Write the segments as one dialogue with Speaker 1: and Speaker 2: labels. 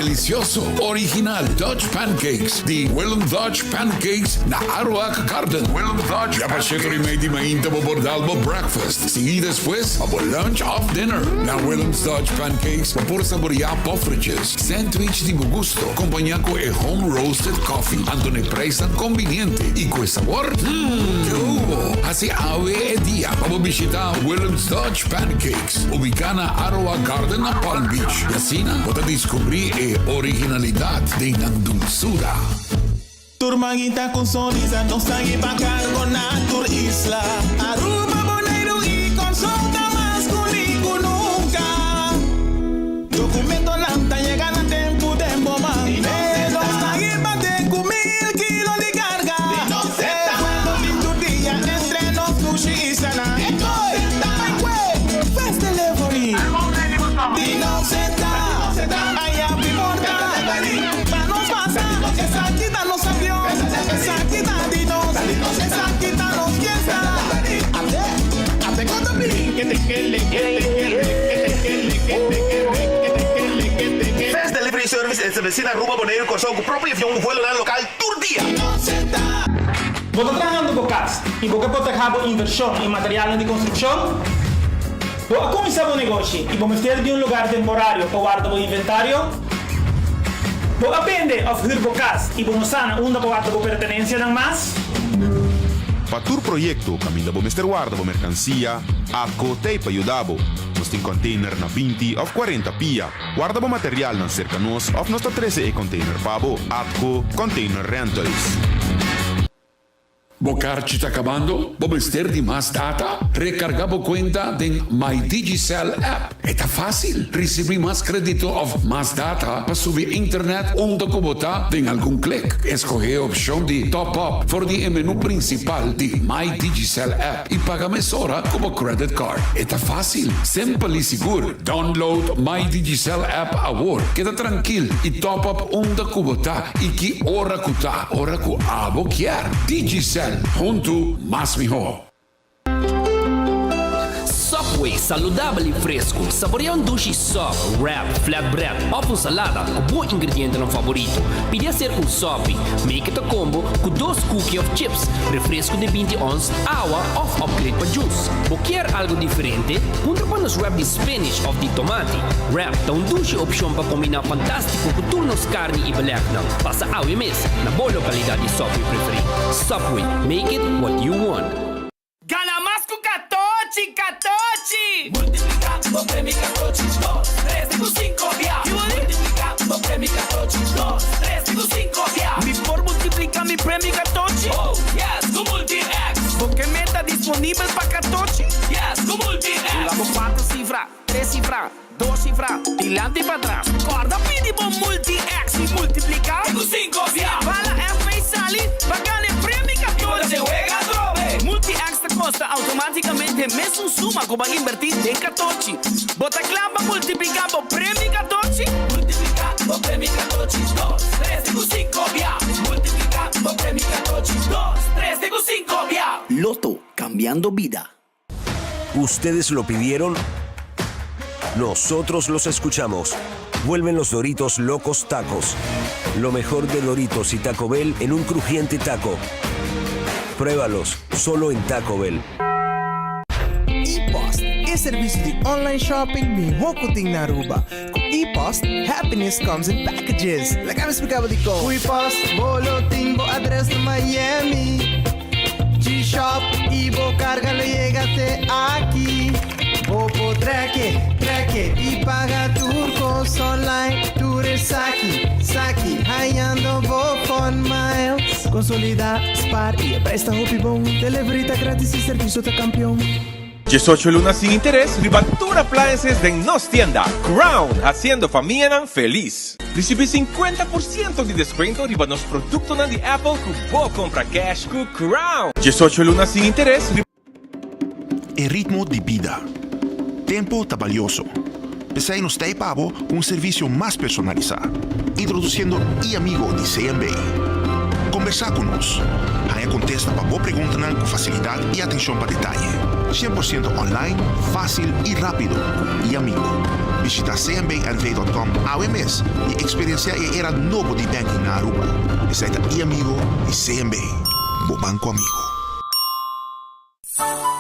Speaker 1: delicioso, original Dutch Pancakes di Willem Dutch Pancakes na Aruac Garden. Willem Dutch Ya pa 7:30 di mainta bo por dal bo breakfast. Sigui despues pa bo lunch of dinner. Na Willem's Dutch Pancakes bo por saborea poffertjes, sandwich di bo gusto, acompaña cu e home roasted coffee. Anto na prijs tan conveniente y cu e sabor, mmm, hubo. Haci awe e dia pa bo bishita Willem's Dutch Pancakes, ubica na Aruac Garden na Palm Beach. Y asina, bo ta descubri e originalidad di nan dulzura.
Speaker 2: Tur mainta cu sonrisa, nos ta hiba cargo na tur isla. Aruba, Boneiro y Corsou ta mas uni cu nunca. Documentonan ta yega na tempo den bo man. Nos ta hiba te cu 1000 kilo di carga. E vuelo di tur dia entre nos dushi islanan. Fast delivery. Di nos ta. Aya porta. Pa nos pasa. Esaki ta nos avion. Esaki ta di nos. Esaki ta nos fiesta. Ate, ate con te
Speaker 3: Fast Delivery Service estableci na Aruba, Boneiro, Corsou, cu propio avion, vuelonan local tur dia.
Speaker 4: Bo ta trahando bo cas y bo kier proteha bo inversion y material di construccion? Bo a cuminsa bo negoshi y bo mester di un lugar temporario pa warda bo inventario? Bo a bende of huur bo cas y bo no sa na unda pa warda bo pertenencianan mas?
Speaker 5: Pa tur proyecto, caminda bo mester warda bo mercancia, ATCO t'ey pa yuda bo. Nos tin container na 20 of 40 pia. Warda bo materialnan cerca nos of nos ta trece e container pa bo. ATCO Container Rentals.
Speaker 1: Bo carchi ta cabando? Bo mester di mas data? Recarga bo cuenta den My Digicel app. Ta facil. Recibi mas credito of mas data pa subi internet unda cu bo ta den algun click. Scoge e opcion di top up for di e menu principal di My Digicel app y paga mesora cu bo credit card. Ta facil, simpel y sigur. Download My Digicel app awor. Keda trankil y top up unda cu bo ta y ki ora cu ta. Ora cu abo kier. Digicel. Hunto mas miho.
Speaker 6: Subway, saludabel y fresco. Saborea un dushi sub, wrap, flatbread of un salada cu bo ingredientenan favorito. Pidi acerca un sub, make it a combo cu dos cookie of chips, refresco di 20 ons, awa of upgrade pa juice. Bo kier algo diferente? Puntra pa nos wrap di spinach of di tomati. Wrap ta un dushi opcion pa combina fantastico cu tur nos carni y belegnan. Pasa awe mes na bo localidad di Subway preferi. Subway, make it what you want.
Speaker 7: Gana mas cu Catochi, Catochi!
Speaker 8: Multiplica bo premio Catochi, 2, 3, 5, bia. Multiplica bo premio Catochi, 2, 3, 5, bia.
Speaker 7: Mi por multiplica mi premio Catochi?
Speaker 8: Oh, yes, cu Multi X.
Speaker 7: Bo meta disponibel pa Catochi?
Speaker 8: Yes, cu Multi X.
Speaker 7: Lago 4 cifra, 3 cifra, 2 cifra, dilanti y patras. Corda pidi bo Multi X y multiplica.
Speaker 8: Cu 5 bia.
Speaker 7: Bala F sali, pa gana premio Catochi.
Speaker 8: Y wega trobe.
Speaker 7: Multi X ta costa automaticamente mesun suma cu bo a inverti den Catochi. Bo ta cla pa multiplica bo premio Catochi?
Speaker 8: Multiplica bo premio Catochi, 2, 3, 5, bia. Multiplica bo premio Catochi, 2, 3, 5, bia.
Speaker 9: Lotto, cambiando bida.
Speaker 10: Ustedes lo pidieron, nosotros los escuchamos. Vuelven los Doritos Locos Tacos. Lo mejor de Doritos y Taco Bell en un crujiente taco. Pruébalos, solo en Taco Bell.
Speaker 11: ePost, e servicio di online shopping miho cu tin na Aruba. Cu ePost, happiness comes in packages. Laga mi splica di con. Cu ePost, bo lo tin bo adres na Miami. G-Shop y bo carga lo yega te aki. Bo por track track y paga tur cos online. Tur esaki, saki, hayando bo fun miles. Consolida, spaar y presta hopi bon. Delivery ta gratis y servicio ta campeon.
Speaker 12: 18 luna sin interes, riba tur appliances den nos tienda. Crown, haciendo famia feliz. Recibi 50% di descuento riba nos productonan di Apple cu bo compra cash cu Crown. 18 luna sin interes,
Speaker 13: E ritmo di bida. Tempo ta valioso. P'esey nos ta pa bo un servicio mas personalisa. Introduciendo e-amigo di CMB. Combersa cu nos. Haya contesta pa bo pregunta cu facilidad y atencion pa detaye. 100% online, facil y rapido cu e-amigo. Bishita cnbnv.com awe mes y experiencia e era nobo di banking na Aruba. Esaki ta e-amigo di CMB, bo banco amigo.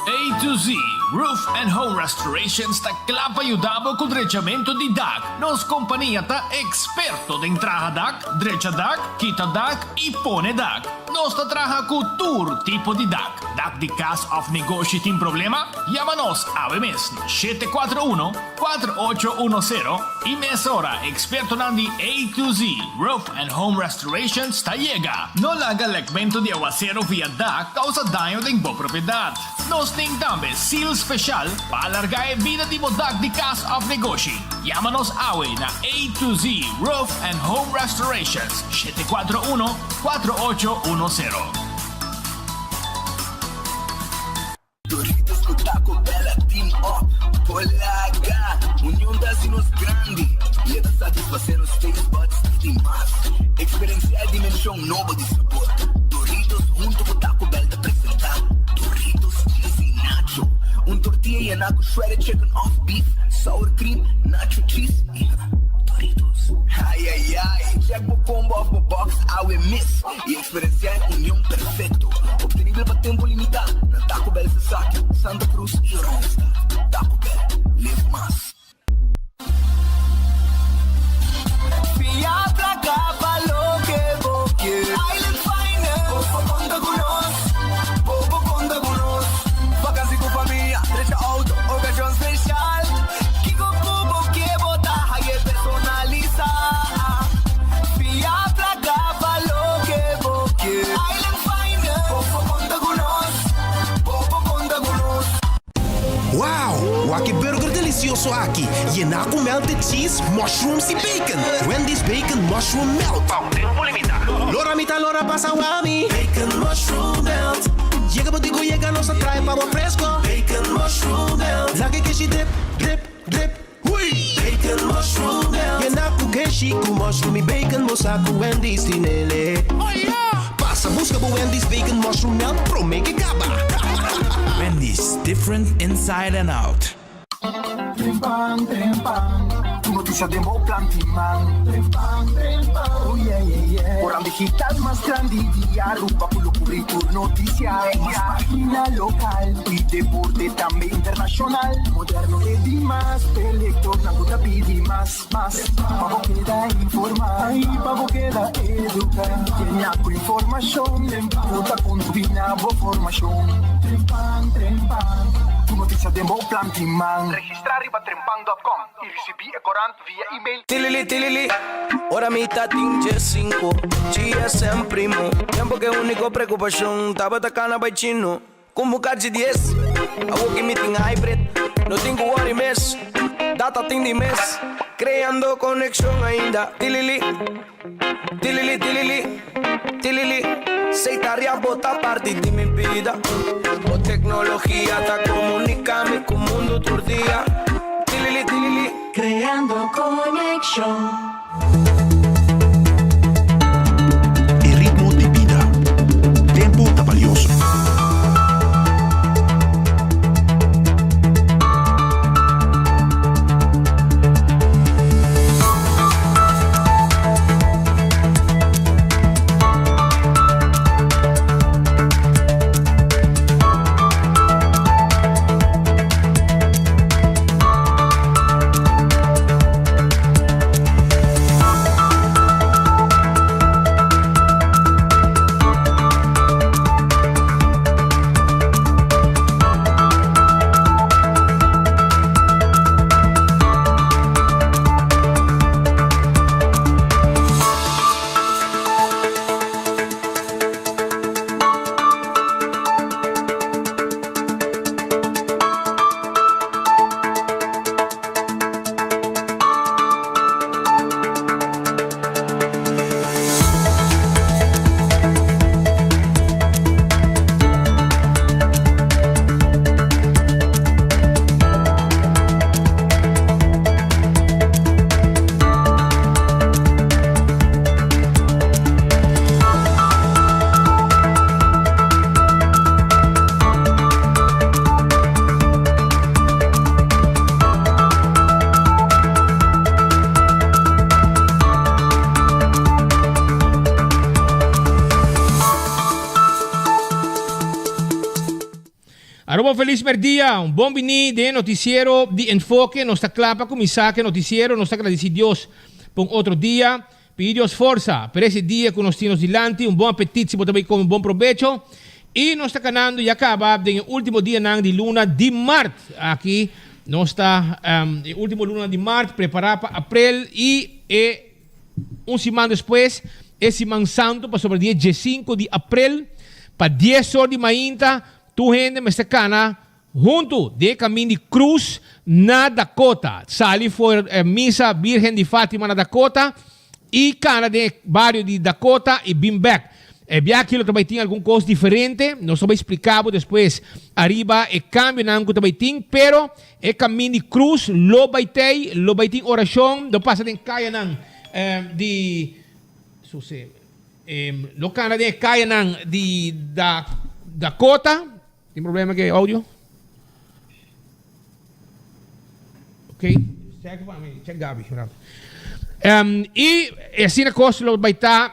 Speaker 14: A to Z Roof and Home Restorations ta kla pa yuda bo ku drechamentu di dak. Nos kompania ta eksperto den traha dak, drecha dak, kita dak i pone dak. Nos ta traha ku tur tipo di dak. Dak di kas òf negoshi tin problema? Yama nos awe mes na 741 4810 i mesora ekspertonan di A to Z Roof and Home Restorations ta yega. No laga lekmentu di awasero via dak kousa daño den bo propiedat. Nos tin tambe seal speshal pa alargá e bida di bo dak di kas òf negoshi. Yama nos awe na A to Z Roof and Home Restorations, 741 4810.
Speaker 15: Doritos ku Taco Bell a team up Por laga Union ta hasi nos grandi I e ta satisfasé nos taste buds di mas. Eksperensiá e dimenshon nobo di sabor. Doritos huntu ku Taco Bell ta presentá Doritos Cheesy Nacho, un tortilla yená ku shredded chicken òf beef, sour cream, nacho cheese i Doritos. Ai ai ai! Check bo combo òf bo box awe mes i Eksperensiá e union perfekto, optenibel pa tempu limitá na Taco Bell Sasaki, Santa Cruz i Oranjestad. Taco Bell, live mas.
Speaker 2: Fia placa pa loke bo kier. Island Finance, bo por conta cu nos, bo por conta cu nos. Vakantie cu famia, drecha auto, ocasion special. Kico cu bo kier bo ta haye personalisa. Fia placa pa loke bo kier. Island Finance, bo por conta cu nos, bo por conta cu nos.
Speaker 16: Wow! Wak e burger delicioso aki, yená cu melted cheese, mushrooms y bacon! Wendy's Bacon Mushroom Melt! Pa un tempo limita. Lora mi ta lora pasa wami. Bacon Mushroom Melt. Yega bo dico yega nos a trae pa bo fresco. Bacon Mushroom Melt. Laga e keshi drip, drip, drip. Hui! Bacon Mushroom Melt. Yená cu keshi cu mushroom y bacon bo sa cu Wendy's tin ele. Pasa busca bo Wendy's Bacon Mushroom Melt prome ke caba.
Speaker 17: Wendy's, different inside and out.
Speaker 2: Trempan, trempan, tur noticia den bo plan tin man. Trempan, trempan, oh yeah, yeah, yeah. Corant digital mas grandi di Aruba cu lo cubri tur noticia. Mas pagina local y deporte tambe internacional. Moderno e di mas, p'e lectornan cu ta pidi mas, mas. Pa bo keda informa y pa bo keda educa. Yena cu informacion cu ta contribui na bo formacion. Trempan, trempan, tur noticia den bo plan tin man. Registra riba trempan dot com y ricibi e corant via email.
Speaker 18: Tilili tilili, ora mi ta tin diescinco, GSM primo. Tempo cu e unico preocupacion tabata cana bay chino. Con bo cachi dies, awo ki mi tin hybrid, no tin cu worry mes, data tin di mes. Creando conexion ainda, tilili, tilili tilili, tilili. Sey ta bo ta parti di mi bida. Bo tecnologia ta comunica mi cu mundo tur dia. Tilili tilili.
Speaker 19: Creando conexion.
Speaker 13: E ritmo di bida. Tempo ta valioso.
Speaker 20: Aruba un felis merdia, un bon bini den e noticiero di Enfoke. Nos ta kla pa kuminsá ku e noticiero. Nos ta gradisí Dios pa un otro dia. Pidi Dios forsa pa ese dia ku nos tin nos dilanti. Un bon apetit si bo ta bai kome, bon probecho. I nos ta kanando ya kaba den e último dianan di luna di mart. Aki nos ta e último luna di mart, prepará pa aprel i e Un siman despues, e Siman Santu, pasobra dia diesinku di aprel, pa dies or di mainta, tur hende mester kana huntu den e kamin di krus na Dakota. Sali for e Misa Birgen di Fatima na Dakota i kana den e bario di Dakota i bin bek. E biaha aki lo ta bai tin algun kos diferente, nos ta bai splika bo despues ariba e kambionan ku ta bai tin, pero E kamin di krus lo bai tei, lo bai tin orashon, lo pasa den kayanan di suse, lo kana den e kayanan di Dakota. Tin problema ku e audio? Ok, check pa mi, check Gabi. I asina kos lo bai ta,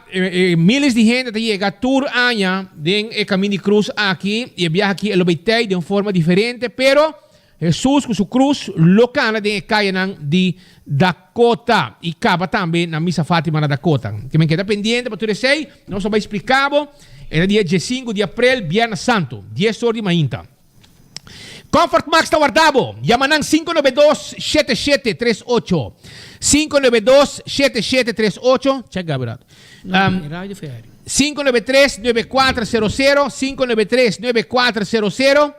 Speaker 20: miles di hende ta yega tur aña den e kamin di krus aki, i e biaha aki e lo bai tei den un forma diferente, pero Hesus ku su krus lo kana den e kayanan di Dakota i kaba tambe na Misa Fatima na Dakota. Ke men keda pendiente pa tur esei, nos lo bai splika bo. E ta dia diesinku di aprel, Biernes Santu, dies or di mainta. Comfort Max ta warda bo. Yama nan 592 7738. 592 7738. Check Gabi rato. Um, 593 9400 593 9400.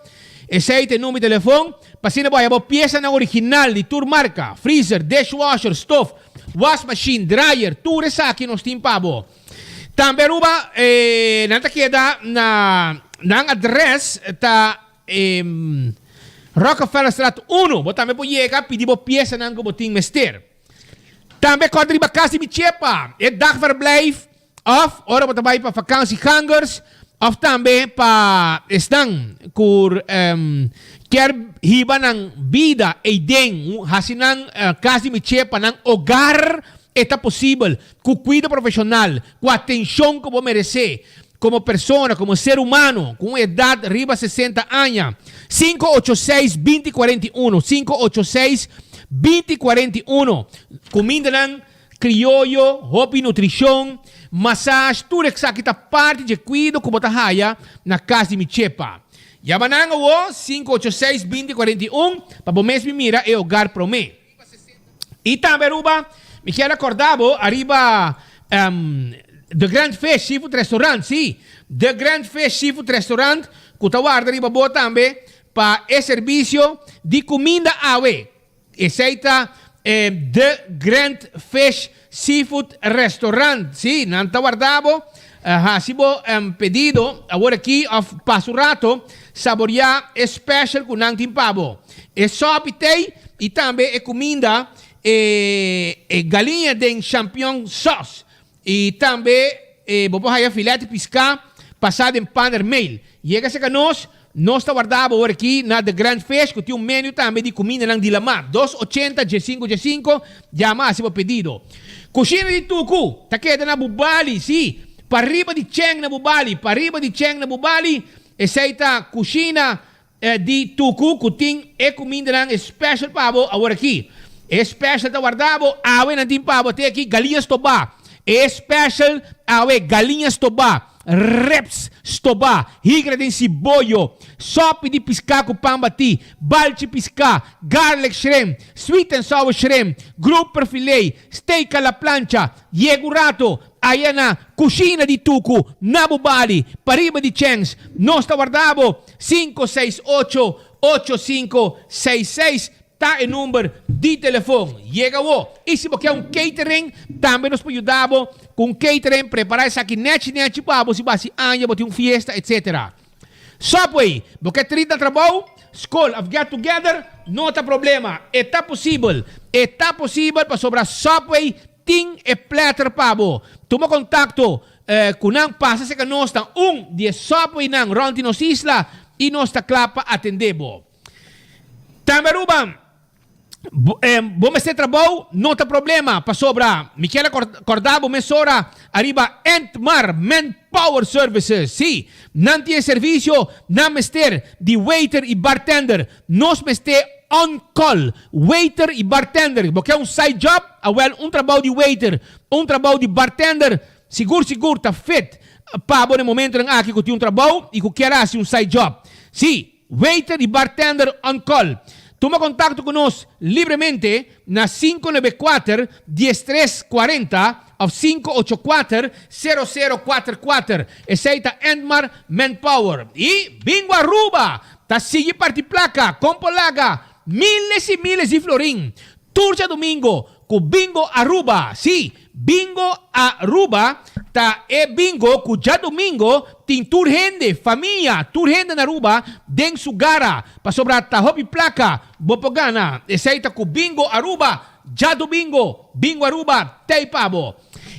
Speaker 20: Esei ta e numero di telefon. Pa asina bo haya bo piesanan original di tur marka, freezer, dishwasher, stof, wasmachine, dryer, tur esaki nos tin pa bo. Tambe Aruba eh, nan ta keda na nan adres ta eh, Rockefellerstraat 1. Bo tambe por yega pidi bo piesanan ku bo tin mester. Tambe kòrda riba kas di mi chepa, e dagverblijf òf ora bo ta bai pa vakansiegangers òf tambe pa esnan ku kier hiba nan bida eiden, hasi nan kas di mi chepa nan hogar. E ta posibel ku kuido profeshonal, ku atenshon ku bo meresé komo persona, komo ser humano, ku un edat riba 60 aña. 586 20 41, 586 20 41. Kumindanan krioyo, hopi nutrishon, masash, tur esaki ta parti dje kuido ku bo ta haya na Kas di Mi Chepa. Yama nan awo, 586 20 41, pa bo mes bin mira e hogar promé. Y tambe Aruba, mi kier acorda bo ariba The Grand Fish Seafood Restaurant, si, The Grand Fish Seafood Restaurant cu ta warda riba bo tambe pa e servicio di cuminda awe. Esey ta The Grand Fish Seafood Restaurant, si, nan ta warda bo, haci bo pedido awor aki of pasa un rato, saboria e special cu nan tin pa bo. E sopi tei y tambe e cuminda, e e galiña den champion sauce y tambe e bo por haya filet di pisca pasa den panermeel. Yega cerca nos, nos ta warda bo awor aki na The Grand Fish cu tin un menu tambe di cumindanan di lamar. Dos ochenta diescinco diescinco, yama haci bo pedido. Cushina di Tucu ta keda na Bubali, si, pariba di Cheng na Bubali, pariba di Cheng na Bubali, esey ta cushina Di tuku ku tin e kumindanan special pa bo awor aki. E special ta warda bo awe nan tin pa bo te aki galiña stobá. E special awe galiña stobá, ribs stobá, higra den siboyo, sopi di piská ku pan batí, balchi piská, garlic shrimp, sweet and sour shrimp, grouper filet, steak a la plancha. Yega un rato Aya na kushina di Tuku, na bo bali, pariba di Chens. Nos ta warda bo, 568 8566 ta e number di telefon. Yega awo. I si bo ke un catering, tambe nos por yuda bo ku un catering, prepara esaki nechi nechi pa bo si bo hasi aña, bo tin un fiesta, etc. Subway, bo ke 30 trabou, skol of get together, no ta problema. E ta posibel. E ta posibel pasobra Subway Tin e platter pa bo. Tuma kontakto ku nan pasa serka nos na un di e Subwaynan rònt di nos isla i nos ta kla pa atendé bo. Tambe Aruba. Bo mester trabou? No ta problema, pasobra mi kier a corda bo mesora ariba Entmar Manpower Services. Sí, nan tin e servicio, nan mester di waiter y bartender. Nos mester on call, waiter y bartender. Bo ke un side job? Awel, un trabou di waiter, un trabou di bartender, sigur sigur ta fit pa bo na e momentonan aki cu tin un trabou y cu kier haci un side job. Sí. Waiter y bartender on call. Tuma contacto cu nos libremente na 594 1340 of 584 0044. Esey ta Entmar Manpower. Y Bingo Aruba ta sigui parti placa con por laga miles y miles di florin Tur djadumingo ku Bingo Aruba. Sí, Bingo Aruba ta e bingo ku djadumingo tin tur hende, famia, tur hende na Aruba den su gara pasobra ta hopi plaka bo por gana. Esei ta ku Bingo Aruba djadumingo. Bingo Aruba t'ei pa bo.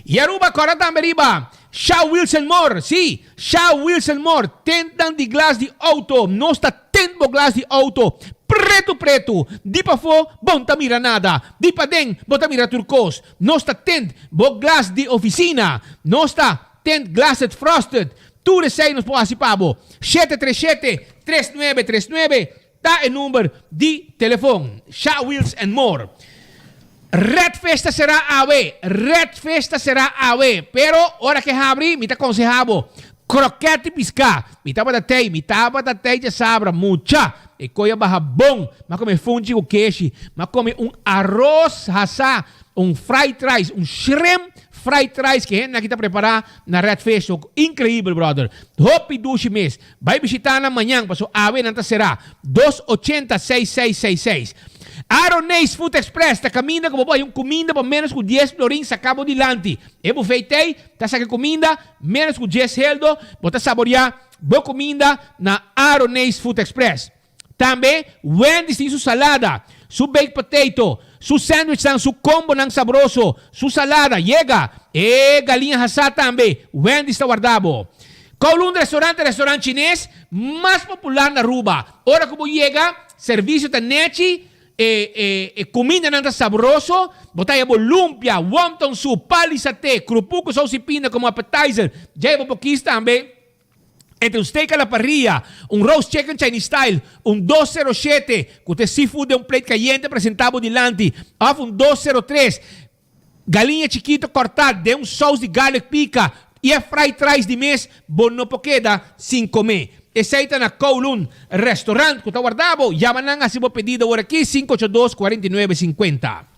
Speaker 20: I Aruba kòrda tambe riba Sha Wilson Moore. Sí, Sha Wilson Moore, tentnan di glas di outo. Nos ta tent bo glas di outo pretu pretu. Di pafó bo no ta mira nada, di paden bo ta mira tur kos. Nos ta tent bo glas di ofisina. Nos ta tent glassed frosted. Tur esei nos por hasi pa bo. 737 3939 ta e number di telefon. Sha Wheels and More. Red Fish ta será awe. Red Fish ta será awe. Pero ora ke habri, mi ta konsehá bo, krokèt di piská. Mi tabata tei, mi tabata tei djasabra, mucha. E koi a baha bon. Mi a kome funchi ku keshi. Mi a kome un aros hasá, un fried rice, un shrimp fried rice ke hende aki ta prepará na Red Fish. So, inkreibel, brother. Hopi dushi mes. Bai bishitá nan mañan, paso awe nan ta será. 280 6666. Aroneis Food Express ta kaminda ku bo por haña un kuminda pa ménos ku dies florin saká bo dilanti. E bufé tei ta saka e kuminda ménos ku dies heldo, bo ta saboriá bo kuminda na Aroneis Food Express. Tambe Wendy's tin su salada, su baked potato, su sandwichnan, su combonan sabroso, su salada. Yega! E galiña hasá tambe Wendy's ta warda bo. Kowloon Restaurant ta e restaurant chines mas popular na Aruba. Ora ku bo yega, servisio ta nechi, e e e kumindanan ta sabroso, bo ta haya bo lumpia, wonton soup, pali saté, krupu ku sous i pinda komo appetizer. Djei bo por kis tambe. Entre un steak a la parrilla, un roast chicken Chinese style, un 207 cu ta e seafood den un plate cayente presenta bo dilanti, of un 203 galiña chikito corta den un saus di garlic pica y e fried rice di mes, bo no por keda sin come. Esey ta na Kowloon Restaurant cu ta warda bo. Yama nan haci bo pedido awor aki, 582 49 50.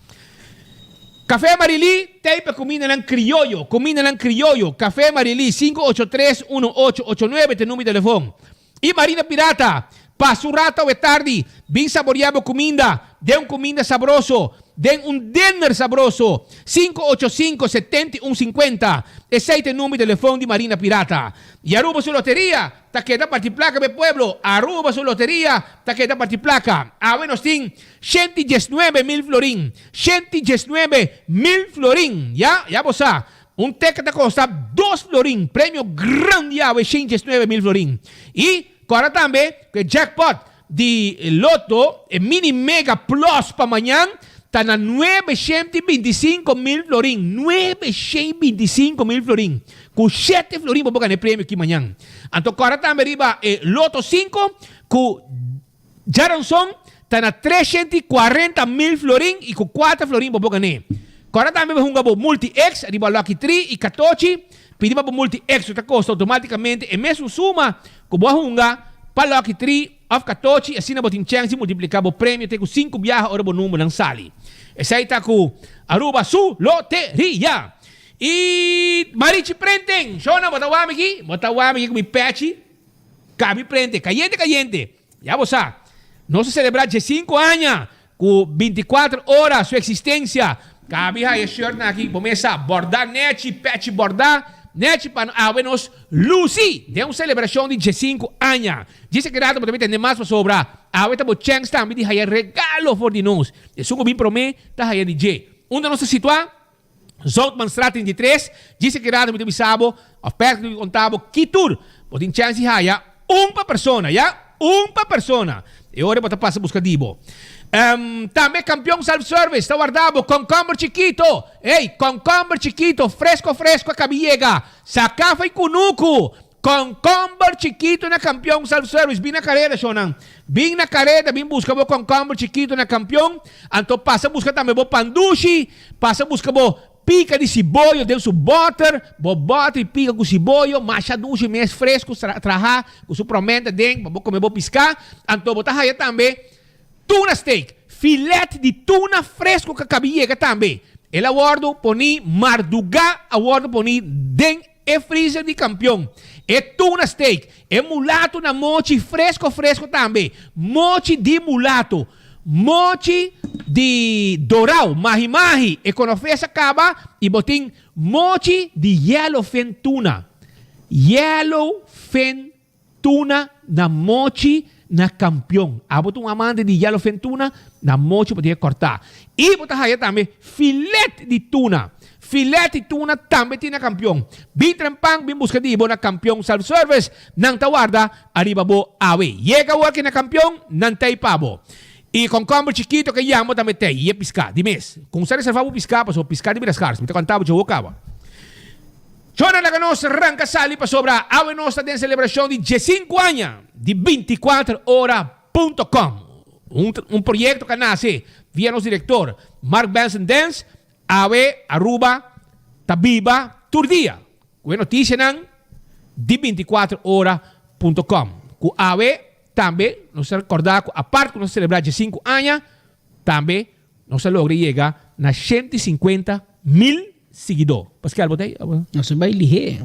Speaker 20: Café Marilí, tei pa cumindanan crioyo, cumindanan crioyo, Café Marilí, 583 1889 ta e number di telefon. Y Marina Pirata, pasa un rato awe tardi, bin saborea bo cuminda den un cuminda sabroso, den un dinner sabroso, 585 71 50, esey ta e number di telefon di Marina Pirata. Y Aruba su loteria ta keda parti placa pa e pueblo, Aruba su loteria ta keda parti placa. Awe nos tin 119 mil florin, 119 mil florin, ya, ya bo sa, un teken ta kosta 2 florin, premio grandi awe 119 mil florin. I kòrda tambe ku e jackpot di Lotto, e mini mega plus pa mañan, ta na 925 mil florin, 925 mil florin, ku 7 florin bo por gana e premio aki mañan. Anto kòrda tambe riba e Lotto 5 ku Djaranson ta na 340 mil florin i ku 4 florin bo por gan'é. Kòrda tambe bo hunga bo Multi X riba Lucky Tri i Katochi. Pidi pa bo Multi X ku ta kosta outomátikamente e mesun suma ku bo a hunga pa Lucky Tri òf Katochi, asina bo tin chèns di multipliká bo premio te ku sinku biaha ora bo numbernan sali. Esei ta ku Aruba su loteria. I Marichi Printing! Shona, bo ta wak mi aki? Bo ta wak mi aki ku mi pèchi? Kabi prente, kayente kayente. Ya bo sa, nos a selebrá 15 aña ku 24 ora su eksistensia. Kabi haya shirtnan aki, bo mes sa, bòrdá nèchi, pèchi bòrdá nèchi pa awe nos lusi den un selebrashon di 15 aña. Djis e rato bo ta bin tende mas pasobra awe ta bo chèns tambe di haya regalo for di nos. Esun ku bin promé ta haya di dje. Unda nos ta situá? Zoutmanstraat 33, djis e rato mi ta bisa bo, of Patrick ta konta bo ki tur bo tin chèns di haya un pa persona, ya, un pa persona. E ora bo ta pasa buska di bo. Tambe Campeon Self Service ta warda bo concomber chikito. Ey, concomber chikito, fresco fresco a cabi yega. Saca fai cunucu. Concomber chikito na Campeon Self Service. Bin na careda, shownan. Bin na careda, bin busca bo concomber chikito na Campeon. Anto pasa busca tambe bo pandushi, pasa busca bo Pica di siboyo den su boter, bo boter y pica cu siboyo, masha dushi mes fresco traha cu su promenta den pa bo come bo pisca. Anto bo ta haya tambe tuna steak, filet di tuna fresco cu a cabi yega tambe. El a wordo poni marduga a wordo poni den e freezer di Campeon. E tuna steak, e mulato na mochi fresco fresco tambe, mochi di mulato. Mochi di dorao, mahi mahi, e konofes a kaba i bo tin mochi di yellowfin tuna. Yellowfin tuna na mochi na kampion. Abo ta un amante di yellowfin tuna? Na mochi bo tin e kòrtá. I bo ta haya tambe filet di tuna. Filet di tuna tambe tin na kampion. Bin trempan bin buska di bo na Kampion Self Service. Nan ta warda ariba bo awe. Yega awor ki na Kampion, nan tei pa bo. I konkomber chikito ke yambo tambe tei. I e piská, di mes. Kumsa reservá bo piská pasobra piská di bira skars. Mi ta konta bo dje awor kaba. Chona laga nos ranka sali pasobra awe nos ta den selebrashon di diesinku aña di 24 ora punto com. Un un proyekto ku a nase via nos direktor Mark Benson Dens. Awe Aruba ta biba tur dia ku e notisianan di 24 ora punto com. Ku awe tambe nos ta rekorda ku apart ku nos ta selebrá diesinku aña, tambe nos a logra yega na 150 mil siguidó. Pascal, bo ta ei?
Speaker 21: Nos a bai lihé.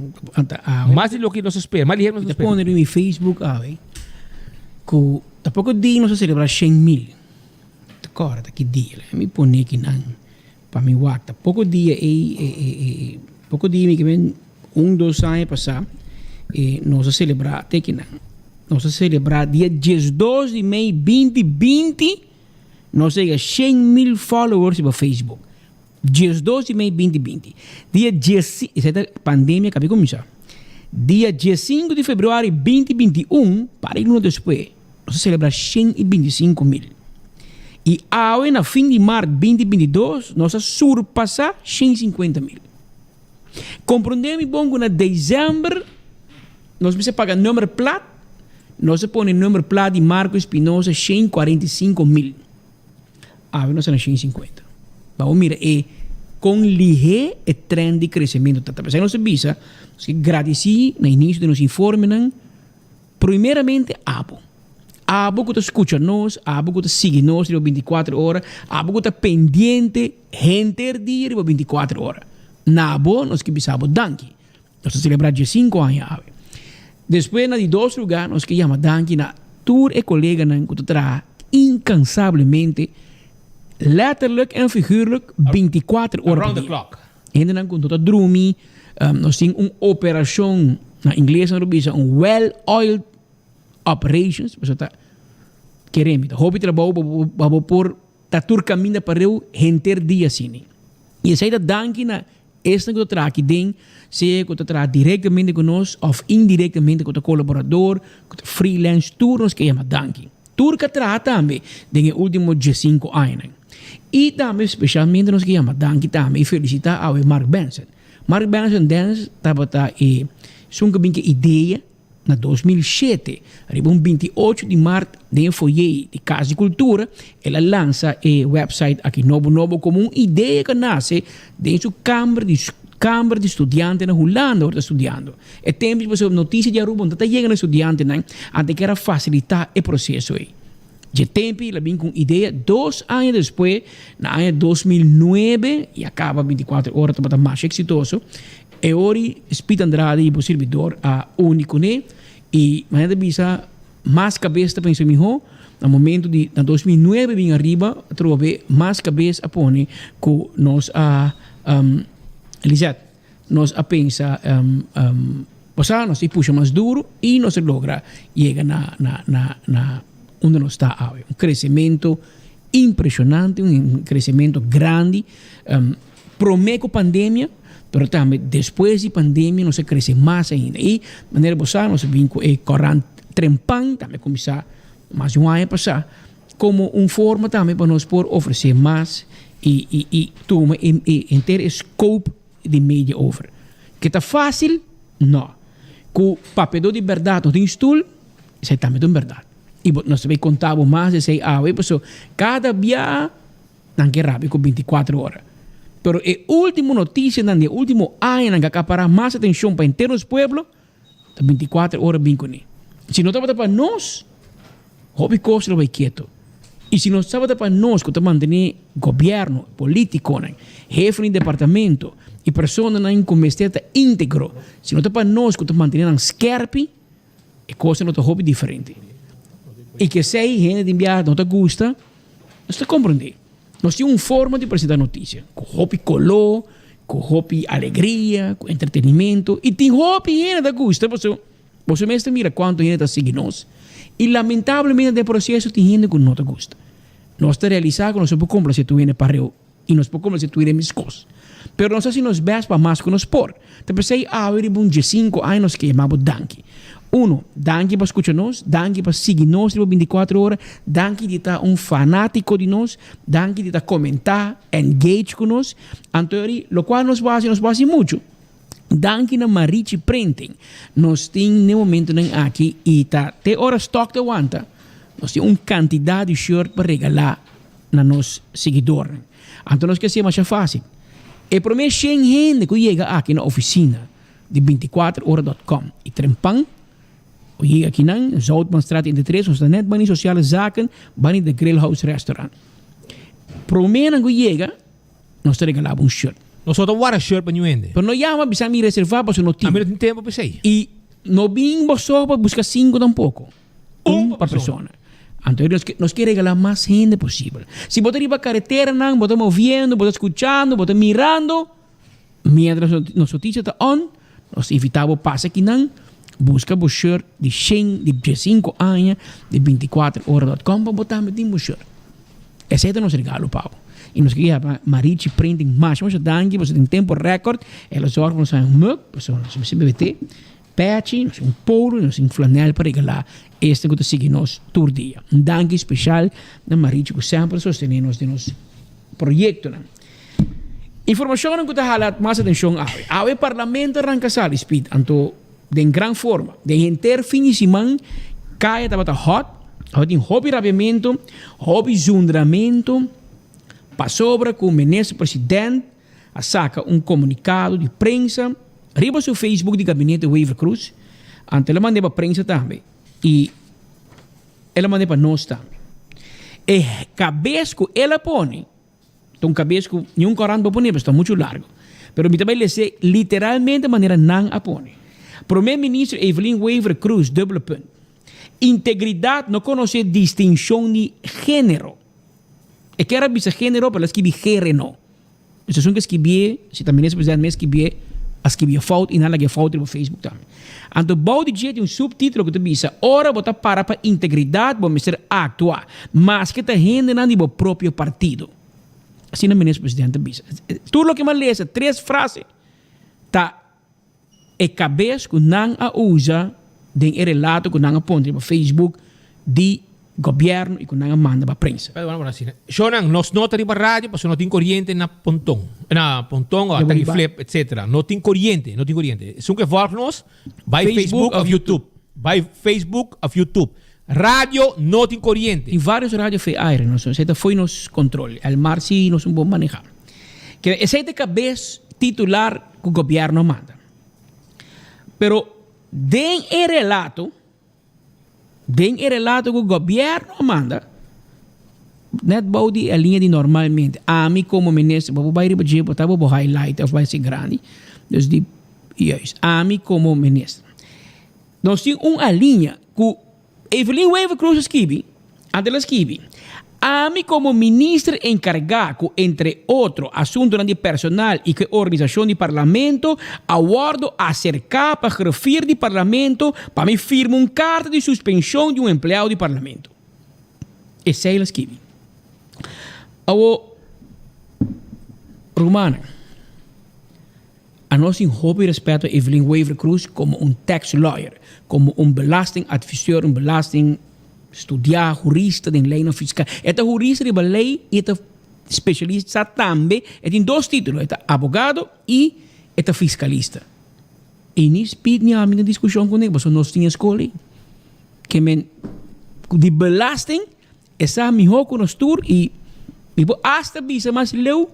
Speaker 20: Mas di loke nos a spera, mas lihé ku nos a spera.
Speaker 21: Mi ta pone riba mi Facebook awe ku ta poko dia nos a selebrá shen mil. Ta kòrda ki dia la mi pone kinan pa mi wak ta poko dia ei poko dia mi ke men un dos aña pasá nos a selebrá te kinan nos a selebrá dia diesdos di mei binti binti nos a yega 100,000 followers riba Facebook 12 di mei 2020 dia dies esei ta pandemia kabi kuminsá dia 15 di februari 2021 par di luna despues Nos a selebrá 125,000. I awe na fin di mart 2022 nos a surpasá 150,000. Komprondé mi bon ku na desèmber nos mester paga number plat, nos a pone number plat di Marco Espinosa 145,000. Awe nos ta na 150. Bo mira e kon lihé e trend di kresementu ta. Ta p'esei nos a bisa, nos ke gradisí na inisio di nos informenan. Primeramente abo. Abo ku ta skucha nos, abo ku ta sigui nos riba bintikuater ora, abo ku ta pendiente henter dia riba bintikuater ora. Na abo nos ke bisa bo danki. Nos ta selebrá diesinku aña awe. Despues na di dos lugá nos ke yama danki na tur e koleganan ku ta traha inkansablemente, letterlijk en figuurlijk, bintikuater ora pa
Speaker 20: Around the
Speaker 21: dia.
Speaker 20: clock.
Speaker 21: Hendenan ku no ta drumi, nos tin un operashon, na ingles nan lo bisa un well-oiled operations, pasobra ta kere mi ta hopi trabou pa bo por ta tur kaminda pareu henter dia asina. I esei ta danki na esnan ku ta traha aki den, sea ku ta traha direktamente ku nos òf indirektamente ku ta kolaborador, ku ta freelance, tur nos ke yama danki. Tur ka traha tambe den e ultimo diesinku añanan. I tambe speshalmente nos ke yama danki tambe i felisitá awe Mark Benson. Mark Benson Dens tabata e esun ku bin ku e idea na 2007 riba un 28 di mart den e foyer di Kas di Kultura el a lansa e website aki nobo nobo komo un idea ku a nase den su kamber di kamber di studiante na Hulanda ora ta studiando. E tempu pasobra notisia di Aruba no ta yega na studiantenan anto e kier a fasilitá e proseso ei. Dje tempu el a bin ku un idea dos aña despues, na aña 2009, i a kaba 24 ora tabata masha eksitoso. E ora Speed Andrade i bo sirbidor a uni kuné i manera ta bisa mas kabes ta pensa mihó. Na momento di na 2009 bin ariba atrobe mas kabes a pone ku nos a Lisette. Nos a pensa, Bo sa, nos tin pusha mas duru i nos a logra yega na na na na unda nos ta awe. Un kresementu impreshonante, un kresementu grandi. Promé ku pandemia, pero tambe despues di pandemia nos a krese mas ainda. I manera bo sa nos a bin ku e korant Trempan, tambe a kuminsá mas di un aña pasá. Komo un forma tambe pa nos por ofresé mas i i i tuma e e henter e scope di media over. Ke ta fásil? No. Ku papiadó di bèrdat no tin stul, esei tambe ta un bèrdat. I bo nos ta bay konta bo mas esei awe paso kada bia nan ke rabia ku bintikuater ora. Pero e último notisianan di e último añanan ku a akapará mas atenshon pa henter nos pueblo Ta binticuater ora bin kuné. Si no tabata pa nos, hopi kos lo bai keto. I si no tabata pa nos ku ta mantené gobièrnu, polítikonan, hefenan di departamento i personanan ku mester ta íntegro, si no ta pa nos ku ta mantené nan skèrpi, e kosnan lo ta hopi diferente. I kesei hende tin biaha no ta gusta, nos ta komprendé. Nos tin un forma di presenta noticia, cu hopi color, cu hopi alegria, cu entretenimento y tin hopi hende ta gusta pasobra boso mes ta mira cuanto hende ta sigui nos y lamentablemente den e proceso tin hende cu no ta gusta. Nos ta realisa cu nos no por complace tur hende pareu y nos por complace tur hende mescos, pero nos ta haci nos best pa mas cu nos por. Ta p'esey awe riba un diesinco aña nos ke yama bo danki. Uno, danki pa skucha nos, danki pa sigui nos riba binticuatro ora, danki di ta un fanatico di nos, danki di ta comenta, engage cu nos. Anto eri locual nos por haci, nos por haci mucho. Danki na Marichi Printing. Nos tin n'e momentonan aki y ta te ora stock ta wanta, nos tin un cantidad di shirt pa regala na nos siguidornan. Anto nos ke haci'e masha facil. E prome shen hende cu yega aki na oficina di binticuater ora dot com y trempan o yega akinan Zoutmanstraat 33 nos ta net bani Sociale Zaken bani The Grill House Restaurant. Promenan cu yega nos ta regala bo un shirt.
Speaker 20: Nos no ta wara shirt pa niun hende.
Speaker 21: Pero no yama bisa mi reserva pasobra no tin.
Speaker 20: Ami no tin tempo pa esey.
Speaker 21: Y no bin bo so pa busca cinco tampoco. Un pa persona. Anto nos ke nos ke regala mas hende posibel. Si bo ta riba careteranan bo ta moviendo bo ta scuchando bo ta mirando. Mientras nos noticia ta on, nos ta invita bo pasa akinan, busca bo shirt di shen, di diesinco aña, di binticuater ora dot com pa bo tambe tin bo shirt. Esey ta nos regalo pa bo. Y nos ke yama Marichi Printing masha masha danki pasobra den tempo record el a zorg pa nos haña un mug, pasobra nos mester bebe te, pechi, nos tin un polo y nos tin flanel pa regala esnan cu ta sigui nos tur dia. Un danki special na Marichi cu semper ta sostene nos den nos proyectonan. Informashonnan ku ta hala mas atenshon awe. Awe parlamento a ranka sali speed anto den gran forma. Den henter fin di siman kaya tabata hot, tabatin hopi rabiamentu, hopi zundramentu pasobra ku minister president a saka un komunikado di prensa riba su Facebook di gabinete Wever Croes anto el a mand'e pa prensa tambe i el a mand'e pa nos tambe. E kabes ku el a pone. Ta un kabes ku niun korant bo pone pasobra ta muchu largu. Pero mi ta bai les'é literalmente manera nan a pone. Prome Minister Evelyn Wever Croes, dubbele punt. Integridat no konosé distinshon di género. E kier a bisa género pero el a skibi géreno. Dus esun ke skibié, si ta Minister President mes skibié, a skibi e fout i nan a laga e fout riba Facebook tambe. Anto bou di dje tin un subtitulo ku ta bisa, Ora bo ta para pa integridat bo mester aktua, maske ta hendenan di bo propio partido. Asina Minister President ta bisa. Tur loke mi a lesa, tres frase, ta e kabes ku nan a usa den e relato ku nan a pone riba Facebook di Gobierno y cu nan a manda pa prensa.
Speaker 20: Pero bueno, asina. Shonan, nos no ta riba radio pasobra no tin coriente na Ponton. Na Ponton o Ataki Flip, etcetera. No tin coriente, no tin coriente. Esun ke volg nos, bai Facebook of YouTube. Bai Facebook of YouTube. Radio no tin coriente.
Speaker 21: Tin varios radio fe aire, nos esey ta fo'i nos control. El mar si nos un bon maneha. Ke esey ta e cabes titular cu gobierno a manda. Pero den e relato. Den e relato ku gobièrnu a manda, nèt bou di e liña di normalmente, ami komo minister, bo por bai riba dje, bo ta bo por highlight òf bai hasi grandi, dus di juist, ami komo minister. Nos tin un aliña ku Evelyn Wever-Croes a skibi, Anto el a skibi, Ami komo minister enkargá ku entre otro asuntunan di personal i ku e organisashon di parlamento a wòrdu aserká pa griffier di parlamento pa mi firma un karta di suspenshon di un empleado di parlamento. Esei el a skibi. Awor, rumannan. Anos tin hopi respeto Evelyn Wever Croes como un tax lawyer, como un belastingadviseur, un belasting. Studiá, hurista den leynan fiskal. E ta hurista riba ley i e ta spesialista tambe. E tin dos título, e ta abogado i e ta fiskalista. I ni Speed ni ami na diskushon kuné pasobra nos tin e skol ei. Ke men ku di belasting e sa mihó ku nos tur i mi por asta bisa mas leu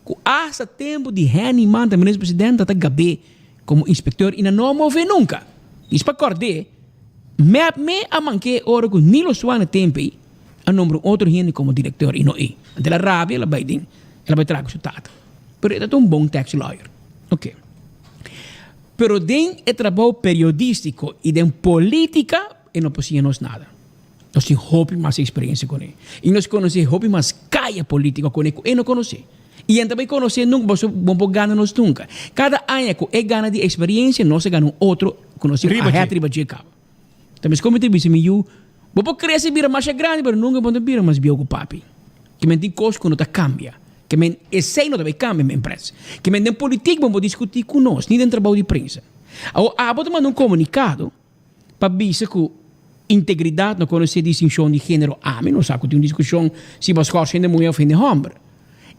Speaker 21: ku asta tempu di Henny Manta minister president ta gab'é komo inspektor i nan no a move nunka. Mis pa kòrd'é mep me a mank'é ora ku Nilo Suane tempu ei a nombra un otro hende komo direktor i no e. Anto el a rabia el a bai den el a bai traha ku su tata. Pero e ta un bon tax lawyer. Ok. Pero den e trabou periodístiko i den polítika e no por siña nos nada. Nos tin hopi mas eksperensia kuné. I nos konosé hopi mas kaya polítiko kuné ku e no konosé. I e no ta bai konosé nunka pasobra bo no por gana nos nunka. Kada aña ku e gana di eksperensia nos a gana un otro ku nos tin un ahet riba dje kaba. Ta mes komo mi ta bisa mi yu, bo por krese bira masha grandi pero nunka bo no ta bira mas bieu ku papi. Ke men tin kos ku no ta kambia. Ke men esei no ta bai kambia men prensa. Ke men den politik bo no por diskutí ku nos, ni den trabou di prensa. Awor abo ta manda un komunikado pa bisa ku integridat no konosé distinshon di género. Ami no sa ku tin un diskushon si bo a skòrs hende muhé òf hende hòmber.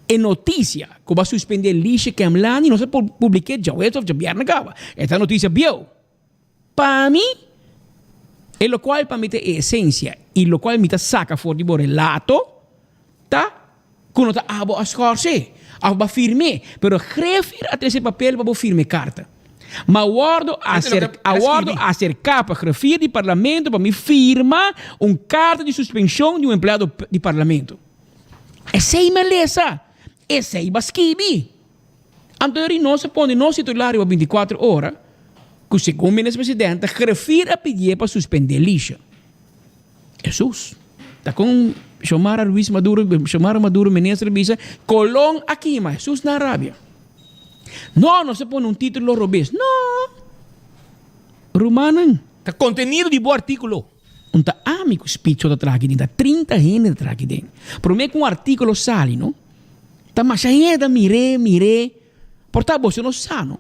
Speaker 21: E notisia ku bo a suspendé Lisha Kemlani no sa publiké djaweps òf djabièrnè kaba. E ta notisia bieu. Pa mi, e lokual pa mi ta e esensia i lokual mi ta saka for di bo relato ta ku no ta abo a skòrs'é òf bo a firm'é, pero grefir a trese papel pa bo firma e karta. Ma wòrdu a wòrdu aserká pa grefir di parlamento pa mi firma un karta di suspenshon di un empleado di parlamento. Esei mi a lesa, esei bo a skibi. Anto eri nos a pone nos titular riba binticuatro ora cu segun Minister President ta grefir a pidié pa suspende Lisha. Hesus. Ta con Xiomara Ruiz Maduro, Xiomara Maduro Minister bisa Colón a kima. Hesus na rabia. No, nos a pone un titulo robes. No! Rumannan.
Speaker 20: Ta contenido di bo articulo.
Speaker 21: Un ta ami cu Spitzo ta traha aki den, ta 30 hende ta traha aki den. Prome cu un articulo sali no. Ta masha hende ta mir'é, mir'é. Por ta boso no sa no.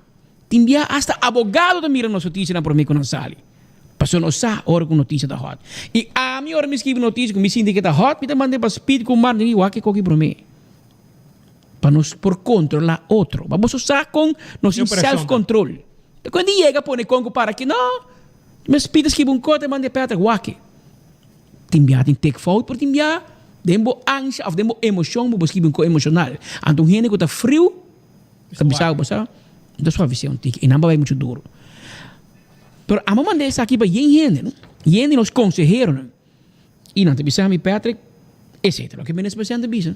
Speaker 21: Tin bia asta abogado ta mira nos noticianan promé ku nan sali. Pasobra nos sa ora ku noticia ta hot. I ami ora mi skibi noticia ku mi sinti ke ta hot, mi ta mand'é pa Speed ku Martin di wak e koki promé. Pa nos por kontrolá otro. Pa boso sa kon nos tin self control. Ta kon di yega pone kon ku para aki no. Mi Speed a skibi un kos ta mand'é Patrick wak e. Tin bia tin take fout pero tin bia den bo ansha of den bo emocion bo por skibi un ko emocional. Anto un hende ku ta friu ta bisa bo sa no ta suavis'é un tiki e nan bai muchu duro. Pero amo manda esaki pa yen hende no, yen di nos konseheronan i nan ta bisa mi Patrick esei ta loke minister presidente a bisa.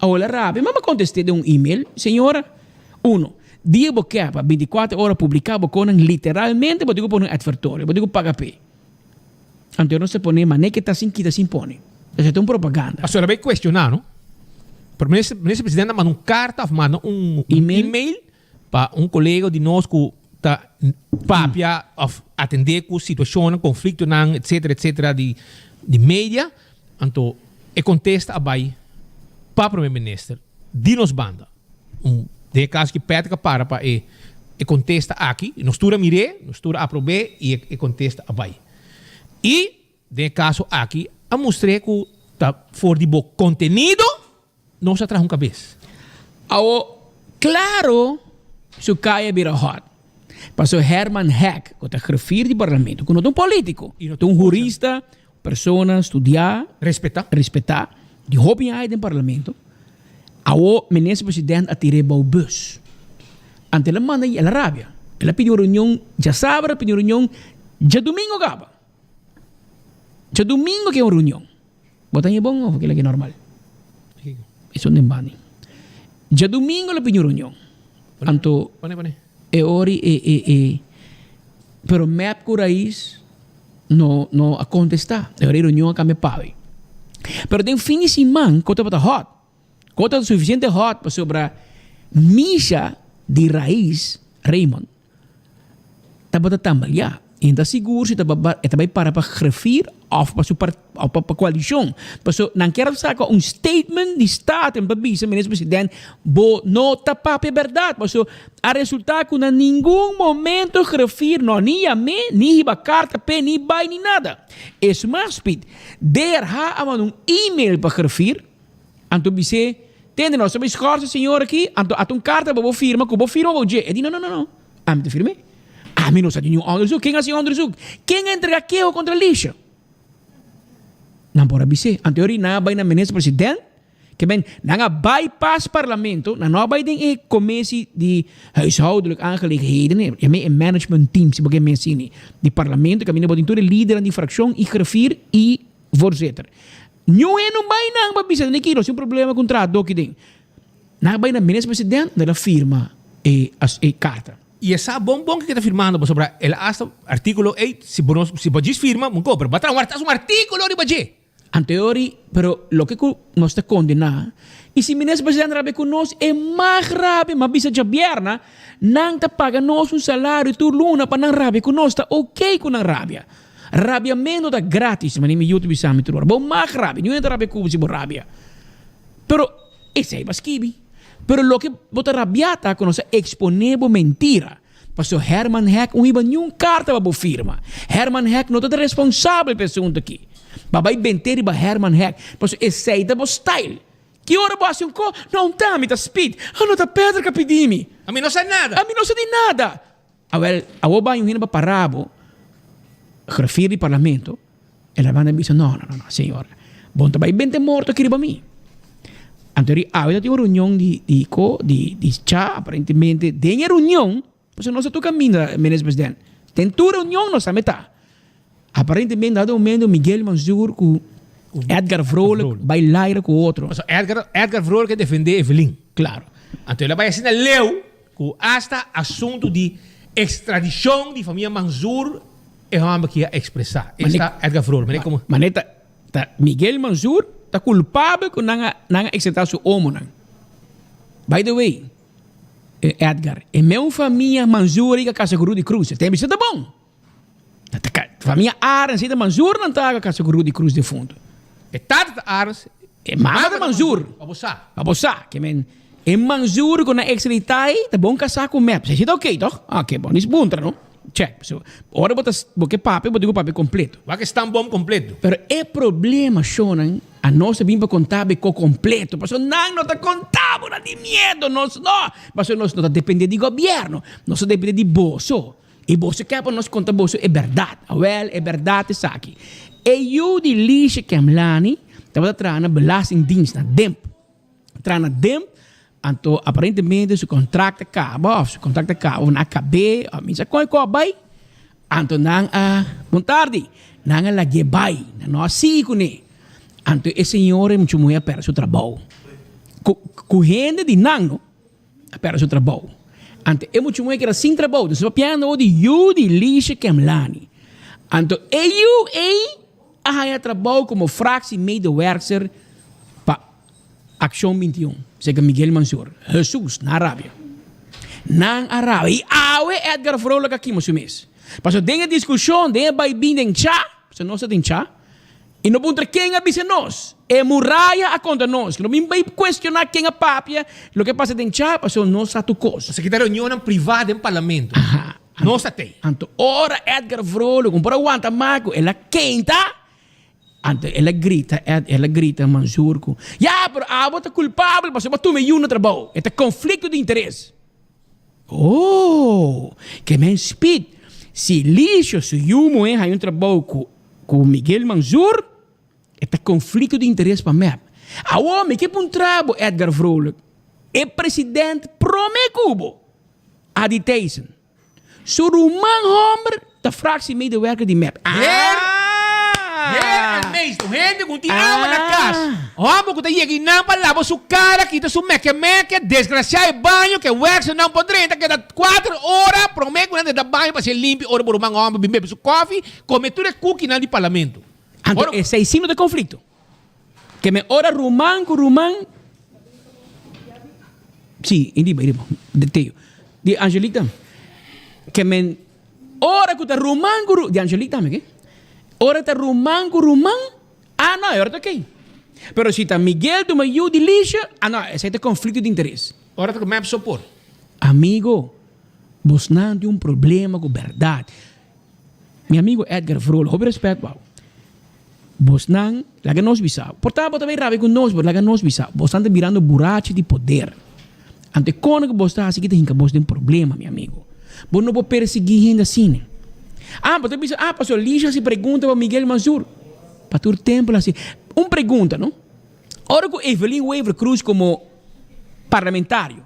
Speaker 21: Awor el a rabia mi a kontest'é den un email, señora, uno, dia bo ke pa bintikuater ora publiká bo konan literalmente bo tin ku pone un advertorio, bo tin ku paga p'e. Anto nos ta pone mane ke ta sin kita sin pone. Esei ta un propaganda.
Speaker 20: Pasobra bay cuestiona no. Pero minister minister presidente a manda un carta of manda un email pa un colega di nos cu ta papia of atende cu situacionnan, conflictonan etcetera etcetera di di media. Anto e contesta a bay pa primer minister di nos banda. Un den e caso ki Patrick a para pa e e contesta aki, nos tur a mir'é, nos tur a aprob'é y e e contesta a bay. Y den e caso aki a mustr'é cu ta for di bo contenido nos a traha un cabes.
Speaker 21: Awo, claro su caya bira hot. Pasobra Herman Heck, cu ta griffier di parlamento, cu no ta un politico, ta un hurista, Persona studiá,
Speaker 20: Respetá.
Speaker 21: respetá, di hopi aña den parlamento. Awo minister president a tir'é bou bus. Anto el a manda el a rabia. El a pidi un reunion djasabra, el a pidi un reunion djadumingo kaba. Djadumingo ke un reunion. Bo ta haña bon of kila ke normal? Esun den bani. Djadumingo el a pidi un reunion. Anto
Speaker 20: Pone, pone.
Speaker 21: e ori e e e pero mep ku rais no no a kontestá. E ora e reunion a kambia pawe. Pero den fin di siman ku tabata hòt. Ku tabata sufisiente hòt pasobra misa di rais Raymond tabata tambaliá. E ta sigur si ta e ta bai para pa griffier of pa su par of pa coalicion. Paso nan kier a saca un statement di Staten pa bisa Minister President bo no ta papia berdad. Paso a resulta cu na ningun momento griffier no ni yam'e ni hiba carta p'e ni bai ni nada. Es mas Piet, DRH a manda un email pa griffier anto bis'e tende nos ta bai schorsen señor aki anto ata un carta pa bo firma cu bo firma bo dje. E di no no no no ami ta firm'e. Ami no sa di niun onderzoek. Ken a hasi onderzoek? Ken a entrega keho kontra Lisha? Nan por a bis'é. Anto yori nan a bai na minister president, ke men nan a bypass parlamento, nan no a bai den e commissie di huishoudelijk aangelegenheden, e men e management team si bo ke men asina, di parlamento kaminda bo tin tur e lidernan di frakshon i griffier i voorzitter. Niun hende no bai nan pa bisa, Niki, nos tin un problema ku un trahadó aki den. Nan a bai na minister president, nan a firma e e karta.
Speaker 20: I e sa bon bon kiko e ta firmando pasobra el a hasta artíkulo ey si bo no si bo djis firma bo ko pero bo a traha un un artíkulo riba dje.
Speaker 21: Anteori pero loke ku nos ta kondená i si minister president rabia ku nos e mag rabia ma bisa djabièrna nan ta paga nos un salario tur luna pa nan rabia ku nos ta oke ku nan rabia rabiamentu ta gratis manera mi yu ta bisa mi tur ora bo mag rabia niun hende ta rabia ku bo si bo rabia pero. Esei bo a skibi. Pero loke bo ta rabia ta ku nos a eksponé bo mentira. Pasobra Herman Heck un hiba niun karta pa bo firma. Herman Heck no ta responsabel pa e asuntu aki. Bo a bai bent'é riba Herman Heck. Pasobra esei ta bo style. Ki ora bo hasi un ko? No, un ta, mi ta speed. Ah, no ta Pedro ku a pidi mi.
Speaker 20: Ami no sa nada.
Speaker 21: Ami no sa di nada. Awel, awor bai un hende pa para bo, griffier di parlamento, el a banda bisa, no, no, no, no, señor, bo no ta bai bente morto aki riba mi. Anto ri awe ta tin un reunion di, di ko, di, di cha, aparentemente, den e reunion, pasobra nos a tur kaminda, Minister President, den tur reunion nos tambe ta. Aparentemente dado momento Miguel Mansur ku Edgar Vrolijk bai laira ku otro.
Speaker 20: Pasobra Edgar, Edgar Vrolijk a defende Evelyn.
Speaker 21: Claro.
Speaker 20: Anto el a bai asina leu Ku asta asuntu di ekstradishon di famia Manzoor e hòmber ki a ekspresá. Esta Edgar Vrolijk. Mane komo.
Speaker 21: Mane ta ta Miguel Manzoor ta kulpabel ku nan a nan a ekstraditá su omonan. By the way, Edgar, e meun famia Manzoor ei ka kasa ku Rudy Croes. E tempu esei ta bon. Ta ta famia Arends ei ta Manzoor nan ta kasa ku Rudy Croes defuntu.
Speaker 20: E tata ta Arends.
Speaker 21: E mama ta Manzoor.
Speaker 20: Pa bo sa.
Speaker 21: Pa bo sa. Ke men e Manzoor ku nan extraditá ei ta bon kasá ku mep. Esei ta oké tòg? Oké bon. Dis puntra no. Check. So ora bo ta bo ke papia bo tin ku papia kompleto.
Speaker 20: Wak e stambom kompleto.
Speaker 21: Pero e problema shownan a nos a bin pa konta bo e ko kompleto. Pasobra nan no ta konta bo nan tin miedo. Nos no. Pasobra nos no ta depende di gobièrnu. Nos ta depende di boso. I boso ke pa nos konta boso e bèrdat. Awèl, e bèrdat esaki, E yu di Lisha Kemlani tabata traha na Belastingdienst na Demp. Traha na Demp, anto aparentemente su kontrakt a kaba òf su kontrakt a kaba òf nan a kab'é òf mi sa kon e kò a bai. Anto nan a, bon tardi, nan a lag'é bai, nan no a sigui kuné. Anto e señora e mucha muhé a pèrdè su trabou. Ku ku hende di nan no. A perde su trabou. Anto e mucha muhé keda sin trabou. Nos ta papiando awor di yu di Lisha Kemlani. Anto e yu ei a haña trabou komo fractiemedewerkster pa Akshon 21, segun Miguel Mansur. Hesus, nan a rabia. Nan a rabia. I awe Edgar Vrolijk a kima su mes. Pasobra den e diskushon, den e baibin den cha, pasobra nos ta den cha, I no puntra ken a bisa nos. E muraya a konta nos. No bin bai kuestioná ken a papia loke a pasa den cha, pasobra nos sa tur kos.
Speaker 20: Esaki ta reunionnan privá den parlamento. Nos ta tei.
Speaker 21: Anto ora Edgar Vrolijk un por a wanta mas ku el a keinta, anto el a grita, el a grita Mansour ku, Ya, pero abo ta kulpabel pasobra bo a tuma e yu na trabou. E ta konflikto di interes. Oh, ke men spit! Si Licio su yu muhé haña un trabou ku ku Miguel Manzoor, e ta konflikto di interes pa mep. Awor mi ke puntra bo, Edgar Vrolijk, e president promé ku bo, Adi Thijssen, su ruman hòmber ta fractiemedewerker di mep.
Speaker 20: Heer, heer en meester, un hende ku tin awa na kas, hòmber ku ta yega i nan pa laba su kara, kita su meke meke, desgrasiá e baño, ke wèkse nan por drenta, keda kuater ora promé ku nan drenta baño pa hasié limpi ora bo ruman hòmber bin bebe su kòfi, kome tur e kukinan di parlamento.
Speaker 21: Anto esei si no ta konflikto. Ke men ora ruman ku ruman, si, i riba, i riba, de Teo, di Angelita, ke men. Ora ku ta ruman ku ru, di Angelique tambe ke? Ora ta ruman ku ruman, ah no, e ora ta okey. Pero si ta Miguel tuma yu di Lisha, ah no, esei ta konflikto di interes.
Speaker 20: Ora ta ku mep so por.
Speaker 21: Amigo, bosnan tin un problema ku bèrdat. Mi amigo Edgar Vrolijk, hopi respet pa bo. Bosnan, laga nos bisa, por ta bo ta bay rabia cu nos, pero laga nos bisa, bosnan ta birando burachi di poder. Anto e kona cu bos ta haci aki ta hinca bos den problema, mi amigo. Bo no por persegui hende asina. Ah, bo ta bisa, ah, pasobra Lisha haci pregunta pa Miguel Mansur. Pa tur tempo el haci un pregunta, no? Ora cu Evelyn Wever Croes como parlamentario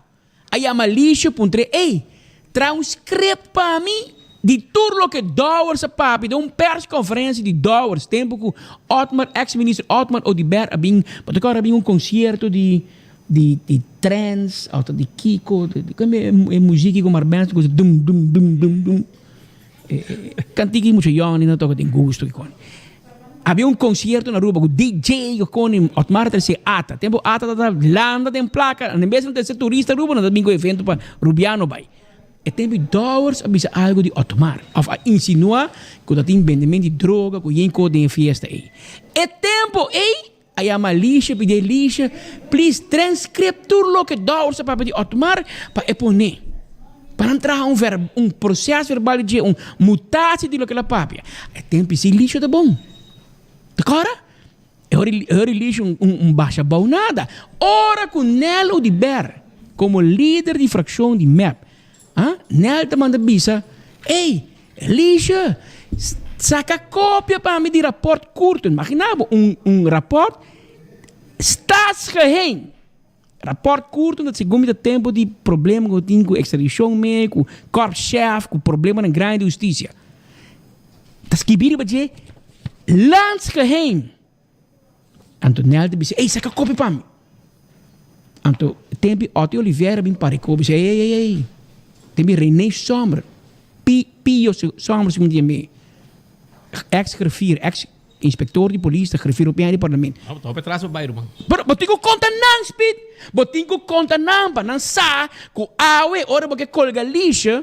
Speaker 21: A yama Lisio puntr'é, Ey, traha un script pa mi di tur loke Dowers a papia den un persconferencia di Dowers tempo cu Otmar, ex minister Otmar Oduber a bin, bo ta acorda a bin un concierto di di di trance of ta di kico, di e e muziek cu Marbenz ta gusta dum dum dum dum dum, e cantica di mucha yòn nan toca den gusto kiko. Habia un concierto na Aruba cu DJ cu con Otmar ta trece ata. Tempo ata ta landa den placa. En bes nan trece turista Aruba nan ta bin cu evento pa Rubiano bay. E tempo Dowers a bisa algo di Otmar of a insinua cu ta tin bendemento di droga cu yen co den e fiesta ey. E tempo ey a yama Alicia pidi Alicia please transcript tur loke Dowers a papia di Otmar pa e pone. Pa nan traha un ver un proces verbal di dje, un mutatie di loke el a papia. E tempo si Licio ta bon. Ta kora? E ora e ora Licio un un un basha bou nada. Ora ku Nel Oduber komo lider di frakshon di mep, ah, Nel ta manda bisa, Ey, Licio, saka kopia pa mi di raport Curto. Imagina bo un un raport staatsgeheim. Raport curto dat segun mi ta tempo di problema ku tin ku ekstradishon mee, ku korpschef, ku problemanan grandi di hustisia. Ta skibi riba dje landsgeheim. Anto Nel ta bisa, ey saka kopi pa mi. Anto tempi Otty Oliveira bin para e kopi, bisa, ey ey ey ey. Tempi Rene Sommer, Pi Pio Sommer segun di mi, ex griffier, ex. Inspector di polis ta grifir opinia di parlamento.
Speaker 20: No, bo ta hopi atras bo bai ruman.
Speaker 21: Pero bo tin ku konta nan, Speed. Bo tin ku konta nan pa nan sa ku awe ora bo ke kolga Lisha,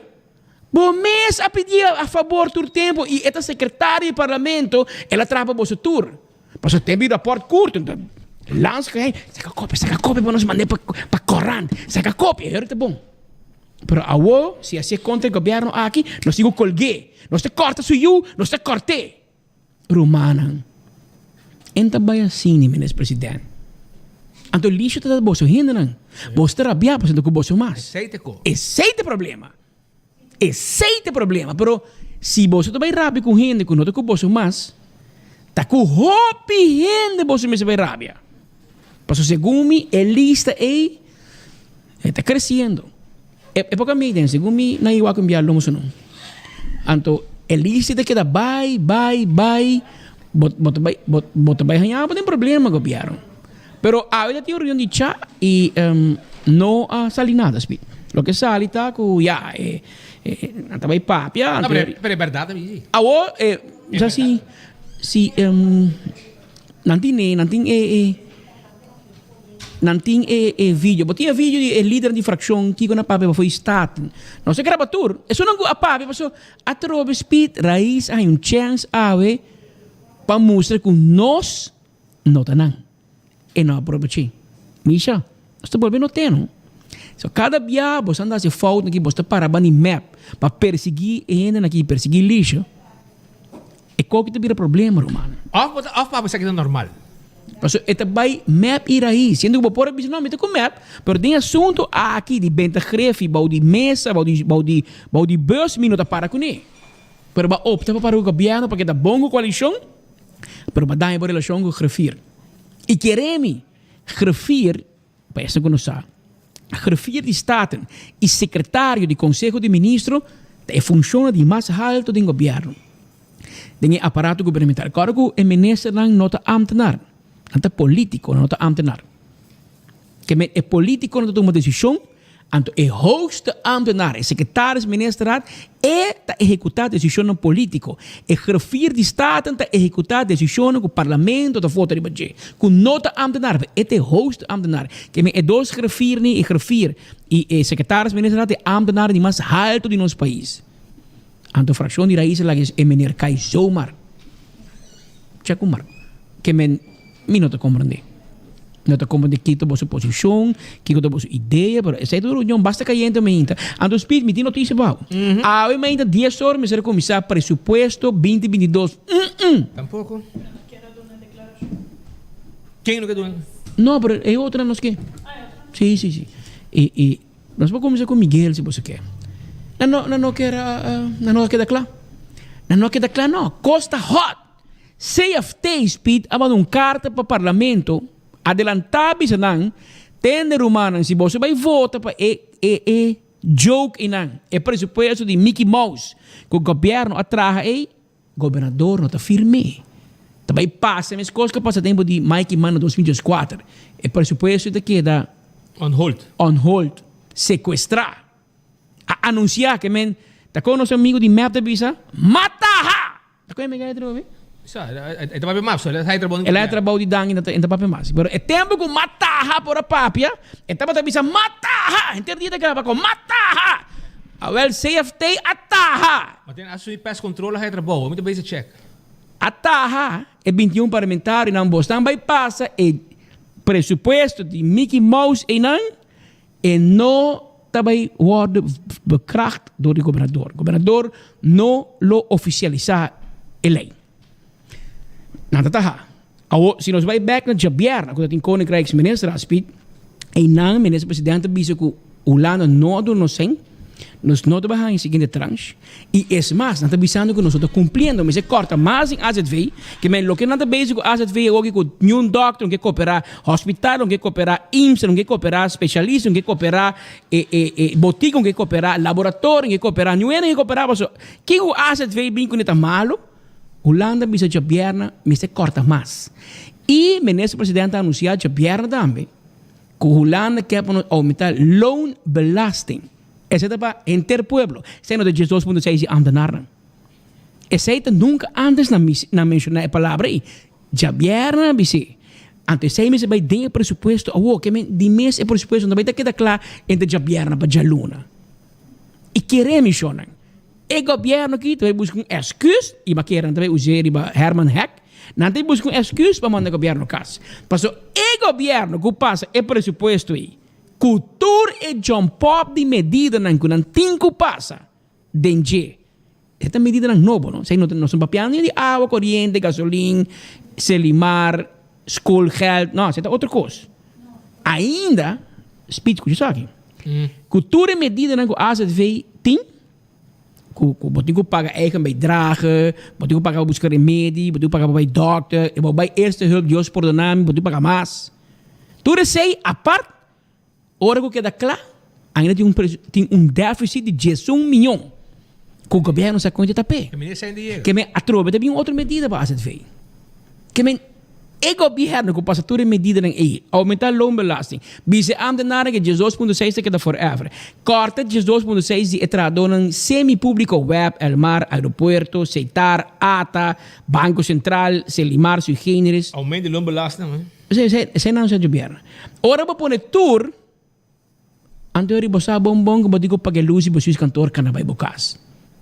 Speaker 21: bo mes a pidi a fabor tur tempu i e ta sekretario di parlamento, el a traha pa boso tur. Pasobra tempu di raport kurto, enton Lans ku hey, saka kopia, saka kopia pa nos mand'é pa pa korant, saka kopia, e ora ta bon. Pero awo si hasié kontra e gobièrnu aki, nos tin ku kolg'é, nos ta kòrta su yu, nos ta kòrt'é. Rumannan, en ta bai asina, Minister President. Anto Lisio ta da boso hendenan. Boso ta rabiá pasobra ku boso mas.
Speaker 20: Esei ta ko.
Speaker 21: Esei ta problema. Esei ta problema. Pero si boso ta bai rabia ku hende ku no ta ku boso mas, ta ku hopi hende boso mester bai rabia. Pasobra segun mi e lista ei e ta kresiendo. E e por kambia den, segun mi nan igual kambia lomo su no. Anto e lista ta keda bai, bai, bai, bo bo ta bai bo bo ta bai haña bo den problema gobierno. Pero awe ta tin un reunion di cha y no a sali nada speed. Loke sali ta ku ya e e nan ta bai papia
Speaker 20: No,
Speaker 21: anto
Speaker 20: pero pero e berdad ta bisti.
Speaker 21: Awo e sa si si nan tin e nan tin e e. Nan tin e e video. Bo tin e video di e lidernan di frakshon kiko nan papia bafo di Staten. Nos a graba tur. Esunnan ku a papia paso atrobe Speed Rais a haña un chèns awe pa mustra ku nos no ta nan. E no a probech'é. Misha, nos ta bolbe not'é no. So kada bia bo anda hasi fout aki bo ta para banda di mep pa persiguí e hendenan aki, persiguí Lisha. E koki ta bira problema, ruman.
Speaker 20: Of bo ta of pa bo esaki ta normal?
Speaker 21: Pasobra e ta bai mep i rais. Siendo ku bo por a bisa, no, mi ta ku mep, pero den e asuntu aki di benta grefi bou di mesa, bou di bou di bou di bus mi no ta para kuné. Pero bo a opta pa para ku gobièrnu paske ta bon ku koalishon, pero bo a daña bo relashon ku grefir. I kere mi, grefir, Pa esnan ku no sa, Griffier di Staten i Sekretario di Konseho di Ministro ta e funshonnan di mas haltu den gobièrnu, den e aparato gubernamental. Kòrda ku e ministernan no ta ámtenar, nan ta polítiko, nan no ta ámtenar. Ke men e polítikonan ta tuma desishon. Anto e hoogste ambtenaar, e secretaris ministerraad, e ta ehecutá decisionnan politico. E griffier di Staten ta ehecutá decisionnan cu Parlamento ta vota riba dje, cu no ta ambtenaar, pero e ta e hoogste ambtenaar. Ke men e dos griffiernan, e griffier y e secretaris ministerraad, ta e ambtenaarnan di mas halto di nos pais. Anto fraccion di Raiz a laga e meneer cay zomaar. Check un Marco. Ke men mi no ta comprende. No ta comprende kiko ta boso posicion, kiko ta boso idea, pero esey ta un reunion basta cayente mainta. Anto Speed, mi tin noticia pa bo. Awe mainta dies or mester a cuminsa presupuesto binti 22. Mm-mm.
Speaker 20: Tampoco. Ken no ke duna?
Speaker 21: No, pero e otronan nos ke. Si, si, si. Y, y nos por cuminsa cu Miguel si boso ke. Nan no, nan no kier, nan no a keda cla. Nan no a keda cla no. Cos ta hot. CFT Speed a manda un carta pa Parlamento adelanta bisa nan, Tende rumannan, si boso bay vota pa e, e, e joke eynan, e presupuesto di Mickey Mouse cu gobierno a traha ey, Gobernador no ta firm'é. Ta bai pasa meskos ku a pasa tempu di Mike Eman na 2014. E presupuesto ta keda.
Speaker 20: On hold.
Speaker 21: On hold. Sekuestrá. A anunsiá ke men ta kon nos amigu di mep ta bisa, Mataha! Ta kon e mega e trobe?
Speaker 20: Sa, e ta papia mas, el a trabou
Speaker 21: El a trabou di danki e ta papia mas. Pero e tempu ku Mataha por a papia, e tabata bisa Mataha! Henter dia ta graba kon Mataha! Awel CFT a taha.
Speaker 20: Ma tin asui pest control a haña trabou, mi ta bezig check.
Speaker 21: A taha e 21 parlamentarionan bosnan bai pasa e presupuesto di Mickey Mouse einan e no ta bai wordo bekracht door di gobernador. Gobernador no lo oficialisa e ley. Nan ta taha. Awo si nos bai bek na djabièrnè ku ta tin Koninkrijksminister Aspit, einan minister presidente a bisa ku Hulanda no a duna nos sèn, nos no ta bai haña e siguiente tranche i es mas nan ta bisando ku nos no ta kumpliendo, mester kòrta mas den azv, ke men loke nan ta bezig ku azv awoki ku niun dòkter no ke koperá, hospital no ke koperá, IMSA no ke koperá, spesialista no ke koperá, e e e botika no ke koperá, laboratorio no ke koperá, niun hende no ke koperá pasobra kiko ku azv bin kuné ta malo? Hulanda bisa djabièrnè mester kòrta mas. I Minister President a anunsiá djabièrnè tambe ku Hulanda ke pa nos oumentá loonbelasting. Esei ta pa henter pueblo. Esei no ta 12.6 di ámtenarnan. Esei ta nunka ántes nan nan menshoná e palabra ei. Djabièrnè nan bis'é. Anto esei mester bai den e presupuesto awor. Ke men di mes e presupuesto no ta bai ta keda kla entre djabièrnè pa djaluna. I kere mishonnan. E gobierno aki ta bay busca un excuse, y ma kere nan ta bay use riba Herman Heck, nan ta bay busca un excuse pa manda gobierno cas. Paso e gobierno cu pasa e presupuesto ey, cu tur e jump-up di medidanan cu nan tin cu pasa den dje, e ta medidanan nobo no, esey no ta, nos no papiando ni di awa, coriente, gasolin, Selimar, schoolgeld, no, esey ta otro cos. Ainda, speech cu esaki, cu tur e medidanan cu azv tin, Ku ku bo tin ku paga eigen bijdrage, bo tin ku paga pa buska remedi, bo tin ku paga pa bai dokter, e bo bai eerste hulp, Dios pordona mi, bo tin ku paga mas. Tur esei apart, ora ku keda kla, ainda tin un tin un deficit di diesun miyon ku gobièrnu sa konta ta p'e. Ke men atrobe ta bin otro medida pa azv. Ke men e gobièrnu ku pasa tur e medidanan ei, oumentá loonbelasting, bisa e ámtenarnan ke 12.6 ta keda forever, kòrta 12.6 di e trahadónan semi-públiko, web, Elmar, Aeropuerto, Setar, ata, Banko Sentral, Selimar, sui generis.
Speaker 20: Oumento di loonbelasting tambe.
Speaker 21: Esei esei nan sa gobièrnu. Ora bo pone tur, Anto eri bo sa bon bon ku bo tin ku paga e lus i bo suis kantor kana bai bo kas.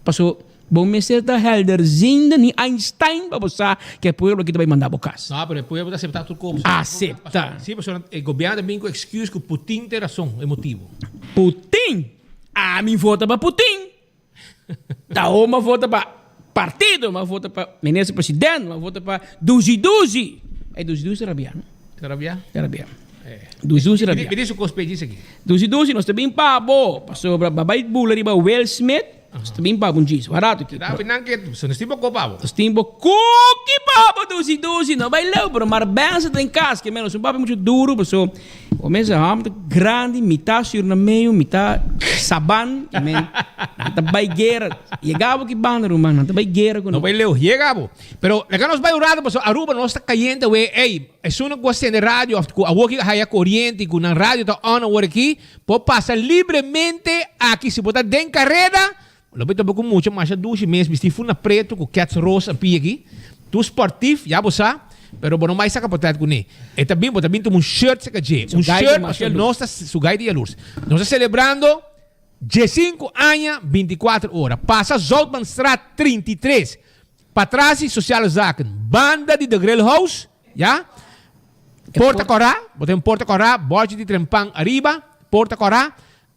Speaker 21: Paso bo mester ta helderziende ni Einstein pa bo sa ku e pueblo aki ta bai manda bo kas.
Speaker 20: No, pero e pueblo ta aseptá tur kos.
Speaker 21: Aseptá.
Speaker 20: Sí, pasobra e gobièrnu ta bin ku excuse ku Putin ta e rason, e motibu.
Speaker 21: Putin? Ami vota pa Putin! Ta ho m'a vota pa partido, m'a vota pa minister president, m'a vota pa Duzi Duzi. Ey Duzi Duzi ta rabia no?
Speaker 20: Ta rabia?
Speaker 21: Ta rabia. Duzi Duzi rabia.
Speaker 20: Mi di su cos p'e djis aki.
Speaker 21: Duzi Duzi nos ta bin pa bo pasobra babay bula riba Will Smith nos ta bin pa bo un djis. Barato aki.
Speaker 20: Ta nan ke so nos tin bo ko pa bo.
Speaker 21: Nos tin bo koki pa bo Duzi Duzi. No bay leu pero Marbenza ta den cas ke menos un papia mucho duro paso. Bo mester hòmber ta grandi, mitá Surnameo, mitá Saban, amen. Nan ta bai guera. Yega bo ki banda, ruman, nan ta bai guera ku
Speaker 20: No
Speaker 21: nos.
Speaker 20: bai leu, yega bo. Pero laga nos bai un rato pasobra Aruba nos ta kayente awe. Ey, esunnan ku a sende radio òf ku awor ki a haya koriente i ku nan radio ta on awor aki, por pasa libremente aki. Si bo ta den kareda, lo bai topa ku mucha masha dushi mes bisti funa pretu ku kets rosa pia aki. Tur sportif, ya bo sa, pero bo no mai saka potret kuné. E ta bin, bo ta bin tuma un shirt saka dje. Un shirt pasobra nos ta, su gai di yalurs. Nos ta selebrando. 15 aña, 24 ora. Pasa Zoutmanstraat 33, patras di Sociale Zaken, banda di The Grill House, ya. Porta Kòrá, bo ta den Porta Kòrá, bòrchi di Trempan ariba, Porta Kòrá.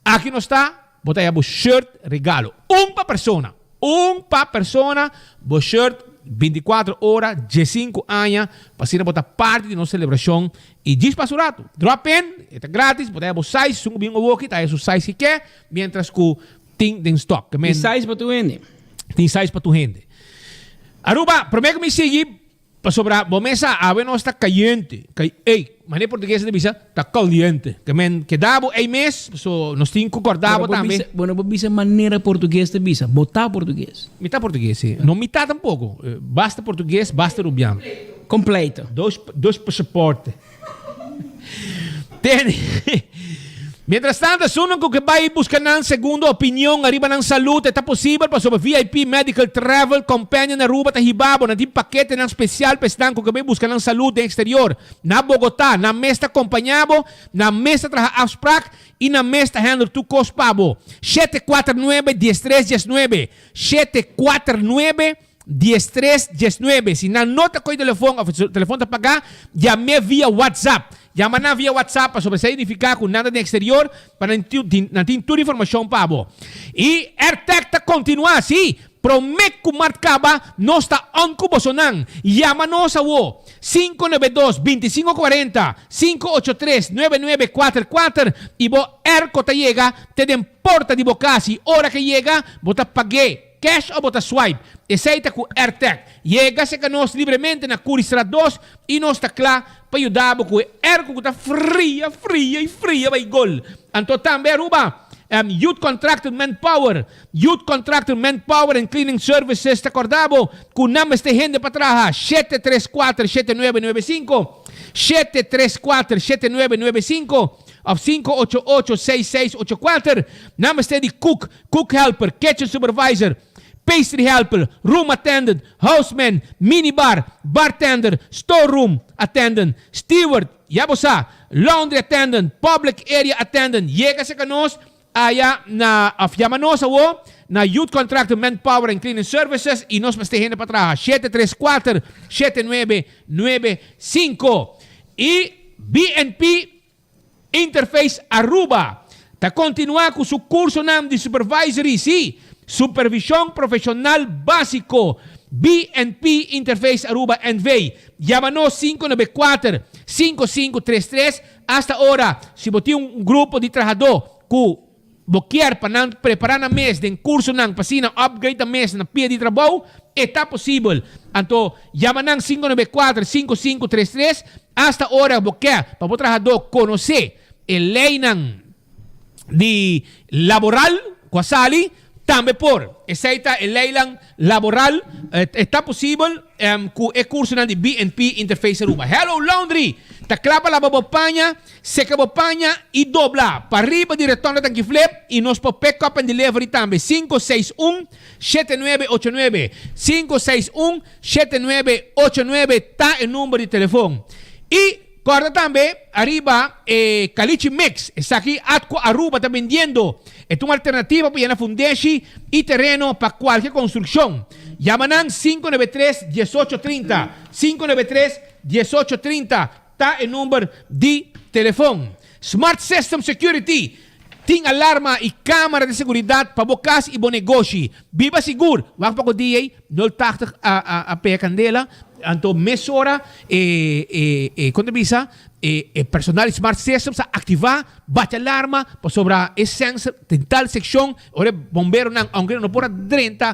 Speaker 20: Aki nos ta, bo ta haya bo shirt regalo. Un pa persona. Un pa persona, bo shirt 24 ora, 15 aña, pa asina bo ta parti di nos celebracion y djis pa su rato. Drop in, e ta gratis, bo ta haya bo size, esun cu bin awoki ta haya su size ki ke, mientras cu tin den stock. Ke men.
Speaker 21: Tin size pa tur hende.
Speaker 20: Tin size pa tur hende. Aruba, prome cu mi sigui, Pasobra bo mes sa, awe nos ta kayente. Kay, ey, manera portugues ta bisa, ta kaliente. Ke men keda bo ey mes, so nos tin ku kòrda bo tambe.
Speaker 21: Bo no por bisa manera portugues ta bisa, bo ta portugues.
Speaker 20: Mi ta portugues, si. No mi ta tampoko. Basta portugues, basta rubiano.
Speaker 21: Kompleto.
Speaker 20: Dos, dos pasaporte. Tene. Mientras tanto, esunnan ku ke bai buska nan segundo opinion ariba nan salud, e ta posibel pasobra VIP Medical Travel Companion Aruba ta hiba bo. Nan tin paketenan spesial pa esnan ku ke bai buska nan salud den eksterior. Na Bogotá, nan mes ta kompañá bo, nan mes ta traha afsprak i nan mes ta handle tur kos pa bo. 749 13 19 749 13 19 Si nan no ta koy telefon of su telefon ta pagá, yam'é via WhatsApp. Yama nan via WhatsApp pasobra esei nifiká ku nan ta den eksterior pa nan tin nan tin tur informashon pa bo. I AirTag ta kontinuá, sí! Promé ku mart kaba, nos ta on ku bosonan. Yama nos awo, 592 25 40, 583 99 4 i bo airco ta yega te den porta di bo kas i ora ke yega bo ta pag'é. Cash o bo ta swipe? Esei ta ku AirTag. Yega serka nos libremente na Curiestraat 2 i nos ta kla pa yuda bo ku e airco ku ta fria, fria i fria bai gol. Anto tambe Aruba Youth Contracted Manpower, Youth Contracted Manpower and Cleaning Services ta korda bo ku nan mester hende pa traha 734 7995, 734 7995 òf 588 6684. Nan mester di cook, Cook helper, kitchen supervisor, pastry helper, room attendant, houseman, mini bar, bartender, storeroom attendant, steward, ya bo sa, laundry attendant, public area attendant. Yega serka nos aya na of yama nos awo na Youth Contractor Manpower and Cleaning Services y nos mester hende pa traha 734 7995 y BNP Interface Aruba ta kontinuá ku su kursonan di supervisory, sí, supervishon profeshonal básiko. BNP Interface Aruba NV. Yama nos 594 5533 Asta ora, si bo tin un grupo di trahadó ku Bo kier pa nan prepara nan mes den cursonan pa asina upgrade nan mes na pia di trabou? E ta posibel! Anto yama nan 594 5533 hasta ora bo ke pa bo trahadó conoce e leynan di laboral cu a sali, tambe por. Esey ta e leynan laboral. E ta posibel. Ku e kursonan di BNP Interface Aruba. Hello Laundry ta kla pa laba bo paña, seka bo paña i dobla. Pariba di Rotonda Tanki Flip i nos por pick up and delivery tambe. 561 7989 561 7989 ta e number di telefon. I kòrda tambe ariba e Caliche Mix. Esaki Atco Aruba ta bendiendo. E ta un alternativa pa yena fundeshi i tereno pa kualke konstrukshon. Yama nan 593 18 30. 593 18 30 ta e number di telefon. Smart System Security tin alarma i camera di seguridad pa bo cas i bo negoshi. Biba sigur! Wak poko dia ei, 080 a a a pega candela, anto mesora e e e kon ta bisa e e personal di Smart Systems a activa Bati alarma pasobra e sensor den tal seccion, ora e bomberonan aunke nan no por a drenta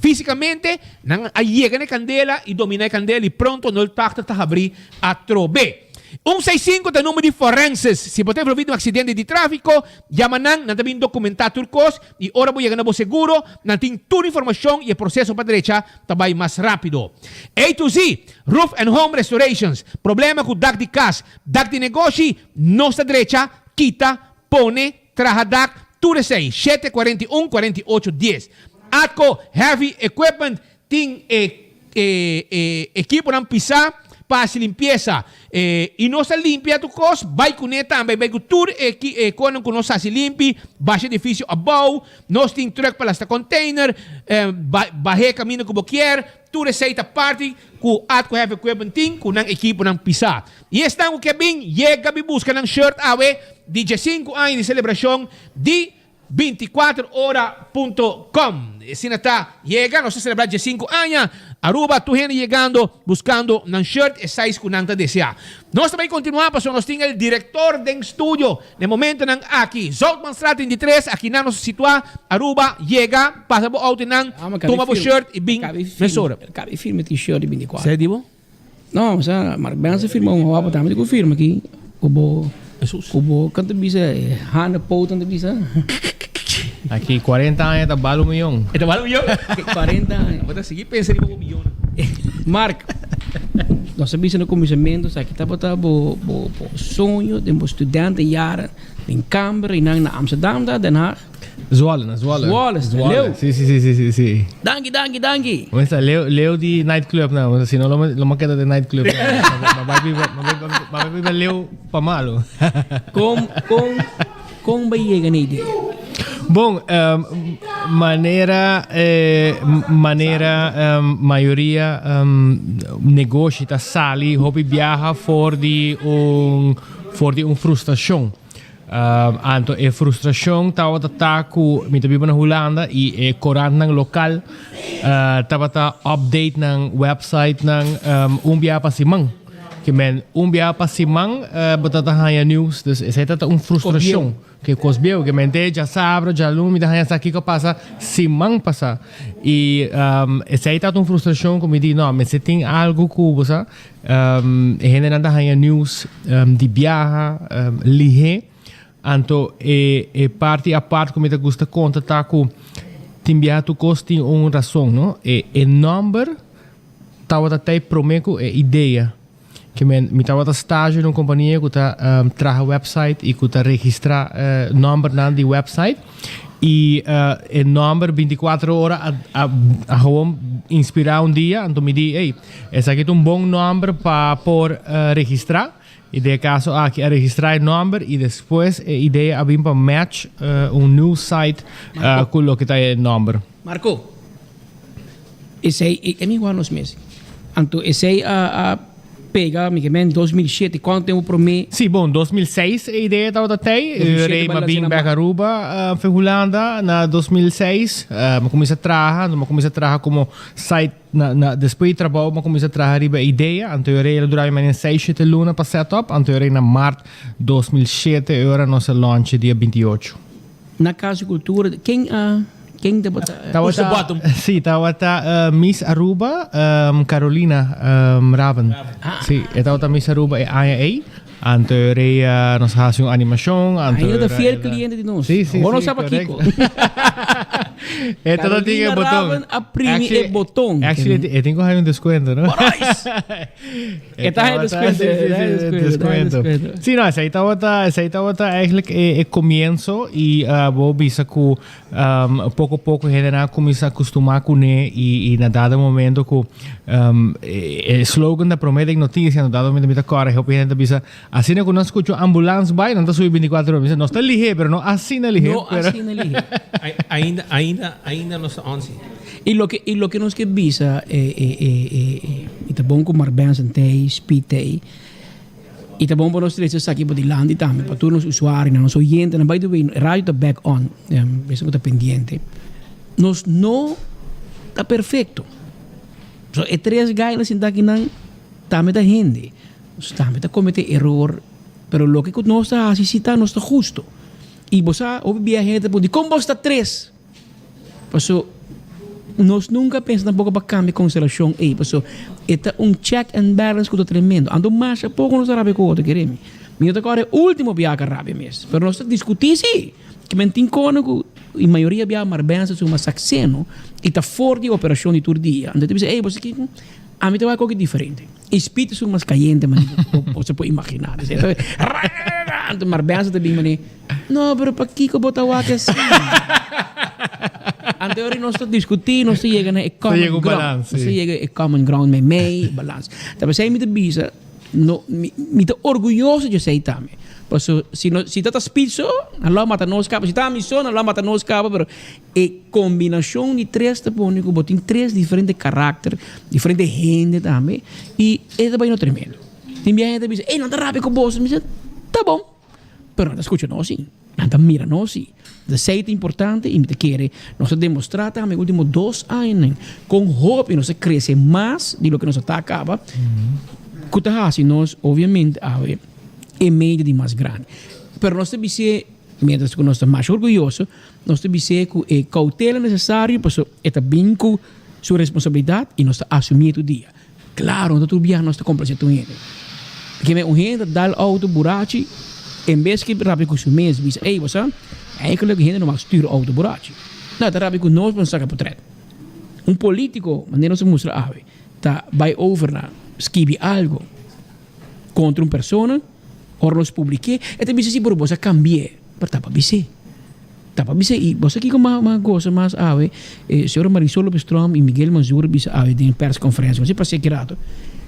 Speaker 20: fisicamente, nan a yega na e candela y domina e candela y pronto 080 ta habri atrobe. Un seis sinku ta e number di forenses. Si bo ta envolvi den un accidente di trafico, yama nan, nan ta bin documenta tur cos y ora bo yega na bo seguro, nan tin tur informacion y e proceso pa drecha ta bay mas rapido. A to Z, Roof and Home Restorations, problema cu dak di cas, Dak di negoshi, nos ta drecha, kita, pone, traha dak, tur esei, 7 41 48 10. Atco Heavy Equipment tin e e e ekiponan pisá. pa hasi limpiesa. I nos a limpia tur kos, bai kuné tambe, bai ku tur e e konan ku nos hasi limpi, basha edifisio abou, nos tin truck pa lasta container, bah'é kaminda ku bo kier, tur esei ta parti ku Atco Heavy Equipment tin ku nan ekiponan pisá. I esnan ku ke bin, yega bin buska nan shirt awe di diesinku aña di selebrashon di 24 ora punto com. Esina ta yega, nos ta celebra diescinco aña. Aruba, tur hende yegando buscando nan shirt e size cu nan ta desea. Nos ta bay continua pasobra nos tin el director den studio na e momentonan aki. Zoutmanstraat 33, aki nan nos ta situa. Aruba, yega, pasa bo auto nan, tuma bo shirt y bin mesora.
Speaker 21: Cabe firma tin shirt di 24.
Speaker 20: Sey di bo?
Speaker 21: No, o sea, Mark Benz a firma un wapo tambe di ku firma aki ku bo ku bo kan ta bisa handen poten ta bisa.
Speaker 3: Aki 40 aña ta bal un miyon.
Speaker 20: E ta bal un miyon?
Speaker 21: 40 aña.
Speaker 20: Bo ta sigui pensa riba bo miyonnan.
Speaker 21: Mark, nos a bisa na kuminsamentu esaki tabata bo bo bo soño den bo studente jaren den kamber einan na Amsterdam ta Den Haag.
Speaker 3: Zwolle, na Zwolle.
Speaker 21: Zwolle,
Speaker 3: Zwolle.
Speaker 21: leu.
Speaker 3: Sí, sí, sí, sí, sí, sí.
Speaker 21: Danki, danki, danki.
Speaker 3: Bo mester leu, leu di nightclub nou. Bo si no lo lo mo keda den nightclub. Ma bai biba, ma bai ma bai biba leu pa malo.
Speaker 21: Kon, kon, kon bo yega na idea?
Speaker 3: Bon, um, manera eh, manera um, mayoria um, negoshi ta sali hopi biaha for di un for di un frustracion. Anto e frustracion tabata ta cu mi ta biba na Hulanda y e corantnan local tabata update nan websitenan un bia pa siman. Ke men un bia pa siman bo ta ta haya news. Dus esey ta ta un frustracion. Ke cos bieu. Ke men te djasabra, djalun mi ta haya sa kico a pasa siman pasa. Y esey ta ta un frustracion cu mi di no mester tin algo cu bo sa. E hendenan ta haña news di biaha lihé. Anto e e parti apart ku mi ta gusta konta ta ku tin biaha tur kos tin un rason, no? E e nòmber tabata tei promé ku e idea. Ke men mi tabata stage na un kompania ku ta traha website i ku ta registrá nòmbernan di website. Y e nomber 24 ora a, a, a gewoon inspira un dia. Anto mi di, hey, esaki ta un bon nomber pa por uh, registra. Y den e caso aki a registra e nomber y despues e idea a bin pa match uh, un new site uh, cu loke ta e nomber.
Speaker 21: Marco, esey e mi wou nos mes. Anto esey a, a pega mi ke men 2007 cuanto tempo prome.
Speaker 3: Si, bon, 2006 e idea tabata tey.
Speaker 21: 2007
Speaker 3: Rey
Speaker 21: bala
Speaker 3: m'a bin
Speaker 21: sena
Speaker 3: bek
Speaker 21: ma.
Speaker 3: Aruba, uh, fe Hulanda na 2006. Uh, m'a cuminsa traha, anto m'a cuminsa traha como site na, na, despues di trabou m'a cuminsa traha riba e idea. Anto e rey a dura mi manera seis, shete luna pa set up. Anto e rey na maart 2007 e ora nos a launch dia 28.
Speaker 21: Na Cas di Cultura, ken a ken tabata
Speaker 3: Tabata, sí, tabata Miss Aruba, Carolina Raven. Sí, e tabata Miss Aruba e aña ei. Anto rei nos a hasi un animashon. Anto
Speaker 21: Ainda ta fiel cliente di nos.
Speaker 3: Sí, sí,
Speaker 21: Bo no
Speaker 3: sí,
Speaker 21: sa pakiko.
Speaker 3: E tabata tin e
Speaker 21: Carolina
Speaker 3: boton.
Speaker 21: Raven a primi e boton.
Speaker 3: Actually, e tin ku haña un descuento, no?
Speaker 21: E ta haña descuento,
Speaker 3: Sí,
Speaker 21: e
Speaker 3: sí,
Speaker 21: ta haña
Speaker 3: sí,
Speaker 21: descuento, e ta haña
Speaker 3: descuento.
Speaker 21: descuento.
Speaker 3: Sí, no, esei tabata, esei tabata eigenlijk e, e comienzo y uh, bo bisa ku um, poco poco hendenan a cuminsa acostuma kuné y, y na dado momento ku um, e, e slogan da prome den noticia, na dado momento mi ta kòrda hopi hende ta bisa asina ku nan skucha un ambulans bai nan ta subi 24 ora. Mi bisa nos ta lihé pero no asina lihé.
Speaker 21: No
Speaker 3: pero
Speaker 21: asina lihé.
Speaker 20: Ainda, ainda, ainda nos ta onsi.
Speaker 21: Y loke, y loke nos ke bisa, e, e, e, e, e, y ta bon ku Mark Benson t'ei, Speed t'ei, y ta bon pa nos trese esaki pa dilanti tambe, pa tur nos usuarionan, nos oyentenan. By the way, radio ta back on, esun ku ta pendiente. Nos no ta perfecto. So e tres gainan sinta akinan tambe ta hende. Nos tambe ta komete eror, pero loke ku nos ta hasi si ta nos ta husto. Y bo sa, hopi bia hende ta puntra, dikon bos ta tres? Paso nos nunca a pensa tampoco pa cambia constelacion ey, paso e ta un check and balance cu ta tremendo. Anto masha poco nos ta rabia cu otro, kere mi. Mi no ta acorda e ultimo biaha cu a rabia mes, pero nos ta discuti si. Ke men tin cono cu e mayoria biaha Marbenza su mas saxeno y ta for di operacion di tur dia. Anto e ta bisa, ey, bo sa kico? Ami ta wak hoki diferente. E spit esun mas cayente mane bo se por imagina. Anto Marbenza ta bin mane, no, pero pakico bo ta wak asina? Anto nos ta discuti, nos ta yega na e common
Speaker 3: yega un
Speaker 21: ground.
Speaker 3: balans,
Speaker 21: Nos ta
Speaker 3: sí.
Speaker 21: yega e common ground meimei, balans. Ta pesey mi ta bisa, no, mi, mi ta orguyoso di esey tambe. Paso si no, si ta ta speed so, nan lo mata nos caba. Si ta ami so, nan lo mata nos caba, pero e combinacion di tres ta pone cu bo tin tres diferente karakter, diferente hende tambe, y e ta bay no tremendo. Tin biaha hende ta bisa, ey nan ta rabia cu boso. Mi bisa, ta bon. Pero nan ta scucha nos si, nan ta mira nos si. Esey ta importante y mi ta kere nos a demostra tambe e ultimo dos añanan con hopi nos a crece mas di loke nos a ta caba, cu ta haci nos obviamente awe e medio di mas grandi. Pero nos ta bis'é, mientras cu nos ta masha orguyoso, nos ta bis'é cu e cautela necesario pasobra e ta bin cu su responsabilidad y nos ta asumié tur dia. Claro, no ta tur biaha nos ta complace tur hende. Keme un hende ta dal auto burachi, en bes ki rabia cu su mes, bisa, ey, bo sa, eigenlijk hende no mag stuur auto burachi. No, ta rabia cu nos pa nos saca potret. Un politico, manera nos a mustra awe, ta bay over na skibi algo contra un persona, ora nos publike, e ta bisa si, pero bo sa cambi'e, pero ta pa bis'e. Ta pa bisa y bo sa kico mas mas goza mas awe e señora Marisol Lopez Tromp y Miguel Manzur bisa awe den persconferencia no si pas'e ki rato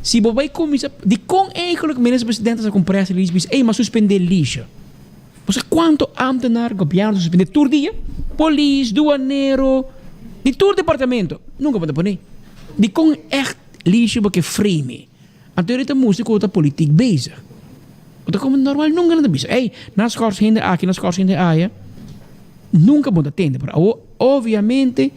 Speaker 21: si bo bay cuminsa dicon eigenlijk minister presidente sa con press release bisa ey mas suspende Lisha bo sa cuanto ambtenaar gobierno ta suspende tur dia polis duanero di tur departamento nunca bo ta pone dicon echt Lisha bo ke frame Anto e ta mustra ku bo ta politiek bezig. Bo ta komo normal nunka nan ta bisa ey nan schors hende aki nan schors hende aya. Nunka bo ta tende pero awo obviamente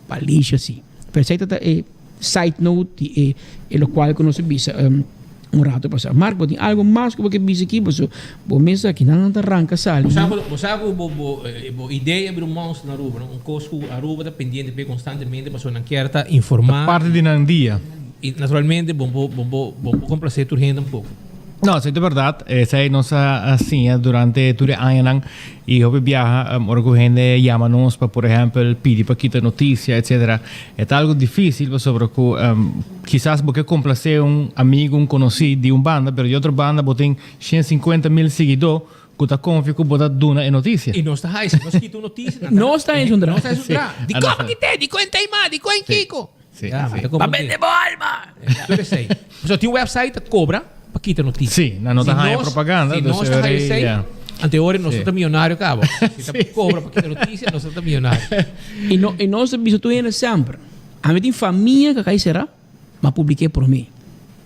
Speaker 21: pa Alicia si. Pero esei ta ta e side note di e e lokual ku nos a bisa un rato pasa. Mark bo tin algo mas ku bo ke bisa aki paso bo mes aki nan ta ranka sali.
Speaker 20: Bo sa ku bo sa ku bo bo bo idea bira un monster na Aruba no un kos ku Aruba ta pendiente p'e konstantemente pasobra nan kier ta informa.
Speaker 3: Ta parti di nan dia.
Speaker 20: Y naturalmente bon bo bon bo bon bo complacer tur hende un poco.
Speaker 3: No, esei ta berdad. Esei nos a siña durante tur e añanan y hopi biaha ora cu hende yama nos pa por ehempel pidi pa kita noticia etcetera e ta algo dificil pasobra cu kisas bo ke complace un amigo, un conoci di un banda pero di otro banda bo tin 150 mil siguidor cu ta confia cu bo ta duna e noticia.
Speaker 20: Y nos ta haci, si nos kita un noticia nan ta
Speaker 21: Nos ta haci un dra.
Speaker 20: Nos ta haci un dra. Di con bo kite? Di con Taima? Di con Kiko?
Speaker 3: Sí,
Speaker 20: Ja,
Speaker 3: sí.
Speaker 20: ta
Speaker 21: Pa bende bo alma!
Speaker 20: Tur esei. Pasobra tin website ta cobra pa kita noticia.
Speaker 3: Sí, nan no ta
Speaker 20: Si
Speaker 3: haña
Speaker 20: nos-
Speaker 3: propaganda,
Speaker 20: Si
Speaker 3: dus
Speaker 20: nos ta haña
Speaker 3: ora
Speaker 20: esei,
Speaker 3: ja.
Speaker 20: ante ora nos
Speaker 3: Sí.
Speaker 20: no ta millonario caba. Si ta cobra pa kita noticia, nos no ta millonario.
Speaker 21: Y no, y nos ta bisa tur hende semper. Ami tin famia cu a cay cera, ma publike prome.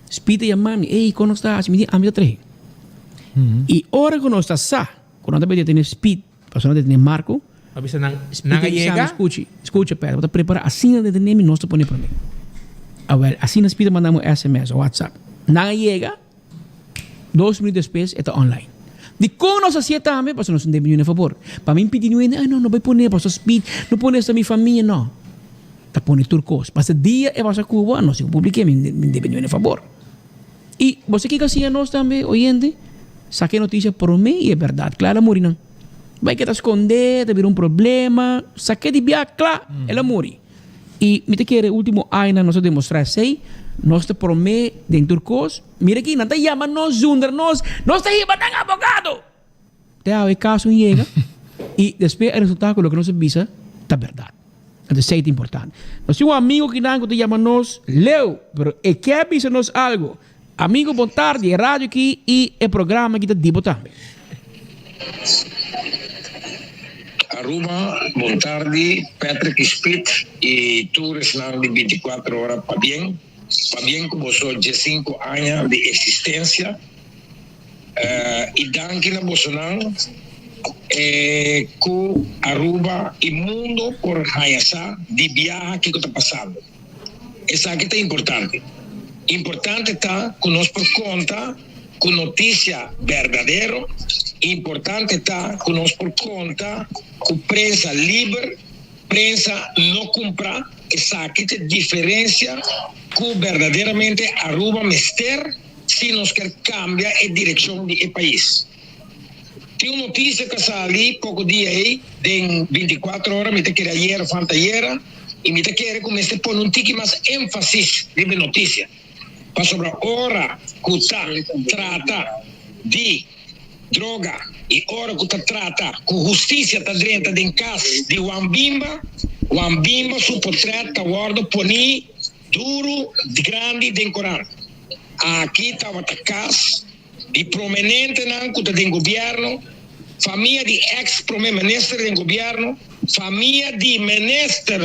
Speaker 21: Speed ta yama mi, ey, con nos ta haci? Mi di, ami ta trahe. Y ora cu nos ta sa cu nan ta bay detene Speed, Pasobra nan ta tene Marco.
Speaker 20: A bisa nan, nan a yega.
Speaker 21: Scuchi, scucha Pedro, bo ta prepara asina nan ta tene mi, nos ta pone prome. Awel, asina Speed a manda mi un sms o WhatsApp. Nan a yega, dos minuut despues e ta online. Dikon nos hacié tambe? Pasobra nos no debe niun e fabor. Pa mi pidi niun hende, ay no, no bay pone, pasobra Speed no pone esta mi famia, no. Ta pone tur cos. Pasa dia e pasa cu bo, nos tin cu publike, mi no debe niun e fabor. Y bo sa kiko a siña nos tambe, oyente? Saka e noticia prome y e berdad kla el a muri nan. Bai ke ta skonde, ta bira un problema, sake di bia kla, el a muri. Y mi ta kere ultimo añanan nos a demostra esey, nos ta prome den tur kos. Mira aki, nan ta yama nos, zundra nos, nos ta hiba nan abogado! Te awe e caso un yega y despues e resulta cu loke nos a bisa ta berdad. Entonces esey ta importante. Nos tin un amigo kinan cu ta yama nos Leo, pero e kier bisa nos algo. Amigo bon tardi, e radio aki y e programa aki ta di bo tambe.
Speaker 4: Aruba, bon tardi, Patrick y Speed y tur esnan di 24 ora pabien. Pabien cu boso diescinco aña di existencia. Y danki na bosonan cu Aruba y mundo por haya sa di biaha kico ta pasando. Esaki ta importante. Importante ta cu nos por conta cu noticia berdadero. Importante ta cu nos por conta cu prensa liber, prensa no cumpra. Esaki ta e diferencia cu berdaderamente Aruba mester. Si nos kier cambia e direccion di e pais. Tin un noticia cu a sali poco dia ey den 24 ora, mi ta kere ayer of antayera, y mi ta kere cu mester pone un tiki mas enfasis riba e noticia. Pasobra ora cu ta trata di droga y ora cu ta trata cu husticia ta drenta den cas di Juan Bimba. Juan Bimbo su portret ta wordo poni duru grandi den korant. Aki tabata kas di prominentenan ku ta den gobierno, famia di ex prome minister den gobierno, famia di minister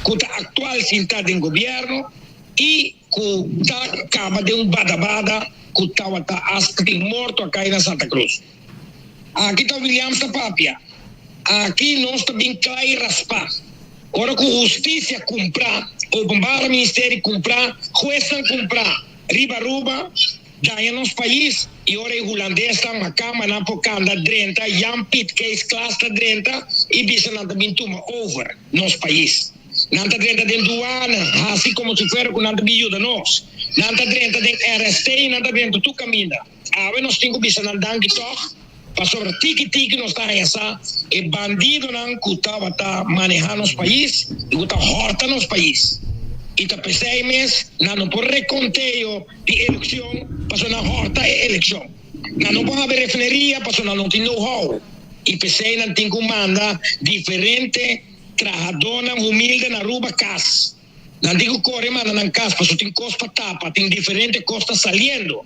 Speaker 4: ku ta aktual sinta den gobierno i ku ta kaba den un badabada ku tabata asta tin morto a kai na Santa Cruz. Aki ta Williams ta papia. Aki nos ta bin kla i raspa. Ora ku hustisia kumpra, Openbare Ministerie kumpra, huesnan kumpra riba Aruba, daña nos pais i ora e hulandesnan makamanan por kanda drenta, Jan Piet Kees Klaas ta drenta i bisa nan ta bin tuma over nos pais. Nan ta drenta den duana, hasi komo si fuera ku nan ta bin yuda nos. Nan ta drenta den RST i nan ta drenta tur kaminda. Awe nos tin ku bisa nan danki tòg, pasobra tiki tiki nos ta haña sa e bandidonan ku tabata manehá nos pais i ku ta hòrta nos pais. I ta p'esei mes nan no por rekonteo di elekshon pasobra nan hòrta e elekshon. Nan no por habi refineria pasobra nan no tin know-how. I p'esei nan tin ku manda diferente trahadónan humilde na Aruba kas. Nan tin ku kore manda nan kas pasobra tin kos pa tapa, tin diferente kos ta saliendo.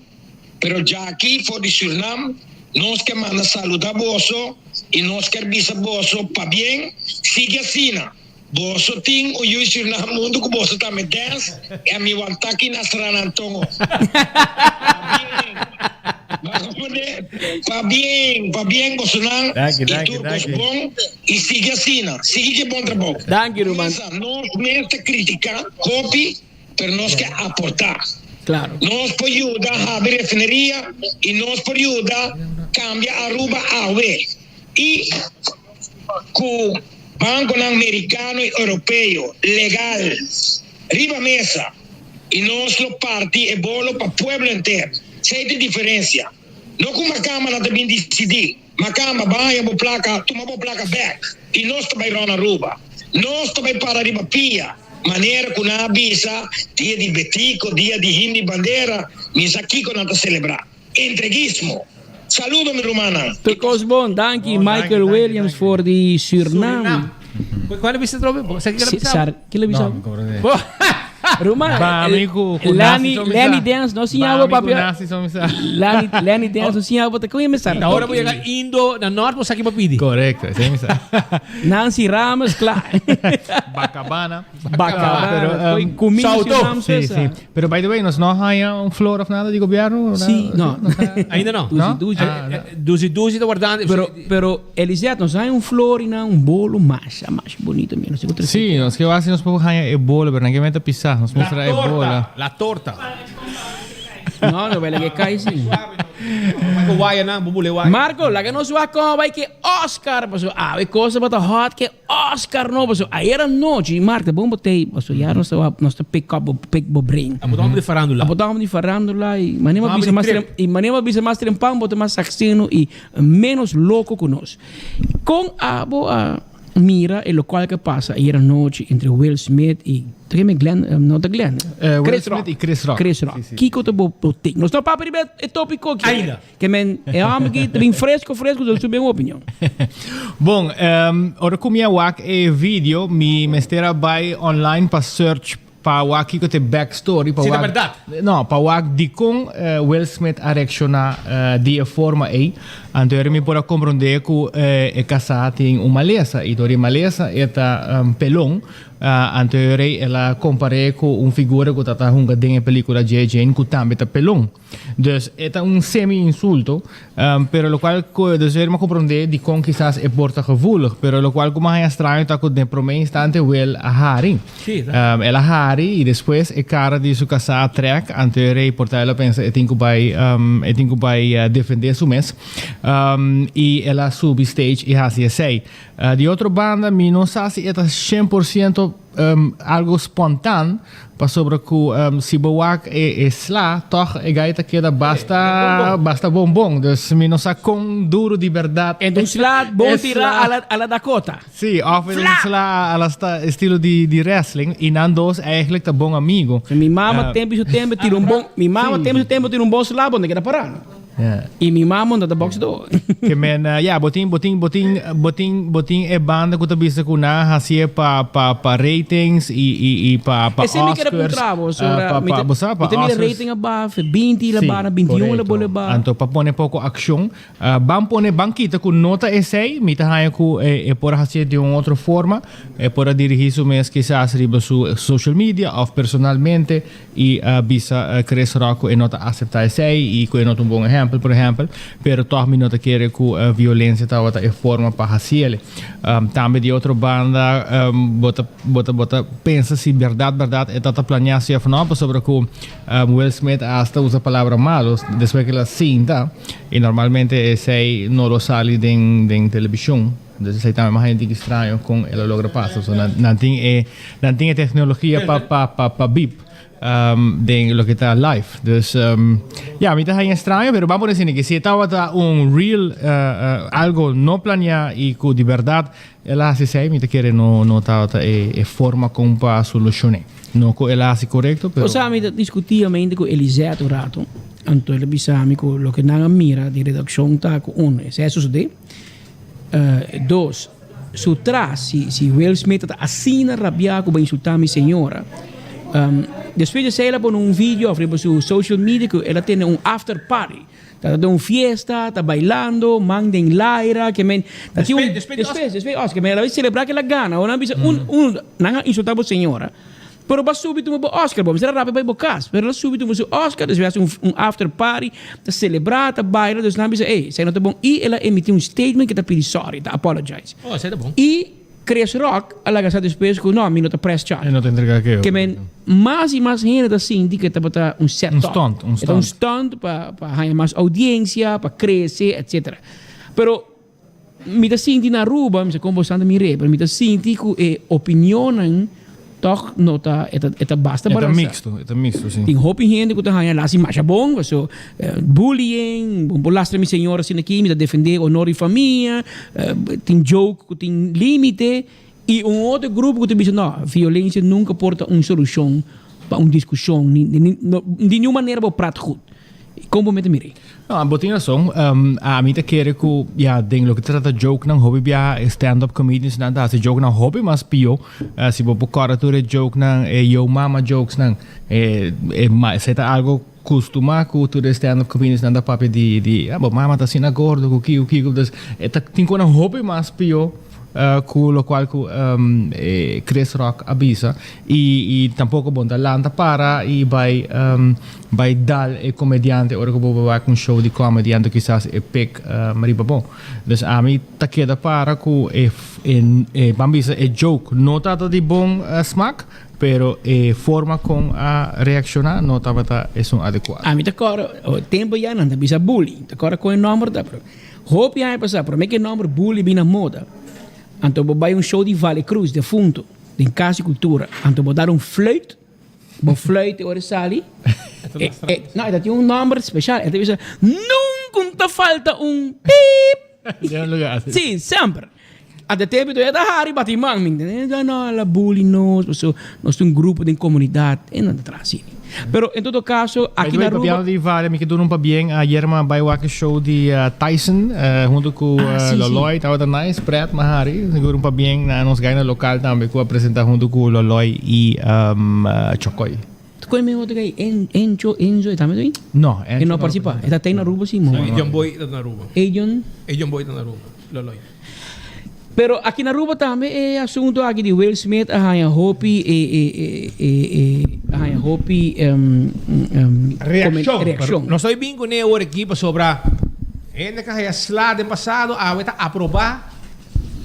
Speaker 4: Pero djaki for di Surnam nos ke manda saluda boso i nos ker bisa boso pabien, sigui asina. Boso tin un yu Surnam mundu ku boso tambe dance i ami wantaki na Sranantongo. Pabien, pabien, pabien bosonan
Speaker 3: Danki,
Speaker 4: i
Speaker 3: danki,
Speaker 4: tur kos
Speaker 3: danki.
Speaker 4: bon i sigui asina, sigui ki bon trabou.
Speaker 21: Danki ruman.
Speaker 4: Mesa, nos mes ta critica hopi. Pero nos ke aportá.
Speaker 21: Claro.
Speaker 4: Nos por yuda habri refineria y nos por yuda cambia Aruba awe. Y cu banconan mericano y europeo legal riba mesa y nos lo parti e bolo pa pueblo enter. Esey ta e diferencia. No cu Macamba nan ta bin dicidi. Macamba, ban haña bo placa, tuma bo placa bek y nos ta bay rond Aruba. Nos ta bay para riba pia, manera cu nan a bisa dia di Betico, dia di Himno y Bandera, mi sa kico nan ta celebra. Entreguismo! Saludo mi rumannan.
Speaker 21: Tur cos bon, danki Michael Williams for di Surinam.
Speaker 20: Cuál bisa trobe? Sa kila bisa?
Speaker 21: Sar, kila bisa?
Speaker 3: No, comprende.
Speaker 21: Ruman,
Speaker 3: Ba mi ku ku
Speaker 21: Lani,
Speaker 3: nasi so mi
Speaker 21: Lani
Speaker 3: sa.
Speaker 21: Dance no
Speaker 3: Ba
Speaker 21: siñaba
Speaker 3: mi ku
Speaker 21: papia.
Speaker 3: nasi so mi sa.
Speaker 21: Lani, Lani Dance no siñaba ta koe me sar.
Speaker 20: Ahora voy a llegar Indo na Norte, pues aquí pa pidi.
Speaker 3: Correcto, esei mi sa.
Speaker 21: Nancy Ramos, kla.
Speaker 3: Bacabana.
Speaker 21: Bacabana,
Speaker 3: Pero,
Speaker 21: koe kuminda
Speaker 3: Sauto.
Speaker 21: Surinam
Speaker 3: Sí,
Speaker 21: so
Speaker 3: sí. Pero by the way, nos no haya un flor of nada di gobierno?
Speaker 21: Sí, no.
Speaker 20: Ainda no.
Speaker 3: No?
Speaker 21: Duzi, duzi.
Speaker 3: Ah, no.
Speaker 20: Duzi, duzi ta guardando.
Speaker 21: Pero, pero Elisette, nos haya un flor y na un bolo masha, masha bonito. Mira, nos encontré
Speaker 3: Sí, nos ke wasi nos por haya e bolo, pero nan ke meta pisá. Nos
Speaker 20: La
Speaker 3: muestra e bola.
Speaker 20: torta, la torta.
Speaker 21: No, no vele que cae, sí.
Speaker 20: Marco waya nan, bubule waya.
Speaker 21: Marco, laga nos wak con bai ke Oscar. Paso, awe cosa bata hot ke Oscar no. Paso, ayer anochi, Marco, bon botei. Paso, ya nos ta, nos ta pick up, pick bo brain.
Speaker 20: Abo ta hombre di farándula.
Speaker 21: Abo ta hombre di farándula y manema
Speaker 20: Hombre
Speaker 21: bisa
Speaker 20: di
Speaker 21: mas
Speaker 20: trip.
Speaker 21: y manema bisa mas trempan, bo ta mas saxeno y Menos loco cu nos. Con abo a mira e locual que pasa ayer anochi entre Will Smith y ta keme Glenn, no ta Glenn,
Speaker 3: Will
Speaker 21: Chris
Speaker 3: Smith
Speaker 21: Rock.
Speaker 3: y Chris Rock.
Speaker 21: Chris Rock.
Speaker 3: Sí, sí.
Speaker 21: Kiko ta bo bo take? Nos no papia riba e topico aki.
Speaker 20: Ainda.
Speaker 21: Ke men e homber aki ta bin fresco fresco dor su ben opinion.
Speaker 3: Bon, ora cu mi a wak e video mi mester a bay online pa search Pa wak kiko ta e back story. Pa
Speaker 20: Si ta
Speaker 3: wak,
Speaker 20: berdad.
Speaker 3: No, pa wak dikon Will Smith a reakshoná di e forma ei. Anto eri mi por a komprondé ku e kasá tin un malesa i dor di e malesa e ta pelon. Anto eri el a kompar'é ku un figura ku ta ta hunga den e pelikula G.I. Jane ku tambe ta pelon. Dus e ta un semi insulto, pero locual cu dus mi a comprende dicon kisas e por ta gevoelig, pero locual cu mi a haña straño ta cu den prome instante Will a hari.
Speaker 20: Sí, ta.
Speaker 3: El a hari y despues e cara di su casa a trek, anto e rey por ta el a pensa e tin cu bay e tin cu bay defende su mes y el a subi stage y haci esey. Di otro banda mi no sa si e ta 100% Algo spontaan, pasobra ku si bo wak e sla, tòg e gai ta keda basta basta bonbon. Dus mi no sa kon duru di bèrdat.
Speaker 21: En un sla bon tirá a la a la Dakota.
Speaker 3: Sí, òf un sla a la estilo di di wrestling. I nan dos eigenlijk ta bon amigo.
Speaker 21: Mi mama tempu i su tempu tira un bon, mi mama tempu i su tempu tira un bon sla, bo no keda pará. I mi mama no ta boxeador.
Speaker 3: Ke men, ya, bo tin, bo tin, bo tin, bo tin, bo tin e banda ku ta bisa ku nan a hasié pa, pa, pa ratings i, i, i pa, pa
Speaker 21: Esei mi kere
Speaker 3: Oscars.
Speaker 21: puntra bo, sobra
Speaker 3: pa,
Speaker 21: mi
Speaker 3: pa,
Speaker 21: ta,
Speaker 3: bo sa, pa
Speaker 21: mi ta mira
Speaker 3: Oscars.
Speaker 21: rating a baha, 20 la
Speaker 3: Sí,
Speaker 21: baha na 21 la
Speaker 3: korekto.
Speaker 21: bole baha.
Speaker 3: Anto pa pone poko akshon. Ban pone, ban kita ku no ta esei, mi ta haña ku e, e por a hasié di un otro forma. E por a dirigí su mes kisas riba su social media òf personalmente. I a bisa Chris Rock ku e no ta aseptá esei i ku e no ta un bon ehèmpel, por ehèmpel. Pero tòg mi no ta kere ku violensia tabata e forma pa hasiel. Tambe di otro banda bo ta bo ta bo ta pensa si bèrdat bèrdat e ta ta planiá si òf nò, pasobra ku Will Smith a asta usa palabra malo despues ku el a sinta i normalmente esei no lo sali den den telebishon. Entonces esei tambe mas hende straño con el a logra pasa. So nan, nan tin e, nan tin e tecnologia pa, pa, pa, pa bip um, den lo que ta live. Dus um, ja, mi ta haña straño, pero vamos decir que si tabata un real uh, uh, algo no planea y cu di verdad el a haci esei, mi ta kere no, no tabata e, e forma con pa solucione. No cu el a haci correcto, pero...
Speaker 21: Osea, mi ta discuti amente cu Elisette un rato. Anto el a bisa mi cu loke nan a mira di redaccion ta cu uno, esei a sucede. Dos, su tras, si, si Will Smith ta asina rabiá ku bo insultá mi señora. Despues di esei el a pone un video riba su social media ku el a tene un after party. Ta den un fiesta, ta bailando, man den laira, ke men ta tin un
Speaker 20: Despues di Oscar?
Speaker 21: Despues di Oscar, men el a selebrá ke el a gana. Ora nan bisa un, un, nan a insultá bo señora. Pero bo a subi tuma bo Oscar, bo mester a rapia bai bo cas. Pero el a subi tuma su Oscar, despues a haci un after party, ta celebra, ta baila, dus nan a bisa, ey, esey no ta bon. Y el a emiti un statement cu ta pidi sorry, ta apologize.
Speaker 20: Oh, esey ta bon.
Speaker 21: Y Chris Rock a laga sa despues cu no, mi no ta press charge.
Speaker 3: E no ta entrega keo.
Speaker 21: Ke men, mas y mas hende ta sinti cu e tabata un set
Speaker 3: Un
Speaker 21: up.
Speaker 3: stunt, un
Speaker 21: E ta un
Speaker 3: stunt.
Speaker 21: stunt pa pa haya mas audiencia, pa crece, etcetera. Pero Mi ta sinti na Aruba, mi sa kon boso ta mir'é, pero mi ta sinti ku e opinionnan tòg no ta, e ta, e ta basta
Speaker 3: E ta
Speaker 21: balansá.
Speaker 3: mixto, e ta mixto, si.
Speaker 21: Tin hopi hende ku ta haña lasi masha bon, paso bullying, bo por lastra mi señora asina aki, mi ta defendé honor di famia, tin joke ku tin límite, i un otro grupo ku ta bisa no, violensia nunka por ta un solushon pa un diskushon, ni, ni, no, di niun manera bo prat goed. Kon bo mete mir'é?
Speaker 3: No, bo tin rason. Ami ta kere ku, ya, den loke ta trata jokenan, hopi biaha e stand-up comediansnan ta hasi jokenan hopi mas pió. Si bo por kòrda tur e jokenan, e yo mama jokesnan, e e esei ta algo kustumá ku tur e stand-up comediansnan ta papia di di, ah, bo mama ta asina gordo ku kiko kiko. Dus e ta tin konan hopi mas pió. Cu locual cu Chris Rock a bisa y y tampoco bon ta lanta para y bay bay dal e comediante ora cu bo bay wak un show di comedy anto kisas e pik riba bo. Dus ami ta keda para cu e e ban bisa e joke no tabata di bon smak pero e forma con a reacciona no tabata esun adecuado.
Speaker 21: Ami ta cora tempo ya nan ta bisa bully ta cora con e nomber ta pero. Hopi aña pasá, promé ku e nòmber Bully bin na moda, anto bo bai un show di Vale Cruz, defunto, den Kas di Kultura, anto bo dar un fluit, bo fluit e ora e sali, e, e, no, e ta tin un nòmber speshal, e ta bisa, Nunka un ta falta un piip!
Speaker 3: Den un lugar así.
Speaker 21: Sí, semper. Ante tempo e ta hari bati man, mi ntende, no, la bully nos, paso nos ta un grupo den comunidad, e no ta traha asina. Pero en todo caso,
Speaker 3: By
Speaker 21: aki
Speaker 3: the
Speaker 21: na
Speaker 3: way,
Speaker 21: Aruba.
Speaker 3: papiando di Vale, mi ke duna un pabien. Ayer mi a bai wak e show di Tyson hunto ku
Speaker 21: Ah, sí, sí.
Speaker 3: Loloy. Tabata nice, pret, mi a hari. Sigur un pabien na nos gaina local tambe ku a presenta hunto ku Loloy i Chokoy.
Speaker 21: Kon e otro kai? Encho, Enzo, e tambe ta bin?
Speaker 3: No, Encho
Speaker 21: E no participa. E ta te na Aruba si mo.
Speaker 20: Edion Boy ta na Aruba.
Speaker 21: Edion?
Speaker 20: Edion Boy ta na Aruba. Loloy.
Speaker 21: Pero aki na Aruba tambe e asunto aki di Will Smith a haña hopi e e e e e a haña hopi
Speaker 20: Reaccion.
Speaker 21: reaccion.
Speaker 20: Nos ta bin kuné awor aki pasobra hende ka haya sla den pasado awe ta aproba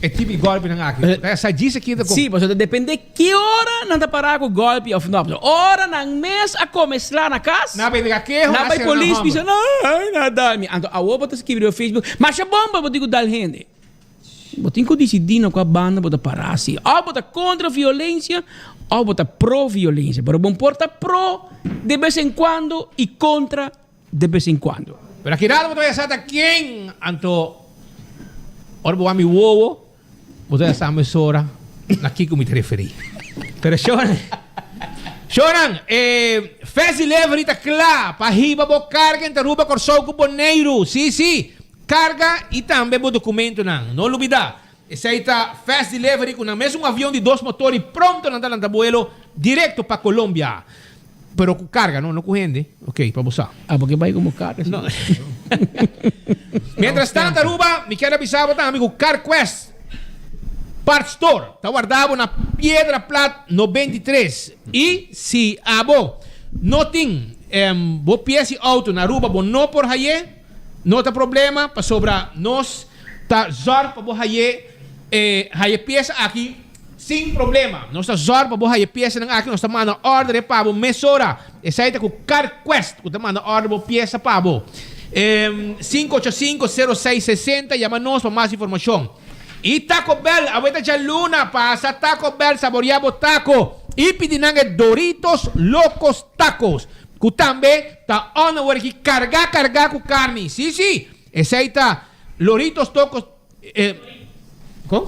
Speaker 20: e tipo di golpenan aki. Ta sa djis aki ta kon.
Speaker 21: Sí, pasobra ta depende Ki ora nan ta para ku gòlpi òf nò? Pasobra ora nan mes a kome sla na kas,
Speaker 20: Nan a bini ka keho,
Speaker 21: nan
Speaker 20: nan
Speaker 21: bai
Speaker 20: sera nan
Speaker 21: polis
Speaker 20: hòmber.
Speaker 21: bisa, No, nan a dal mi. Anto awor bo ta skibi riba Facebook, Masha bon pa bo tin ku dal hende. Bo tin ku disidí na kua banda bo ta para si. Òf bo ta kontra violensia òf bo ta pro violensia. Pero bo por ta pro de bes en kuando i kontra de bes en kuando.
Speaker 20: Pero aki rato bo ta bai a sa ta ken. Anto ora bo wak mi wowo. Bo ta sa mesora na kiko mi ta referí. Pero shon. Shonan, e Fast Delivery ta kla pa hiba bo karga entre Aruba, Kòrsou ku Boneiru. Sí, sí, karga i tambe bo dokumentonan. No lubidá, esei ta Fast Delivery ku nan mesun avion di dos motor i pronto nan ta lanta buelo direkto pa Colombia. Pero ku karga, no, no ku hende. Ok, pa bo sa.
Speaker 21: Ah, bo ke bai ku bo karga si.
Speaker 20: No. Mientras tanto, Aruba, mi kier a bisa bo tambe ku CarQuest Part Store ta warda bo na Piedra Plat 93. I si abo no tin bo pies di auto na Aruba, bo no por haye, no ta problema, pasobra nos ta zorg pa bo haye e haye pies aki. Sin problema. Nos ta zòrg pa bo haya e piesanan aki. Nos ta manda òrder e pa bo mesora. Esei ta ku CarQuest ku ta manda òrder bo piesa pa bo. 585 0660 Yama nos pa mas informashon. I Taco Bell, awe ta djaluna, pasa Taco Bell saboreá bo taco i pidi nan e Doritos Locos Tacos ku tambe ta on awor aki kargá kargá ku karni. Sí, sí, esei ta Loritos Tocos. Kon?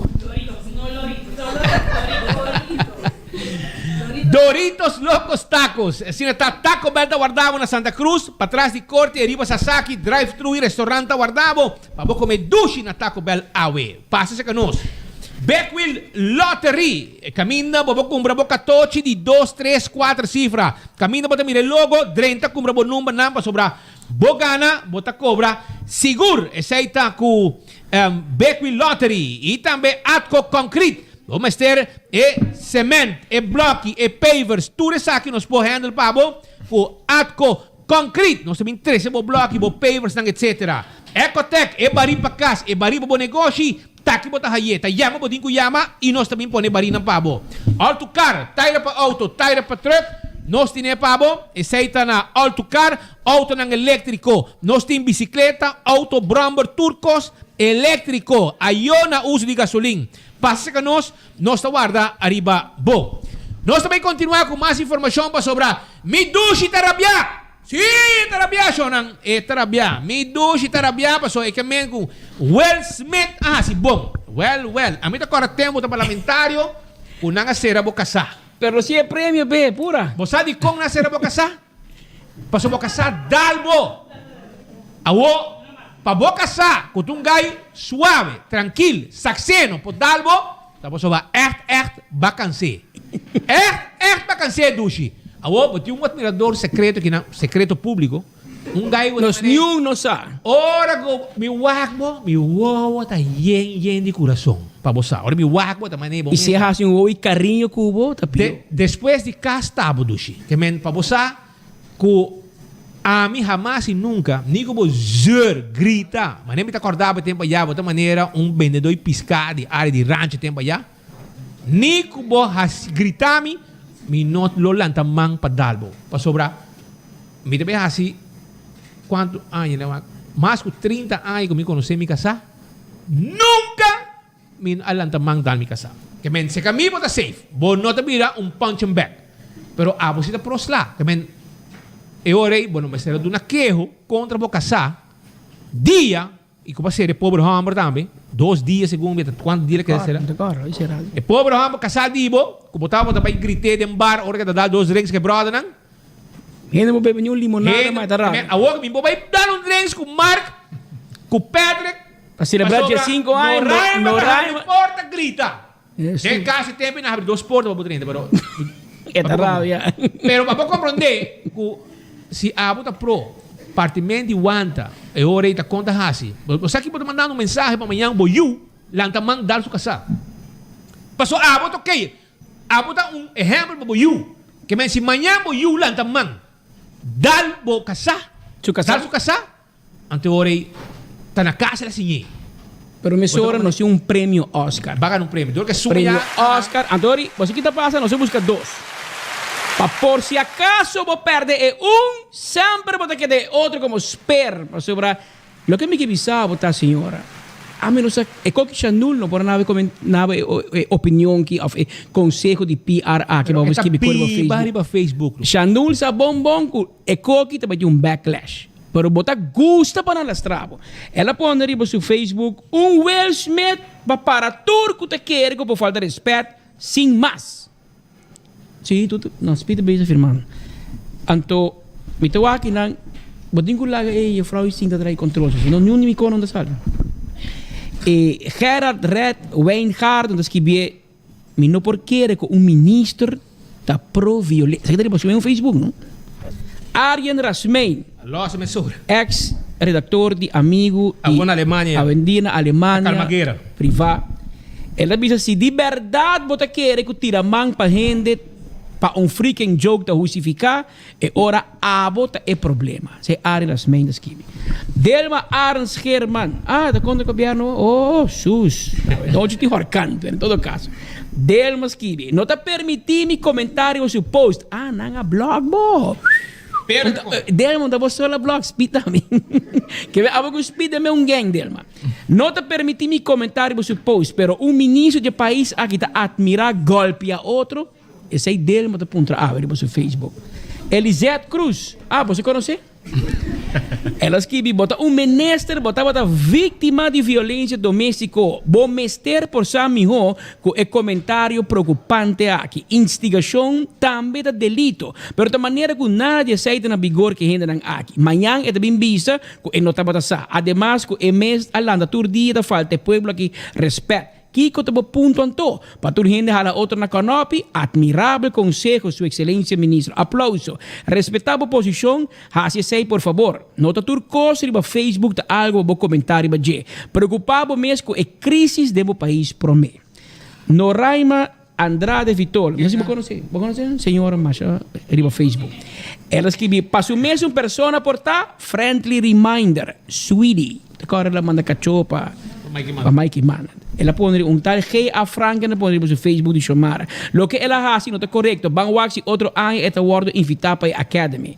Speaker 20: Doritos Locos Tacos. Asina ta Taco Bell ta warda bo na Santa Cruz, patras di Corte ariba Sasaki, drive thru y restaurant ta warda bo pa bo come dushi na Taco Bell awe. Pasa cerca nos. Beckwheel Lottery, caminda bo por cumpra bo catochi di dos, tres, cuater cifra. Caminda bo ta mira e logo, drenta cumpra bo numbernan pasobra Bo gana, bo ta cobra sigur. Esey ta cu Bequi Lottery y tambe Atco Concrete. Bo mester e cement, e bloki, e pavers, tur esaki nos por handle pa bo cu Atco Concrete. Nos ta bin trece bo bloki, bo paversnan etc. Ecotec, e bari pa cas, e bari pa bo negoshi, taki bo ta haye. Ta yama bo tin cu yama y nos ta bin pone barinan pa bo. All to Car, taira pa auto, taira pa truck, nos tine pa bo. Esey ta na All to Car, autonan electrico. Nos tin bicicleta, auto, bromber, tur cos electrico. Ayo na uso di gasolin. Pasa cerca nos, nos ta warda ariba bo. Nos ta bay continua cu mas informacion pasobra mi dushi ta rabia! Sí, e ta rabiá, shownan. E ta rabiá. Mi dushi ta rabiá pasobra e ke men ku Will Smith a hasi bon. Wèl, wèl. Ami ta kòrda tempu ta parlamentario ku nan a sera bo kasá.
Speaker 21: Pero si e premio p'e, pura.
Speaker 20: Bo sa dikon nan a sera bo kasá? Pasobra bo kasá dal bo. Awor, pa bo kasá ku ta un gai suave, trankil, sakseno por dal bo, Ta pasobra ègt ègt bakansé. Ègt ègt bakansé dushi. Awor bo tin un admirador sekreto kinan, sekreto públiko, un gai ku ta
Speaker 21: Nos niun no sa.
Speaker 20: Ora ku mi wak bo, mi wowo ta yen yen di kurason pa bo sa. Ora mi wak bo ta manera bo
Speaker 21: I si e
Speaker 20: mester.
Speaker 21: hasi un wowo i kariño ku bo, ta pió.
Speaker 20: Despues di kas ta bo dushi. Ke men pa bo sa Ku ami hamas i nunka, ni ku bo zeur, grita, manera mi ta kòrda bo e tempu ayá, bo ta manera un bendedó i piská di área di rancho e tempu ayá, ni ku bo hasi grita mi, mi no lo lanta man pa dal bo. Pasobra mi ta bin hasi kuantu aña, mas ku 30 aña ku mi konosé mi kasá, nunka Mi a lanta man dal mi kasá. Ke men seka mi bo ta safe. Bo no ta bira un punching bag. Pero abo si ta prosla. Ke men e ora ei bo no mester a duna keho kontra bo kasá dia i ku bo a sera e pober hòmber tambe dos dia segun mi ta kuantu dia el a keda sera. E pober hòmber kasá di bo ku bo tabata bai grit'é den bar ora ke ta dal dos drinks ku e bròdernan.
Speaker 21: Hende bo bebe ni un limonada ma e ta rabia.
Speaker 20: Awor mi bo bai dal un drinks ku Mark ku Patrick.
Speaker 21: Pa celebra dia 5 aña,
Speaker 20: no no raima. Porta grita. Den cas e tempo na habri dos porta pa bo drenta, pero
Speaker 21: E ta rabia.
Speaker 20: Pero pa bo comprende cu si abo ta pro partimento di wanta e ora ei ta con ta haci. Bo sa ki bo ta mandando un mensahe pa mañan bo yu lanta man dal su casa. Paso abo ta ok. Abo ta un ehempel pa bo yu. Ke men si mañan bo yu lanta man dal bo casa, dal su casa. Anto ora ei ta na casa el a siñ'é.
Speaker 21: Pero mesora nos tin un premio Oscar.
Speaker 20: Ba gana un premio. Dor ke suma
Speaker 21: Premio
Speaker 20: ya.
Speaker 21: Oscar. Anto ora bo sa ki ta pasa? Nos a buska dos. Pa por si acaso bo perde e un, semper bo ta keda e otro como sper. Pasobra loke mi ke bisa bo ta, señora, ami no sa e koki Shanul no por a nabe comen nabe e opinion ki of e conseho di PR aki
Speaker 20: Pero
Speaker 21: pa bo
Speaker 20: e ta
Speaker 21: skibi kor riba
Speaker 20: biba
Speaker 21: Facebook.
Speaker 20: riba Facebook.
Speaker 21: Shanul sa bon bon ku e koki ta bai tin un backlash. Pero bo ta gusta pa nan lastra bo. El a pone riba su Facebook un Will Smith pa para tur ku ta kere ku por falta respet sin mas. Si, tur ta, no, Speed ta bezig firmando. Anto, mi ta wak kinan, bo tin ku laga e juffrouw i sinta traha e control, si no niun di mi kono no ta sali. E Gerard Red Wijngaarden ta skibié, Mi no por kere ku un minister ta pro violencia. Esaki ta riba su mesun Facebook, no? Arjen Rasmijn, ex redactor di Amigu y awendia na Alemania, priva. El a bisa si di berdad bo ta kere ku tira man pa hende pa un freaking joke ta hustifica, E ora abo ta e problema. Esei Arie Rasmijn ta skibi. Delma Arends Geerman. Ah, ta kontra gobierno? Oh, sus. Nochi tin horkan, pero en todo caso. Delma skibi. No ta permiti mi comentario su post. Ah, nan a blog bo. Delma, ta bo sola blog, speed tambe. Ke be abo ku speed den me un gang, Delma. No ta permiti mi comentario su post, pero un ministro dje pais aki ta admira golpia otro. Esei Delmo ta puntra awe riba su Facebook. Elizeth Cruz, ah, boso konosé? El a skibi, Bo ta un minister, bo tabata víktima di violensia doméstiko. Bo mester por sa mihó ku e komentario preokupante aki. Instigashon tambe ta delito, pero ta manera ku nada di esei ta na bigor ku e hendenan aki. Mañan e ta bin bisa ku e no tabata sa. Ademas ku e mes a lanta tur dia ta falta e pueblo aki rèspèt. Kiko ta bo punto anto? Pa tur hende hala otro na kanopi? Admirabel conseho su excelencia ministro. Aplauso. Respeta bo posicion, haci esey por fabor. No ta tur cos riba Facebook ta algo pa bo comenta riba dje. Preocupa bo mes cu e crisis den bo pais prome. Noraima Andrade Vitolo, no si bo conoce, bo conoce señora masha riba Facebook. El a scribi, pa su mesun persona por ta, friendly reminder, sweetie. Ta kòrda el a manda kachó pa pa Mike Eman. El a pone un tal GA. Franken a pone riba su Facebook di Xiomara. Loke el a hasi no ta korekto. Ban wak si otro aña e ta wòrdu invitá pa e Academy.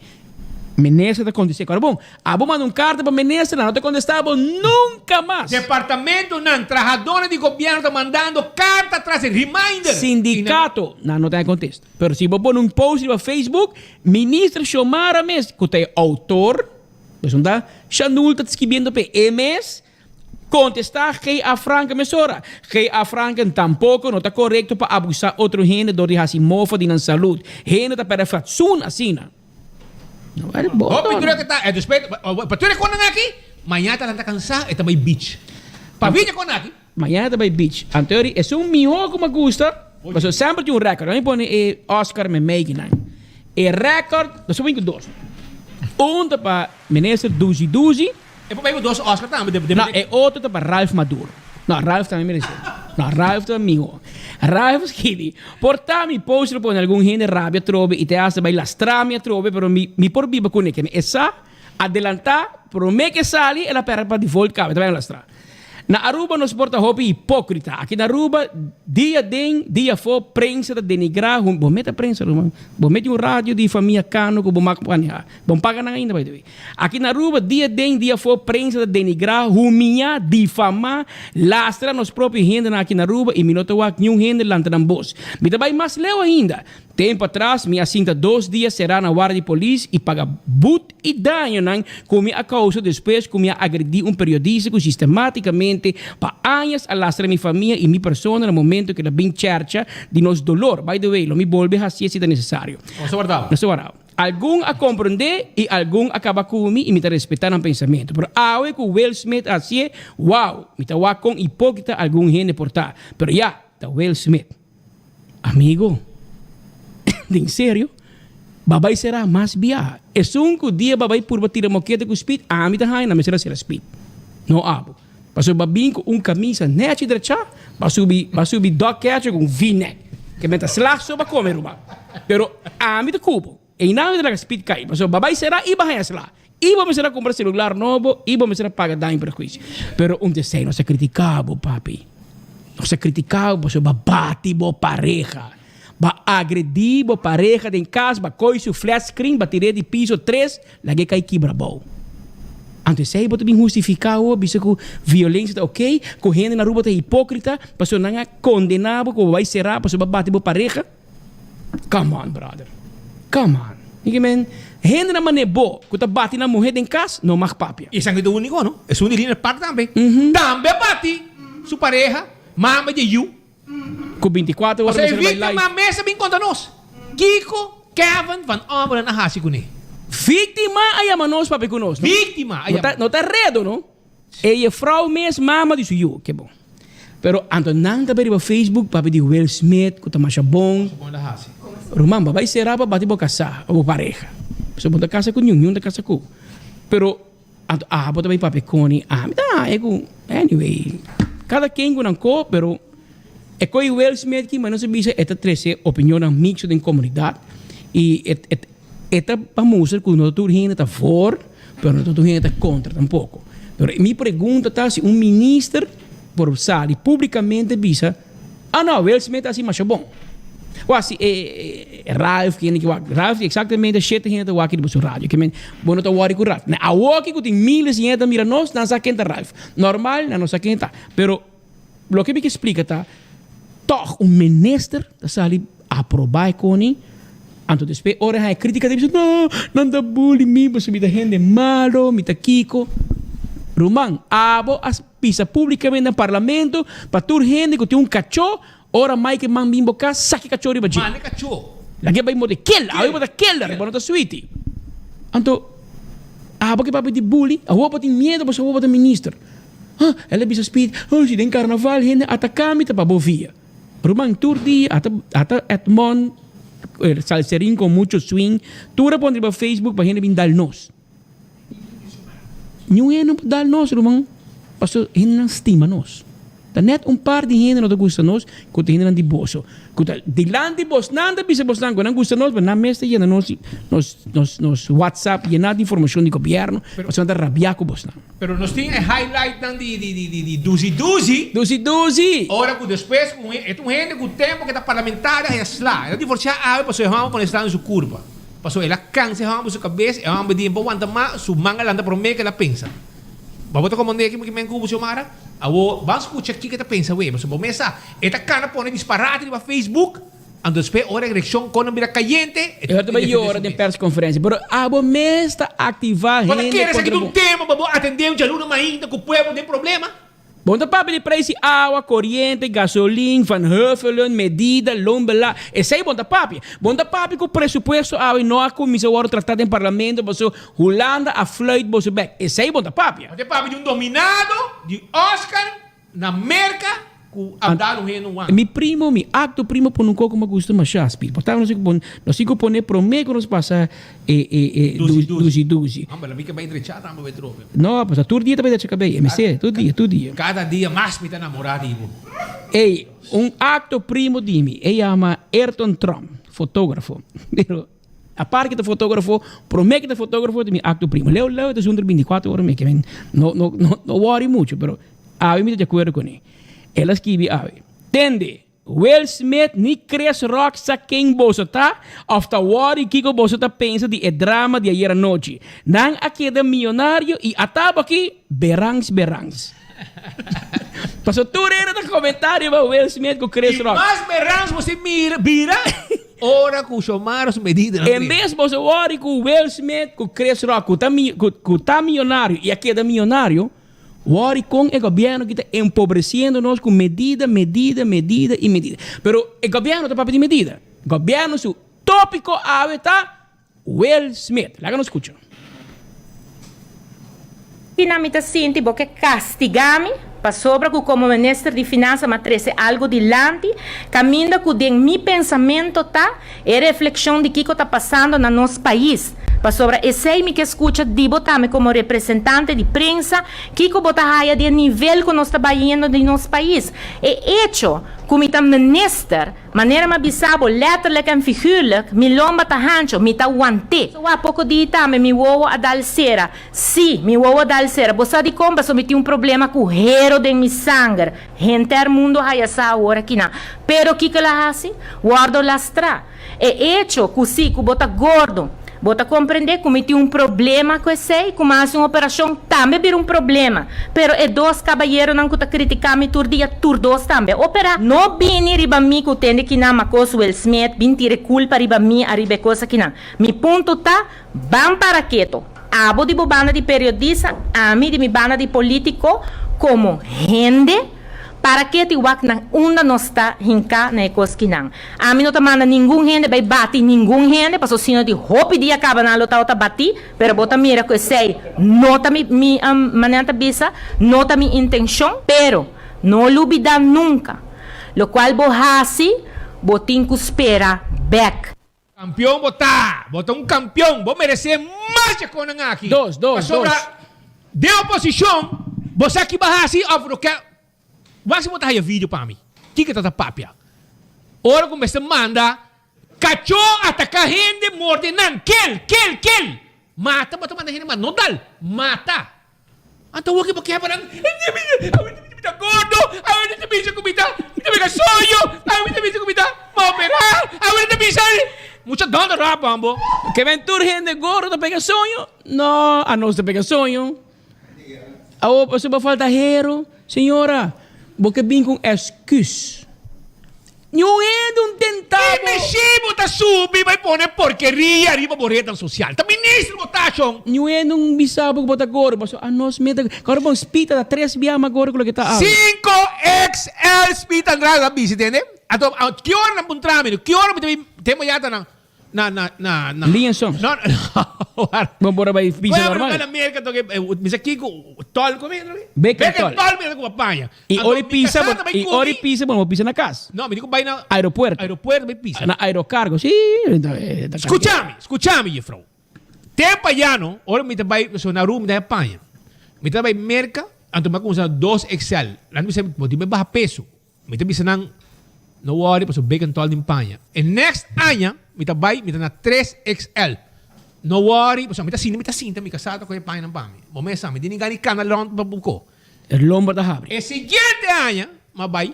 Speaker 21: Minister ta kontest'é, Kòrda bon, abo manda un karta pa minister, nan no ta kontestá bo nunka mas.
Speaker 20: Departamentonan, trahadónan di gobièrnu ta mandando karta tras di reminder.
Speaker 21: Sindikato, nan no ta kontesta. Pero si bo pone un post riba Facebook, Minister Xiomara mes, ku ta e outor, Pasobra ta Shanul ta skibiendo p'e e mes kontestá GA. Franken mesora. GA. Franken tampoko no ta korekto pa abusá otro hende dor di hasi mofa di nan salud. Hende ta pèrdè fatsoen asina. No wèl bo
Speaker 20: Hopi druk e ta e despues pa tur e konan aki mañana ta lanta kansá e ta bai beach. Pa bini e konan aki.
Speaker 21: Mañana ta bai beach. Anto eri esun mihó ku mi gusta pasobra semper tin un record. Mi pone e Oscar memey kinan. E record nos a win ku dos. Un ta pa minister Duzi Duzi.
Speaker 20: E por bai ku dos Oscar tambe.
Speaker 21: No, e otro ta pa Ralph Maduro. No, Ralph tambe merece. No, Ralph ta mihó. Ralph skirbi, Por ta mi post lo pone algun hende rabia atrobe i te hasta bai lastra mi atrobe, pero mi mi por biba kuné. Keme e sa adelantá promé ke sali el a pèrdè pa default kaba e ta bai lastra. Na Aruba nos por ta hopi hipocrita. Aki na Aruba dia den dia afo prensa ta denigra hun. Bo meta prensa ruman. Bo meti un radio di famia Cano cu bo mak maneha. Bo paga nan ainda by the way. Aki na Aruba dia den dia afo prensa ta denigra, humiya, difama, lastra nos propio hendenan aki na Aruba y mi no ta wak niun hende lanta nan bos. Mi ta bay mas leu ainda. Tempo atras mi a sinta dos dia sera na warda di polis y paga but i dañonan ku mi a kousa despues ku mi a agredí un periodista ku sistematikamente pa añas a lastra mi famia i mi persona na momento ku el a bin chèrcha di nos dolor. By the way, lo mi bolbe hasié si ta nesesario.
Speaker 20: Nos ta wardao.
Speaker 21: Nos ta wardao. Algun a komprondé i algun a kaba ku mi i mi ta respetá nan pensamentu. Pero awe ku Will Smith a hasié, wow! Mi ta wak kon hipókrita algun hende por ta. Pero ya, ta Will Smith. Amigo, den serio, babay sera mas biaha. Esun ku dia babay purba tira mokete ku speed, ami ta haña na mester a sera speed. No abo. Pasobra ba bin ku un kamisa nechi drechá, ba subi, ba subi dog catcher ku un V-neck. Ke men ta slag so ba kome ruman. Pero ami ta kubo. Einan mi ta laga speed kai. Pasobra babay sera i ba haña sla. I bo mester a kumpra celular nobo, i bo mester a paga daño perhuicio. Pero un desei nos a critica bo, papi. Nos a critica bo pasobra bo a bati bo pareha. Bo a agredi bo pareha den cas, bo a coy su flat screen, bo a tir'é di piso tres, lag'é cay kibra abou. Anto esei bo ta bin hustifica awo, bisa cu violencia ta ok, cu hende na Aruba ta hipocrita, pasobra nan a condena bo cu bo bay cera pasobra bo a bati bo pareha. Come on brother. Come on. Mi ke men, hende nan mane bo ku ta bati nan muhe den kas no mag papia.
Speaker 20: I esaki ta uniko no. Esun di Linear Park tambe. Tambe a bati su pareha, mama di e yu.
Speaker 21: Ku bintikuater ora
Speaker 20: Pasobra e
Speaker 21: mester bai live.
Speaker 20: víktima mes a bin konta nos. Kiko Kevin van Ommeren a hasi kuné?
Speaker 21: Víktima a yama nos papia ku nos, no?
Speaker 20: Víktima a
Speaker 21: No ta,
Speaker 20: yama.
Speaker 21: no ta redo, no? E jefrouw mes mama di su yu, ke bon. Pero anto nan ta bay riba Facebook papia di Will Smith ku ta masha bon.
Speaker 20: Masha bon el a hasi.
Speaker 21: Ruman, bo a bay sera pa bati bo kasá o bo pareha. Pasobra bo no ta kasa ku niun, niun ta kasa ku bo. Pero anto abo ta bay papia koni, ami ta haña ku, anyway, kada ken ku nan ko, pero e koe Will Smith ki mas nos a bisa e ta trese opinionnan mixto den komunidat i e e e ta pa mustra ku no tur hende ta voor, pero no tur hende ta kontra tampoko. Pero mi pregunta ta si un minister por sali publikamente bisa, ah no, Will Smith a hasi masha bon. Wak si e Ralph kende ki wak, Ralph eksaktamente shete hende ta wak riba su radio, ke men bo no ta wòri ku Ralph. Awoki ku tin miles di hende ta mira nos, nan sa ken ta Ralph. Normal nan no sa ken ta. Pero Loke mi ke splika ta, tòg un minister ta sali aprobá e koni, anto despues ora e haña krítika ta bisa, no, nan ta bully mi pasobra mi ta hende malo, mi ta kiko. Ruman, abo a bisa públikamente na parlamento pa tur hende ku tin un kachó, ora Mike Eman bin bo kas, saka e kachó riba dje.
Speaker 20: Manda e kachó.
Speaker 21: Lag'é bai morde kela, awe bo ta keler, bo no ta switi. Anto, abo ke papia di bully, awor bo tin miedu pasobra awor bo ta minister. Huh, el a bisa Speed, huh, si den carnaval hende ataca mi ta pa bo via. Ruman, tur dia ata, ata Edmond, el salserin con mucho swing, tur a pon riba Facebook pa hende bin dal nos. Niun hende no por dal nos, ruman, pasobra hendenan stima nos. Ta net un par di hende no ta gusta nos ku ta hendenan di boso. Ku ta dilanti bosnan ta bisa bosnan ku nan gusta nos, pero nan mes ta yena nos nos nos nos WhatsApp yená di informashon di gobièrnu, pasobra nan ta rabiá ku bosnan.
Speaker 20: Pero nos tin e highlightnan di di di di di Duzi Duzi.
Speaker 21: Duzi Duzi!
Speaker 20: Ora ku despues ku e ta un hende ku tempu ku e ta parlamentario a sla. El a divorsiá awe pasobra e hòmber pone sla den su kurpa. Pasobra el a kansa e hòmber su kabes, e hòmber di bo wanta mas, su man a lanta promé ku el a pensa. Bo ta komprendé ki men ku bo Xiomara? Awor, ban skucha kiko e ta pensa wei. Pasobra bo mes sa, e ta kana pone disparate riba Facebook, anto despues ora e reakshon kon a bira kayente, e
Speaker 21: E ta bai yora den persconferencia, pero abo mes ta aktivá
Speaker 20: Bo ta
Speaker 21: hende
Speaker 20: kere
Speaker 21: kontra
Speaker 20: esaki ta
Speaker 21: bo.
Speaker 20: un tema pa bo atendé un djaluna mainta ku pueblo den problema?
Speaker 21: Bo no ta papia di prijs di awa, koriente, gasolin, Van Huffelen, medida, loonbela. Esei bo no ta papia. Bo no ta papia ku presupuesto awe no a kuminsá wòrdu tratá den parlamento pasobra Hulanda a fluit boso bèk. Esei bo no ta papia.
Speaker 20: Bo ta papia di un dominado di Oscar na Merka ku a dal un hende un wan.
Speaker 21: Mi primo, mi akto primo pone un koko ku mi a gusta mashá, Speed. Por tanto nos tin ku pone promé ku nos pasa e e e
Speaker 20: Duzi duzi.
Speaker 21: duzi duzi.
Speaker 20: Homber, la mi ke bai drechá tambe bai trobe.
Speaker 21: No, pasobra tur dia ta bai drecha kabei. E mester, tur dia, tur dia.
Speaker 20: Kada dia mas mi ta namorá di bo.
Speaker 21: Ey, un akto primo di mi, e yama Ayrton Trump, fotógrafo. Pero aparte ke ta fotógrafo, promé ke ta fotógrafo ta mi akto primo. Leo leo e ta zundra bintikuater ora mi ke men no no no no wòri muchu, pero awe mi ta di akuerdo kuné. El a skibi awe, Tende, Will Smith ni Chris Rock sa ken boso ta of ta worry kiko boso ta pensa di e drama di ayer anochi. Nan a keda miyonario y ata bo aki, berans berans. Paso tur hende ta comenta riba Will Smith cu Chris
Speaker 20: Y
Speaker 21: Rock.
Speaker 20: mas berans bo si mira, bira ora cu Xiomara su medida nan
Speaker 21: En bes boso worry cu Will Smith cu Chris Rock cu ta cu ta miyonario y a keda miyonario, Wòri kon e gobièrnu ki ta empobresiendo nos ku medida, medida, medida i medida. Pero e gobièrnu ta papia di medida. Gobièrnu su tópiko awe ta Will Smith. Laga nos skucha.
Speaker 5: Tina mi ta sinti bo ke kastiga mi pasobra ku komo minister di finansa m'a trese algu dilanti kaminda ku den mi pensamento ta E reflexion di kico ta pasando na nos pais. Pasobra esey mi ke scucha di bo tambe como representante di prensa, kico bo ta haya di e nivel cu nos ta bayendo di nos pais. E hecho cu mi ta minister, manera mi a bisa bo letterlijk en figuurlijk, mi lomba ta hancho, mi ta want'é. So a poco di tambe mi wowo a dal cera. Si, mi wowo a dal cera. Bo sa dicon? Pasobra mi tin un problema cu hero den mi sanger. Henter mundo haya sa awor akinan. Pero kiko el a hasi? Wordo lastrá. E echo ku si ku bo ta gordo, bo ta komprendé ku mi tin un problema ku esei, ku mi a hasi un operashon tambe bira un problema. Pero e dos kabayeronan ku ta kritiká mi tur dia, tur dos tambe a operá. No bini riba mi ku tende kinan makos Will Smith bin tira e kulpa riba mi ariba e kos akinan. Mi punto ta, ban para keto. Abo di bo banda di periodista, ami di mi banda di politico, como hende. Para ke ti wak nan unda nos ta hinká na e kos kinan. Ami no ta manda ningun hende bai bati ningun hende paso sino di hopi dia kaba nan lo tabata batí, pero bo ta mira ku esei no ta mi mi manera ta bisa, no ta mi intenshon. Pero no lubidá nunka, lokual bo hasi bo tin ku spera bèk.
Speaker 20: Kampion bo ta! Bo ta un kampion! Bo meresé mas dje konan aki!
Speaker 21: Dos, dos,
Speaker 20: Pasobra
Speaker 21: dos.
Speaker 20: den oposishon bo sa ki bo a hasi òf no ke. Wak si bo ta haya video pa mi. Kiko ta ta papia? Ora ku mester manda kachó ataká hende morde nan. Kill! Kill! Kill! Mata bo ta manda hende mata. No dal! Mata! Anto awor ki bo kebra nan, Awe ta bisa mi ta gordo, awe ta bisa ku mi ta pega soño, awe ta bisa ku mi ta operá, awe ta bisa. Mucha dònde ròp bo.
Speaker 21: Ke men tur hende gordo ta pega soño? No, anos ta pega soño. Awor pasobra bo falta hero, señora, bo ke bin ku un èsküs. Niun hende un tenta
Speaker 20: Ki
Speaker 21: bo.
Speaker 20: mishi bo ta subi bai pone porkeria riba bo rednan sosial? Ta minister bo ta, shon!
Speaker 21: Niun hende un bisa bo ku bo ta gordo, pasobra anos mes ta Kòrda bon, Spita ta tres bia mas gordo ku loke ta awe.
Speaker 20: Sinko XL Spita Andrade ta bisti, tende? Anto, ki ora nan puntra mi? Ki ora mi ta bin tempo ya ta nan? Na, na, na, na.
Speaker 21: Lien soms.
Speaker 20: No, no, war.
Speaker 21: Bon por a bai pisa
Speaker 20: Bueno,
Speaker 21: normal.
Speaker 20: na Amerika toke, mi sa kiko, tol kome?
Speaker 21: Bacon tol.
Speaker 20: Bacon tol mi sa ku paña.
Speaker 21: I
Speaker 20: Anto,
Speaker 21: ori
Speaker 20: mi
Speaker 21: pisa,
Speaker 20: kasá
Speaker 21: bo,
Speaker 20: ta bai
Speaker 21: i
Speaker 20: kumi.
Speaker 21: ori pisa, bo no pisa na kas.
Speaker 20: No, mi di ku bai na
Speaker 21: Aeropuerto.
Speaker 20: Aeropuerto bai pisa.
Speaker 21: Na aerocargo, si. Ta
Speaker 20: Skuchami, skuchami juffrouw. Tempo allá no, ora mi ta bai, so na Aruba mi ta bai paña. Mi ta bai Merka, anto mi a kuminsá dos XL. Nan ta bisa mi, bo tin bai baha peso. Mi ta bisa nan, No worry pasobra bacon tol den paña. E next aña mi ta bai, mi ta na tres XL. No worry pasobra mi ta sinti, mi ta sinta mi kasá ta kohe pañanan pa mi. Bo mes sa, mi tin ni gana di kana rònt pa buko.
Speaker 21: E lomba ta habri.
Speaker 20: E siguiente aña mi a bai,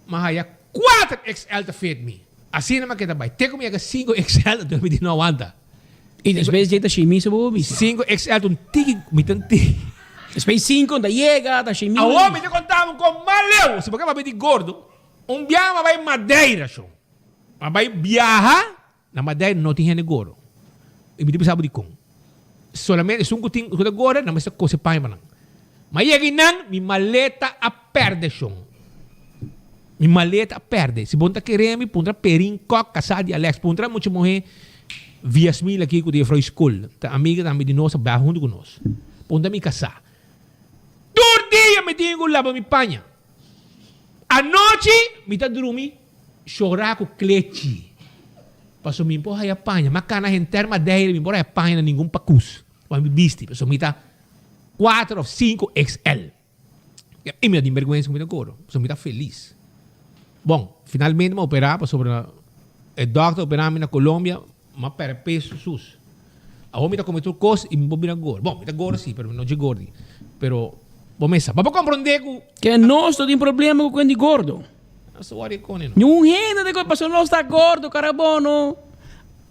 Speaker 20: mi a haya kuater XL ta fit mi. Asina mi a keda bai. Te ku mi yega sinku XL anto mi di no awanta.
Speaker 21: I despues dje ta shimisa bo bisa.
Speaker 20: Sinku XL ta un tiki, mi ta un tiki.
Speaker 21: Despues cinco ta yega, ta shimí.
Speaker 20: Awor mi ta konta bo kon mal leu, si bo ke papia di gordo, un biaha mi a bai Madeira shon. Mi a bai biaha na Madeira no tin hende gordo. I mi ta bisa bo dikon. Solamente esun ku tin ku ta gordo nan mester kose paña pa nan. Mi a yega einan, mi maleta a perde shon. Mi maleta a perde. Si bo no ta kere mi, puntra Perin Kok, kasá di Alex. Puntra mucha muhé Viasmil aki ku ta jefrou skol. Ta amiga tambe di nos, a biaha huntu ku nos. Puntra mi kasá. Tur dia mi tin ku laba mi paña. Anochi mi ta drumi shorá ku klechi. Pasobra mi por haya paña. Mi a kana henter Madeira, mi por haya paña na ningun pakus pa mi bisti. Pasobra mi ta kuater òf sinku XL. I mi no tin bergwensa ku mi ta koro, pasobra mi ta felis. Bon, finalmente mi a operá pasobra e dòkter a operá mi na Colombia, mi a pèrdè peso sus. Awor mi ta kome tur kos i mi por bira gordo. Bon, mi ta gordo si, pero mi no dje gordi. Pero bo mester sa. Bo por komprondé ku.
Speaker 21: Ke nos no tin problema ku kende gordo.
Speaker 20: Nos ta wòrdu kone no.
Speaker 21: Niun hende ta pasobra nos ta gordo, karabono.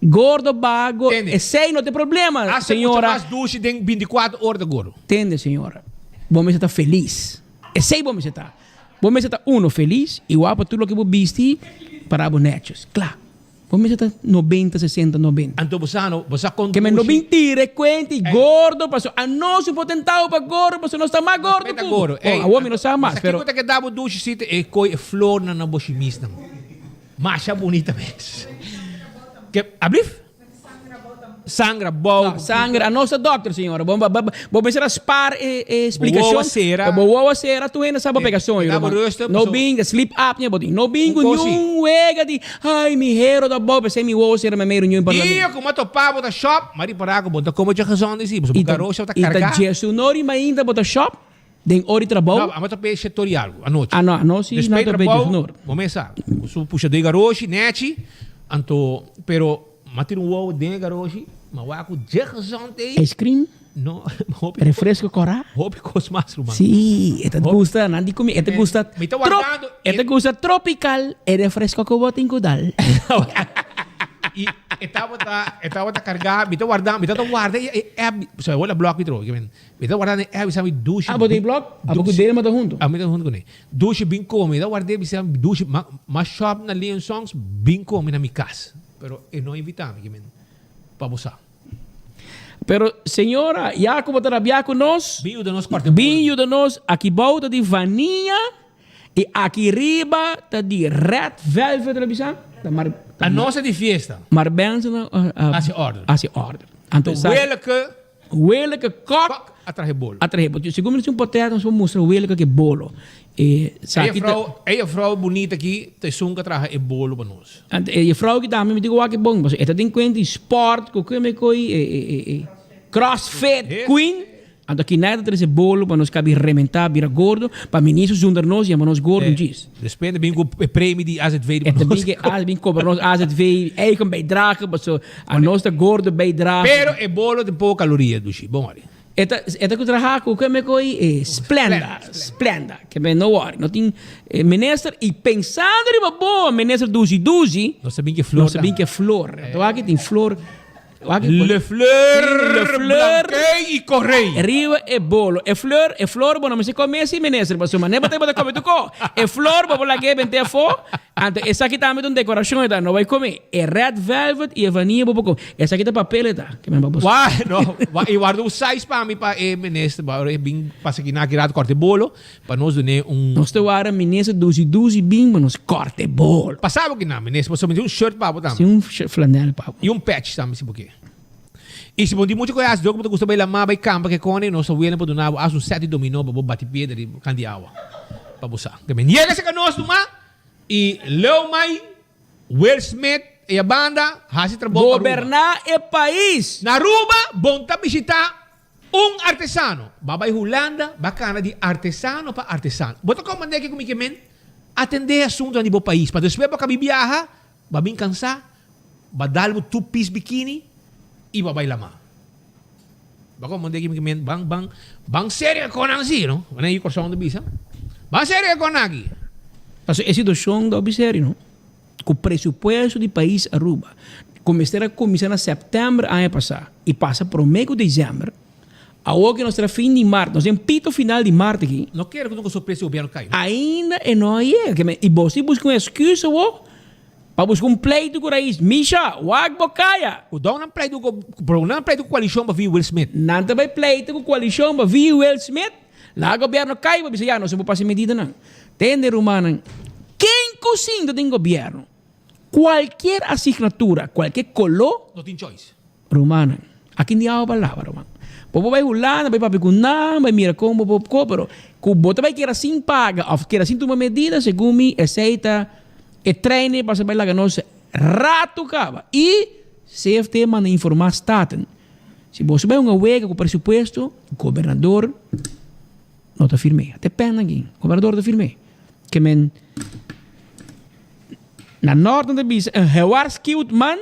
Speaker 21: Gordo bago, esei no ta e problema,
Speaker 20: Hasta
Speaker 21: señora.
Speaker 20: mucho mas dushi den binticuatro ora ta gordo.
Speaker 21: Tende, señora. Bo mester ta felis. Esei bo mester ta. Bo mester ta uno felis i wak pa tur loke bo bisti para bo nètjes. Kla. Bo mester ta nobenta, sesenta, nobenta.
Speaker 20: Anto bo sa no, bo sa kon
Speaker 21: Ke men no
Speaker 20: dushi.
Speaker 21: bin tira e kuenta i gordo pasobra anos un por tentao pa gordo pasobra nos ta mas gordo
Speaker 20: Nos ta
Speaker 21: ku bo.
Speaker 20: gordo.
Speaker 21: Bon, awor mi no sa mas,
Speaker 20: Bo sa
Speaker 21: pero.
Speaker 20: kiko ta keda bo dushi si ta e koi e flornan na bo shimisnan. Masha bunita mes. Ke, ablief? Sangra bou.
Speaker 21: No, sangra. Anos ta dokter, señora. Bo, bo, bo mester a spaar e, e splikashon.
Speaker 20: Bo wowo sera.
Speaker 21: Bo wowo sera, tur hende sa bo pega soño,
Speaker 20: E dabo
Speaker 21: ruman.
Speaker 20: rustig,
Speaker 21: No
Speaker 20: paso.
Speaker 21: bin, sleep apnea bo tin. No bin
Speaker 20: Un
Speaker 21: ku
Speaker 20: kosi.
Speaker 21: niun wega di, ay, mi hero ta bou, p'esei mi wowo sera, mi mei reunion parlamento.
Speaker 20: Dia ku mi a topa bo ta shop, mi a ripara ku bo no ta kome dje gezond si, pasobra
Speaker 21: I
Speaker 20: bo
Speaker 21: ta,
Speaker 20: garosha bo ta
Speaker 21: i ta
Speaker 20: karga.
Speaker 21: djesu nori mainta bo ta shop. Den ora di trabou.
Speaker 20: No, amo ta pe sector di algo, anochi.
Speaker 21: Ah, no, anochi
Speaker 20: Despues
Speaker 21: no ta pe
Speaker 20: trabou,
Speaker 21: djesnor.
Speaker 20: bo mes sa, ku su pusha den garoshi, nechi, anto, pero m'a tira un wowo den e garoshi, m'a wak ku dje gezond ei.
Speaker 21: Ice cream?
Speaker 20: No, hopi.
Speaker 21: Refresco kora?
Speaker 20: Hopi kos mas, ruman.
Speaker 21: Sí, e ta gusta, nan di ku mi, e ta gusta.
Speaker 20: Mi ta wardando.
Speaker 21: E ta gusta tropical, e refresco ku bo tin ku dal.
Speaker 20: I e tabata, e tabata kargá, mi ta warda, mi ta warda e app, so e word a blòk mi trobe, Mi ta warda den app bisa mi dushi.
Speaker 21: Ah, bo tin blog? Abo ku Dele ta hunto?
Speaker 20: Ami ta hunto kuné. Dushi bin kome. Mi ta ward'é bisa mi dushi ma ma shop na Leon Songs bin kome na mi kas. Pero e no invitá mi kimen pa bo sa.
Speaker 21: Pero señora, ya ku bo ta rabiá ku nos,
Speaker 20: Bin yuda nos kòrta e
Speaker 21: bin
Speaker 20: bolo.
Speaker 21: yuda nos. Aki bou ta di vania. I aki riba ta di red velvet lo bisa. Ta mar
Speaker 20: A nos ta di fiesta.
Speaker 21: Mar Benson a a
Speaker 20: Hasi order.
Speaker 21: Hasi order. Anto
Speaker 20: To Willeke.
Speaker 21: Willeke Kok.
Speaker 20: A trahe bolo.
Speaker 21: A trahe bolo. Segun mi ta un potret nos por mustra Willeke ke bolo. E sa
Speaker 20: E
Speaker 21: ki ta.
Speaker 20: juffrouw, e juffrouw bunita aki ta esun ku a traha e bolo pa nos.
Speaker 21: Anto e juffrouw aki tambe mi ta wak e bon pasobra e ta den kuenta di sport ku keme koi e e e crossfit queen. Anto aki nada ta trese bolo pa nos kabi rementá bira gordo, pa ministro zundra nos yama nos gordo djis.
Speaker 20: Despues ta bin ku e premie di AZV riba
Speaker 21: E ta
Speaker 20: nos.
Speaker 21: bin ku e bin kobra nos AZV eigen bijdrage, paso a nos ta gordo bijdrage.
Speaker 20: Pero e bolo tin poko kaloria dushi, bon wòri.
Speaker 21: E ta e ta ku traha ku keme koi e Splenda, Splenda, ke men no wòri, no tin minister i pensando riba bo minister dushi dushi,
Speaker 20: Nos ta bin ku e flor
Speaker 21: nos ta bin ku e flor, anto aki tin flor.
Speaker 20: Le fleur, blanquei y correi.
Speaker 21: Riba e bolo. E fleur, e flor bo no mester come si minister pasobra manera bo ta bo ta come tuko. E flor bo por laga e bente afo, anto esaki tambe ta un decoracion e ta, no bay come. E red velvet y e vanilla bo por come. Esaki ta papel e ta. Ke men pa bo.
Speaker 20: Wa, no, wa, y warda un size pa mi pa e minister, pa ora e bin pasa aki na aki rato corta e bolo, pa nos dun'e un.
Speaker 21: Nos ta warda minister dusi dusi bin pa nos corta e bolo.
Speaker 20: Pasa bo kinan, minister, pasobra mi tin un shirt pa bo tambe.
Speaker 21: Si un shirt flanel pa bo.
Speaker 20: Y un patch tambe si bo ke. Y si bo tin mucho koe hasi dor ku bo ta gusta bai lamá, bai kampa ke kone, nos ta welen pa duna bo as un set di dominó pa bo bati piedra di kan di awa pa bo sa. Ke men yega serka nos tuma y Leo Mai, Will Smith y a banda hasi trabou pa Aruba.
Speaker 21: Goberná e pais!
Speaker 20: Na Aruba bon ta bishitá Un artesano ba bai Hulanda ba cana di artesano pa artesano. Bo ta comprende kico mi ke men? Atende e asuntonan di bo pais pa despues bo cabi biaha, ba bin cansa, ba dal bo two piece bikini y ba bai lama. Bo a comprende kico mi ke men? Ban ban ban serio e conan si no. Manera yu Corsou ta bisa. Ban serio e conan aki.
Speaker 21: Pasobra e situacion ta hopi serio no. Cu presupuesto di pais Aruba cu mester a cuminsa na september aña pasa y pasa prome cu december, awor cu nos ta na fin di maart, nos den pito final di maart aki.
Speaker 20: No kere cu nunca sorpresa di gobierno cay, no?
Speaker 21: Ainda e no a yega. Ke men, y bo si busca un excusa awor pa busca un pleito cu Raiz. Misha, wak bo caya!
Speaker 20: Cu don nan pleito cu, pero nan pleito cu coalicion pa via Will Smith.
Speaker 21: Nan ta bay pleito cu coalicion pa via Will Smith. Laga gobierno cay pa bisa ya nos no por pasa e medidanan. Tende rumannan, ken cu sinta den gobierno, cualkier asignatura, cualkier colo.
Speaker 20: No tin choice.
Speaker 21: Rumannan, aki di awa pa laba ruman. Bo por bay Hulanda, bay papia cu nan, bay mira con bo por co, pero cu bo ta bay keda sin paga of keda sin tuma medida, segun mi esey ta e trein pasa bay laga nos rato caba. Y CFT manda informa Staten. Si boso bai hunga wega ku presupuesto, gobernador no ta firm'é. Te pena aki, gobernador ta firm'é. Ke men na nort nan ta bisa een gewaarschuwd man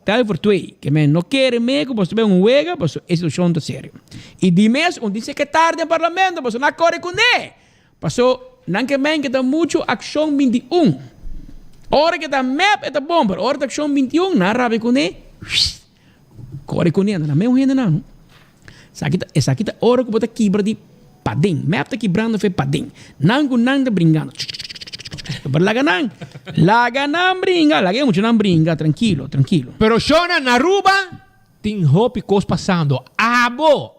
Speaker 21: tel voor twee. Ke men no kere me ku boso ta bai hunga wega pasobra e situashon ta serio. I di mes un tin sekretario den parlamento pasobra nan a kore kuné. Paso nan ke men ke ta muchu akshon 21. Ora ke ta mep e ta bon pero ora ta akshon 21 nan a rabia kuné. Kore ku nena, na meu hendenan. Esaki ta, esaki ta ora ku bo ta kibra di paden. Mep ta kibrando fe paden. Nan ku nan ta bringando. Pero laga nan, laga nan bringa, laga e muchanan bringa, trankilo, trankilo.
Speaker 20: Pero shona na Aruba tin hopi kos pasando. Abo,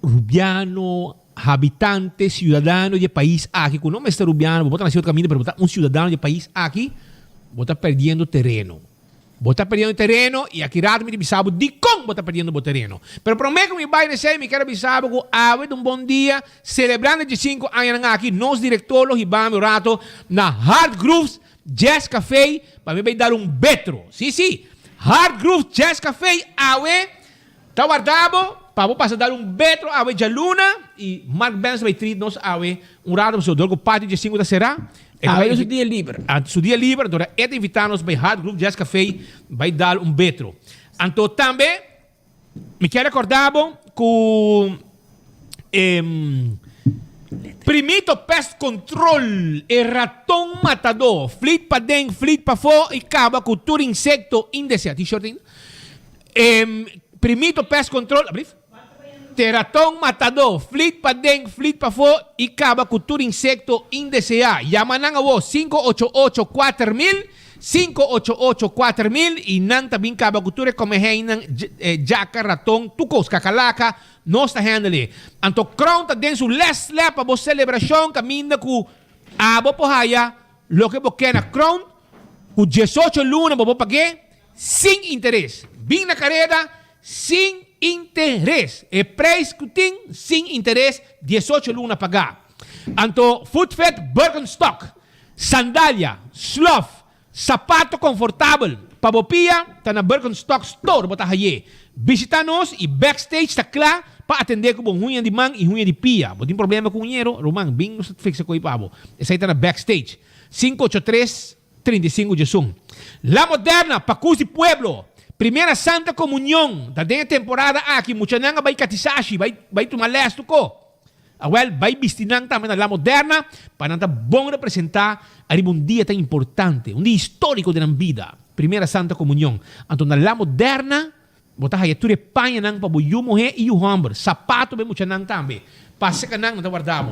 Speaker 20: Rubiano, habitante, ciudadano di e pais aki cu no mester Rubiano, bo por ta naci otro caminda pero bo ta un ciudadano di e pais aki, bo ta perdiendo tereno. Bo ta perdiendo tereno y aki rato mi ta bisa bo dicon bo ta perdiendo bo tereno. Pero prome cu mi bay na esey mi kier a bisa bo cu awe ta un bon dia, celebrando e diesinco añanan aki, nos director lo hiba mi un rato na Hard Grooves Jazz Cafe pa mi bay dar un betro. Si, si, Hard Grooves Jazz Cafe awe Ta warda bo pa bo pasa dal un betro awe djaluna y Mark Benz ta bay treat nos awe un rato pasobra dor cu patio dje sinku ta sera. E ta
Speaker 21: Awe
Speaker 20: bay
Speaker 21: ta su dia liber.
Speaker 20: Anto su dia liber anto e ta invita nos bay Hard Groove Jazz Cafe bay dal un betro. Anto tambe mi kier recorda bo cu e Primito Pest Control e raton matador flit paden flit pafo y caba cu tur insecto indesea. T-shirt ainda? E primito pest control, ablief? Te raton matadó, flit paden, flit pafó i kaba ku tur insekto indeseá. Yama nan awor 588 4000, 588 4000 i nan ta bin kaba ku tur e komeheinan, djaka, raton, tur kos, kakalaka, nos ta handle. Anto Crown ta den su lès lè pa bo selebrashon kaminda ku. Abo por haya loke bo ke na Crown ku diesocho luna bo por pag'é sin interes. Bin na kareda sin interes. E prijs ku tin sin interes diesocho luna pagá. Anto Footfit Birkenstock, sandalia, slof, Sapato konfortabel pa bo pia ta na Birkenstock Store bo ta haye. Bishita nos y backstage ta kla pa atende ku bo huña di man y huña di pia. Bo tin problema ku huñero? Ruman, bin nos ta fixa koe pa bo. Esei ta na backstage. Sinku ocho tres, 35 djesun. La Moderna, Pakus di Pueblo, Primera Santa Komunion ta den e temporada aki. Muchanan a bai katisashi, bai bai tuma les tuko. Awel, bai bisti nan tambe na La Moderna pa nan ta bon representá ariba un dia tan importante, un dia histórico den nan bida, Primera Santa Comunion. Anto na La Moderna bo ta haya tur e pañanan pa bo yu muhé i yu hòmber, sapato pa e muchanan tambe. Pasa ka nan, nan ta warda bo.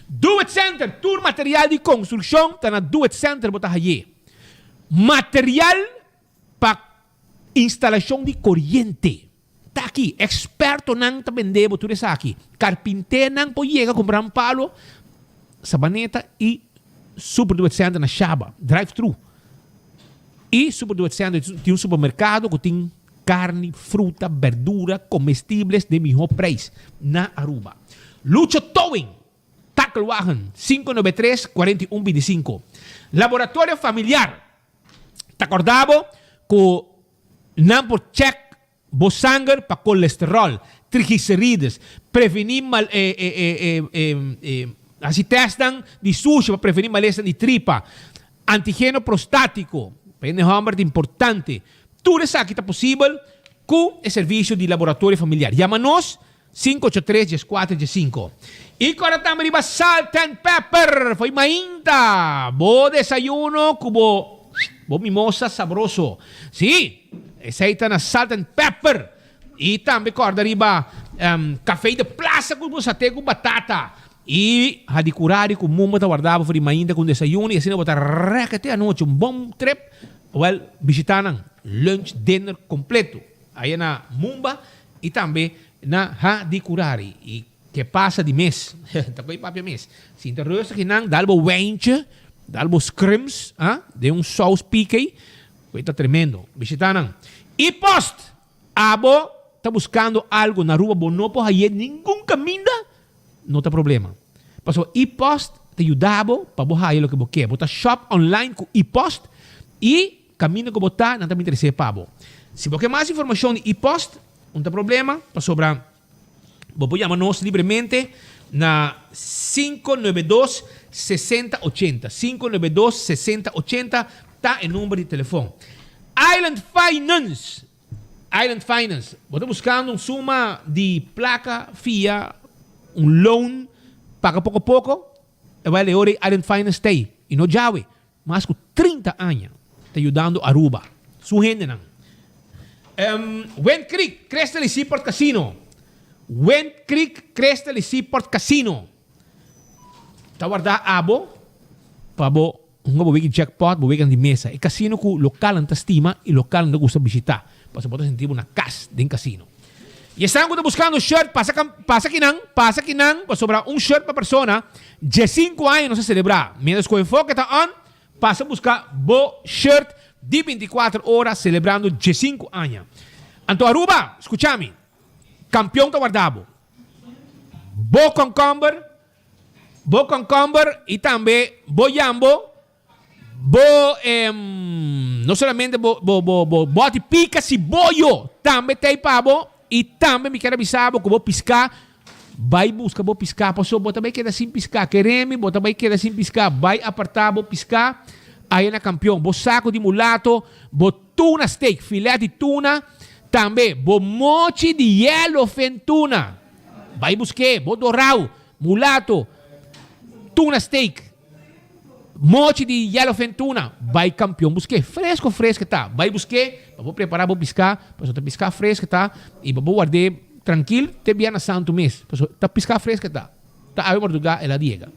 Speaker 20: Do It Center, tur material di konstrukshon ta na Do It Center bo ta hay'é. Material pa instalashon di koriente. Ta aki, ekspertonan ta bende bo tur esaki. Karpinternan por yega kumpra un palo, sabaneta i Super Do It Center na Shaba, drive thru. I Super Do It Center tin un supermerkado ku tin karni, fruta, berdura, komestibles den mihó preis na Aruba. Lucho Towing, Takelwagen, 593 41 25. Laboratorio Familiar ta korda bo ku Nan por check bo sanger pa colesterol, triglicerides, preveni mal haci testnan di sushi pa preveni malesnan di tripa, antigeno prostatico, pa hende homber ta importante. Tur esaki ta posibel cu e servicio di laboratorio familiar. Yama nos 583 14 15. Y corda tambe riba salt and pepper fo'i mainta bo desayuno cu bo bo mimosa sabroso. Si, esey ta na salt and pepper. Y tambe corda riba café de plaza cu bo sate cu batata. Y hadicurari cu mumba ta warda bo for di mainta cu un desayuno y asina bo ta reke te anochi. Un bon trip. Wel, bishita nan. Lunch, dinner completo. Aya na Mumba y tambe na Ha di Curari. Y ke pasa di mes? Ta koe papia mes. Sinta rustig y nan dal bo wijntje, dal bo scrims, ah, den un saus pike, koe ta tremendo. Bishita nan. Y post! Abo ta buscando algo na Aruba bo no por haye ningun caminda? No ta problema. Pasobra e-post ta yuda bo pa bo haya loke bo ke. Bo ta shop online cu e-post y Kaminda ku bo ta, nan ta bin tresé pa bo. Si bo ke mas informashon di e-post, un ta problema, pasobra bo por yama nos libremente na 592 60 80. 592 60 80 ta e number di telefon. Island Finance! Island Finance, bo ta buskando un suma di plaka fia un loan paga poko poko? Ewel e ora ei Island Finance ta ei, i no djawe. Mas ku 30 aña ta yudando Aruba su hendenan. Wind Creek, Crystal y Seaport Casino Wind Creek, Crystal y Seaport Casino ta warda abo pa bo hunga bo wiki jackpot, bo weganan di mesa. E casino ku lokalnan ta stima y lokalnan ta gusta bishita pasobra bo ta sinti bo na kas den casino. Y esnan ku ta buskando shirt pasa pasa kinan, pasa kinan pasobra un shirt pa persona Diesinku aña nos a selebrá. Miéntras ku Enfoke ta on, pasa buska bo shirt di 24 ora selebrando diesinku aña. Anto Aruba, skucha mi, kampion ta warda bo. Bo konkomber, bo konkomber i tambe bo yambo, bo no solamente bo bo bo bo bòti pika siboyo tambe ta ei pa bo i tambe mi kier a bisa bo ku bo piská bai buska bo piská pasobra bo ta bai keda sin piská kere mi bo ta bai keda sin piská bai apartá bo piská aya na kampion bo sako di mulato bo tuna steak filet di tuna tambe bo mochi di yellowfin tuna bai busk'é bo dorau mulato tuna steak. Mochi di yellowfin tuna, bai kampion busk'é. Fresco fresco ta. Bai busk'é pa bo prepará bo piská, pasobra ta piská fresco ta i pa bo ward'é trankil te Bierna Santu mes, pasobra ta piská fresco ta. Ta awe mardugá el a yega.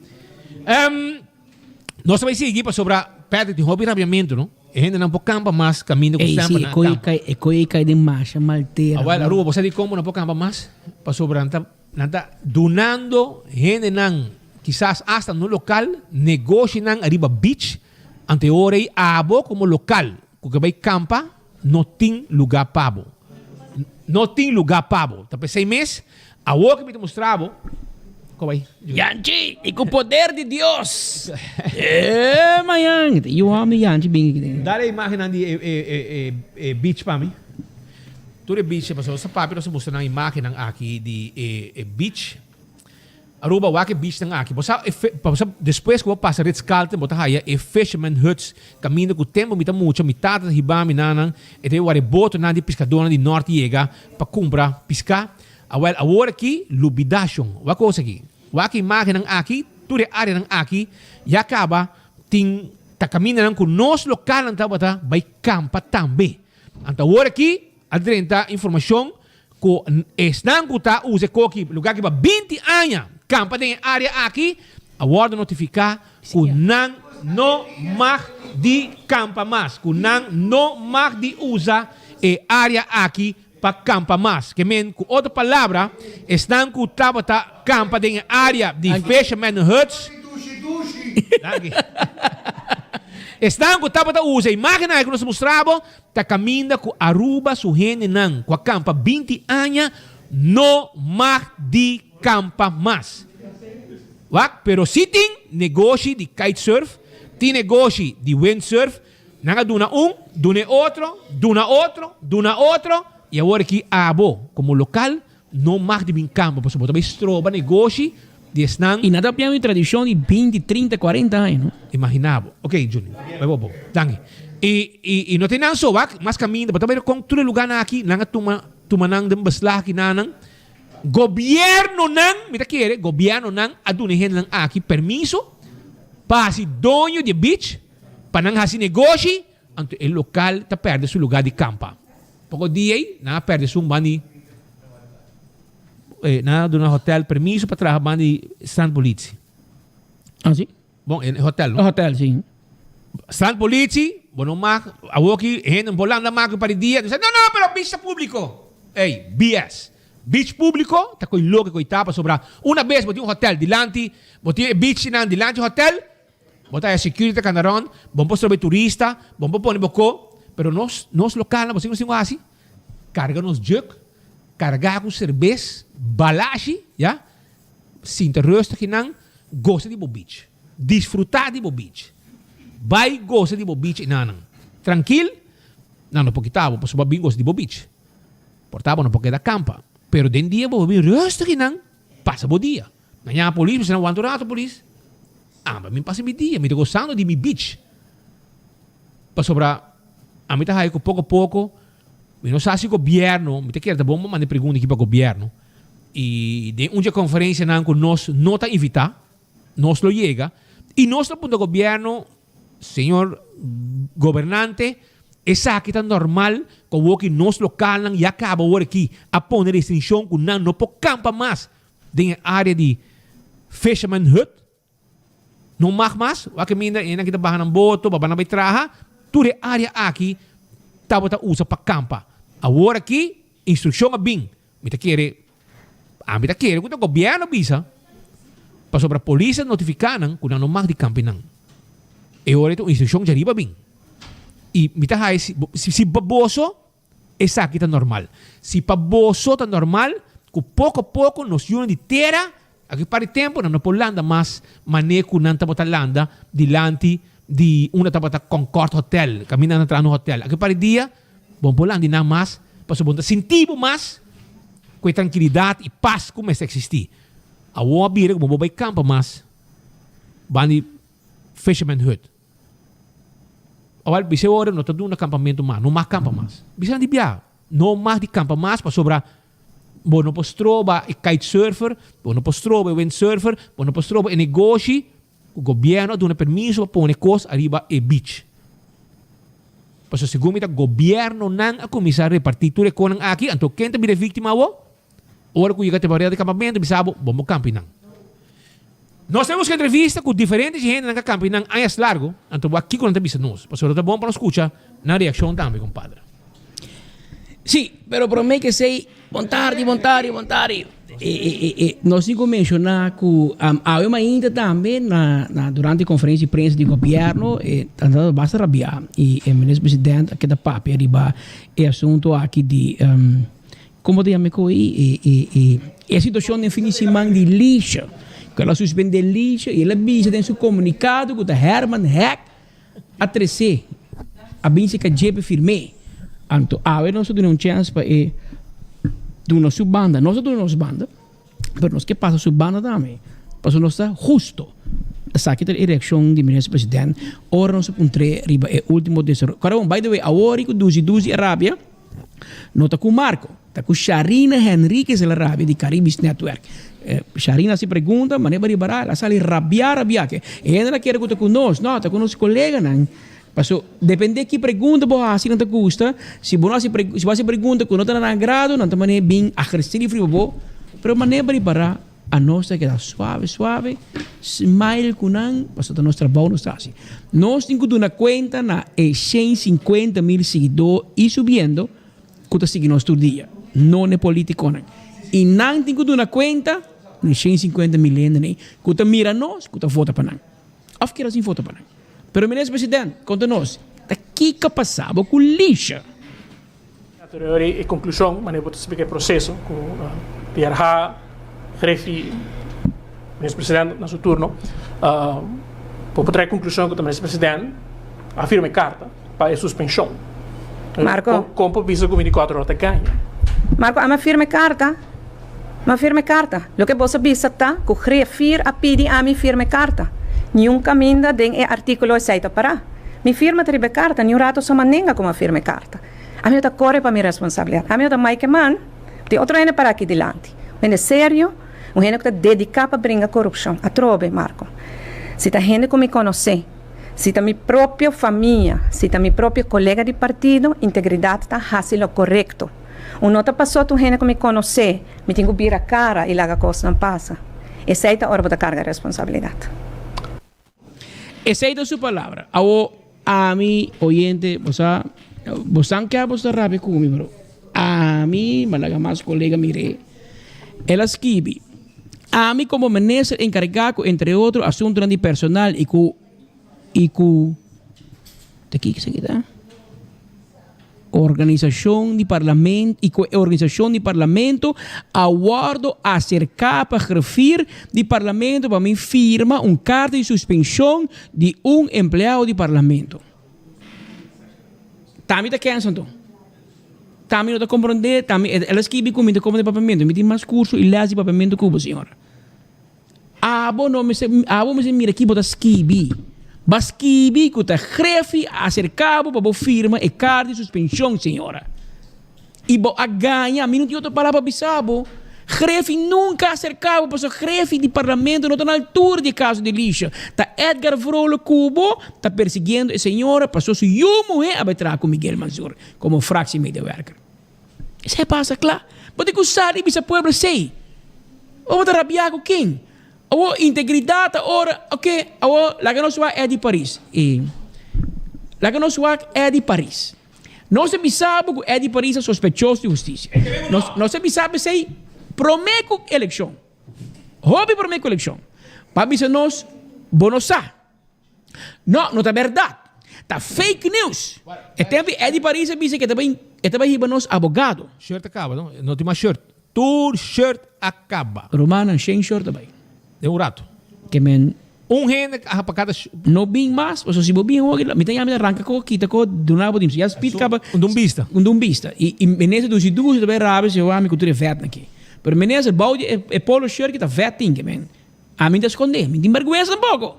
Speaker 20: Nos ta bai sigui pasobra Patrick tin hopi rabiamentu no. E hendenan por kampa mas kaminda ku
Speaker 21: Ey,
Speaker 20: semper
Speaker 21: si,
Speaker 20: nan
Speaker 21: e
Speaker 20: a
Speaker 21: koe
Speaker 20: kampa.
Speaker 21: kai, e koe kai den masha maltera.
Speaker 20: Awel Aruba bo sa dikon bo no por kampa mas? Pasobra nan ta nan ta dunando hendenan. kisas asta no lokal, negoshinan ariba beach, anto e ora ei abo komo lokal ku ke bai kampa no tin lugá pa bo. No tin lugá pa bo. Ta p'esei mes, awor ku mi ta mustra bo, ko bai?
Speaker 21: Yanchi, i ku poder di Dios! E mañan, ta yu hòmber Yanchi bin aki den.
Speaker 20: Dal e imágennan di e beach pa mi. Tur e beach, pasobra nos ta papia nos ta mustra nan imágennan aki di e beach. Aruba wak e beachnan aki. Bo sa e bo sa despues ku bo pasa Ritz Carlton bo ta haya e fisherman huts kaminda ku tempu mi ta mucha mi tata ta hiba mi na nan e ta bai wak e botonan di piskadónan di nort yega pa kumpra piská. Awèl awor aki lubidá shon. Wak kos aki. Wak e imágennan aki tur e áreanan aki ya kaba tin ta kamindanan ku nos lokalnan tabata bai kampa tambe. Anto awor aki a drenta informashon Ku esnan ku ta usa e koki lugá ki pa 20 aña kampa den e área aki a wòrdu notifiká ku nan no mag di kampa mas, ku nan no mag di usa e área aki pa kampa mas. Ke men ku otro palabra, esnan ku tabata kampa den e área di Fisherman Huts, Danki. Esnan ku tabata usa e imágennan ku nos a mustra bo, Ta caminda cu Aruba su hendenan cu a campa 20 aña no mag di campa mas. Wak, pero si tin negoshi di kitesurf, tin negoshi di windsurf, nan a duna un, duna e otro, duna otro, duna otro, y awor aki abo como local no mag di bin campa pasobra bo ta bay stroba negoshi di esnan.
Speaker 21: Y nan ta piensa di tradicion di 20, 30, 40 aña, no?
Speaker 20: Imagina bo. Ok, Juni, bay bo bo. Danki. Y, y, y no tin nan so, wak, mas caminda, bo ta bay con tur e lugarnan aki, nan a tuma, tuma nan den beslag aki nan nan. Gobiernonan, mi ta kere, gobiernonan a duna e hendenan aki permiso pa haci doño di e beach, pa nan haci negoshi, Anto e lokal ta pèrdè su lugá di kampa. Poko dia ei, nan a pèrdè su un banda di nan a duna hotèl permiso pa traha banda di strandpolitie.
Speaker 21: Ah, si?
Speaker 20: Bon, e hotèl, no?
Speaker 21: E hotèl, si.
Speaker 20: Strandpolitie, bo no mag, awoki hende no por landa mak pa di dia, nan sa, no, no, pero beach ta públiko. Ey, BS. Beach públiko ta ko'i loke ko'i ta pasobra una bes bo tin un hotèl dilanti, bo tin e beachnan dilanti hotèl, Bo ta haya security ta cana rond, bo no por strobe turista, bo no por pone bo co, pero nos, nos localnan, bo sa kico nos tin cu haci? Carga nos jug, carga cu cerbes, balashi, ya, sinta rustig einan, goza di bo beach, disfruta di bo beach, bay goza di bo beach einanan, trankil, nan no por kita bo, pasobra bo a bin goza di bo beach, por ta bo no por keda campa, pero den dia bo por bin rustig einan, pasa bo dia. Nan yama polis, mi sa nan wanta un rato polis. Amba mi pasa mi dia, mi ta gozando di mi beach. Pasobra ami ta haya ku poko poko, mi no sa si gobierno, mi ta kere ta bon pa manda e pregunta aki pa gobierno. I den un dje konferensianan ku nos no ta invitá, nos lo yega i nos lo puntra gobierno, Señor gobernante, esaki ta normal ku awoki nos lokalnan ya kaba awor aki a pone restrinshon ku nan no por kampa mas Den e área di Fisherman Hut no mag mas, wak kaminda e nan ki ta baha nan boto, baba nan bai traha, tur e área aki tabata usa pa kampa. Awor aki instrukshon a bin, mi ta kere, ami ta kere ku ta gobièrnu a bisa, pasobra polis a notifiká nan ku nan no mag di kampa einan. E ora ei ta un instrukshon djariba a bin. I mi ta haya si, si pa boso Esaki ta normal. Si pa boso ta normal ku poko poko nos yunan di tera aki un par di tempu nan no por landa mas mane ku nan tabata landa dilanti di unda tabata Concord Hotel, kaminda nan ta traha un hotel. Aki un par di dia bo no por landa di nan mas pasobra bo no ta sinti bo mas ku e trankilidat i pas ku mester eksistí. Awor a bira ku bo no por bai kampa mas banda di Fisherman Hut. Awal bisa e ora no ta duna kampamentu mas, no mag kampa mas. Bisa nan di bia, no mag di kampa mas pasobra bo no por stroba e kitesurfer, bo no por stroba e windsurfer, bo no por stroba e negoshi ku gobièrnu a duna permiso pa pone kos ariba e beach. Pasobra segun mi ta gobièrnunan a kuminsá repartí tur e konan aki, anto ken ta bira e víktima awor? Ora ku yega temporada di kampamentu bisa bo, bo mo kampi nan. Nos ta buska entrevista ku diferente hendenan ka kampi nan añas largu, anto wak kiko nan ta bisa nos, pasobra ta bon pa nos skucha nan reakshon tambe, kompadre.
Speaker 21: Sí, pero promé ke esei, bon tardi, bon tardi, bon tardi. Nos tin ku menshoná ku awe mainta tambe na na durante konferensia di prensa di gobièrnu e ta basta rabiá i e minister president a keda papia riba e asuntu aki di komo ta yama e koe e e situashon den fin di siman di Lisha ku el a suspendé Lisha i el a bisa den su komunikado ku ta Herman Hek a tresé a bin si ka djepe firmé. Anto awe nos a duna un chèns pa e duna su banda. Nos a duna nos banda, pero nos ke pasa su banda tambe, pasobra nos ta husto. Esaki ta e reakshon di Minister President ora nos a puntr'é riba e ultimo desaroyo. Kòrda bon, by the way, awor ku Dusi Dusi a rabia, no ta ku Marco, ta ku Sharina Henriquez el a rabia di Caribisch Netwerk. Sharina hasi pregunta, manera bo riba el a sali rabiá rabiá ke e hende a kere ku ta ku nos, no, ta ku nos koleganan. Paso, depende ki pregunta bo hasi nan ta gusta, si bo no hasi si bo hasi pregunta ku no ta na nan agrado, nan ta manera bin agresivo riba bo, pero manera bo ripará anos ta keda suave suave, smile ku nan, pasobra ta nos trabou nos ta hasi. Nos tin ku duna kuenta na e 150 mil siguidó i subiendo ku ta sigui nos tur dia, no na e politikonan. I nan tin ku duna kuenta na e 150 mil hendenan ku ta mira nos, ku ta vota pa nan. Of keda sin foto pa nan. Pero Minister President, konta nos, ta kiko pasa bo ku Lisha?
Speaker 1: Anterior e konklushon, manera bo ta splika e proseso ku PRH, Griffie, Minister President na su turno, bo por trae konklushon ku ta Minister President a firma e karta pa e suspenshon.
Speaker 22: Marco.
Speaker 1: Kon por bisa ku 24 ora ta gaña?
Speaker 22: Marco, ami a firma e karta. Mi a firma e karta. Loke boso a bisa ta ku griffier a pidi ami firma e karta. Niun kaminda den e artíkulo esei ta pará. Mi firma ta riba e karta, niun rato so manenga ku mi a firma e karta. Ami no ta kore pa mi responsabilidat. Ami no ta Mike Eman, tin otro hende pará aki dilanti. Un hende serio, un hende ku ta dediká pa bringa korupshon. Atrobe, Marco. Si ta hende ku mi konosé, si ta mi propio famia, si ta mi propio kolega di partido, integridat ta hasi lo korekto. Un no ta pasó tur hende ku mi konosé, mi tin ku bira kara i laga kosnan pasa. Esei ta ora bo ta karga responsabilidat.
Speaker 21: Esei ta su palabra. Awo, ami, oyente, bo sa, bo san ke bo sta rabia ku mi, pero ami, mi a laga mas kolega mir'é. El a skibi, Ami komo minister enkargá ku entre otro asuntunan di personal i ku i ku ta kiko esaki ta? Organisashon di Parlamento i ku e organisashon di Parlamento a wòrdu aserká pa grifir di Parlamento pa mi firma un karta di suspenshon di un empleado di Parlamento. Tambe ta kèns anto. Tambe no ta komprondé, tambe el a skibi ku mi ta komprondé papiamentu. Mi tin mas kurso i lès di papiamentu ku bo, señora. Abo no mester, abo mester mira ki bo ta skibi. Ba skibi ku ta grefi a aserka bo pa bo firma e kart di suspenshon, señora. I bo a gaña, mi no tin otro palabra pa bisa bo. Grefi nunka a aserka bo pasobra grefi di parlamento no ta na altura di e kaso di Elisha. Ta Edgar Vrolijk ku bo ta persiguiendo e señora pasobra su yu muhé a bai traha ku Miguel Mansur komo fractiemedewerker. Esei pasa kla. Bo tin ku sa di bisa pueblo esei. Bo ta rabia ku ken? Awor integridat ta ora, oke, awor laga nos wak Eddie Paris. E laga nos wak Eddie Paris. Nos a bisa bo ku Eddie Paris ta sospechoso di hustisia. Nos nos a bisa bo esei promé ku elekshon. Hopi promé ku elekshon. Pa bisa nos bo no sa. No, no ta berdad. Ta fake news. E tempo Eddie Paris a bisa ke ta bai e ta bai hiba nos abogado.
Speaker 20: Shirt a kaba no, no tin mas shirt. Tur shirt a kaba.
Speaker 21: Rumannan shen shirt a bai.
Speaker 20: Den un rato.
Speaker 21: Ke men.
Speaker 20: Un hende a hapa kada shirt.
Speaker 21: No bin mas, pasobra si bo bin hopi mi ta yama mi ta ranka ko kita ko duna bo dimsi. Ya speed kaba.
Speaker 20: Un dun bista.
Speaker 21: Un dun bista. I i minister dushi dushi ta bai rabia si wak mi ku tur e vetnan aki. Pero minister bou di e polo shirt ki ta vet tin ke men. Ami ta skondé, mi tin bèrgwensa tampoko.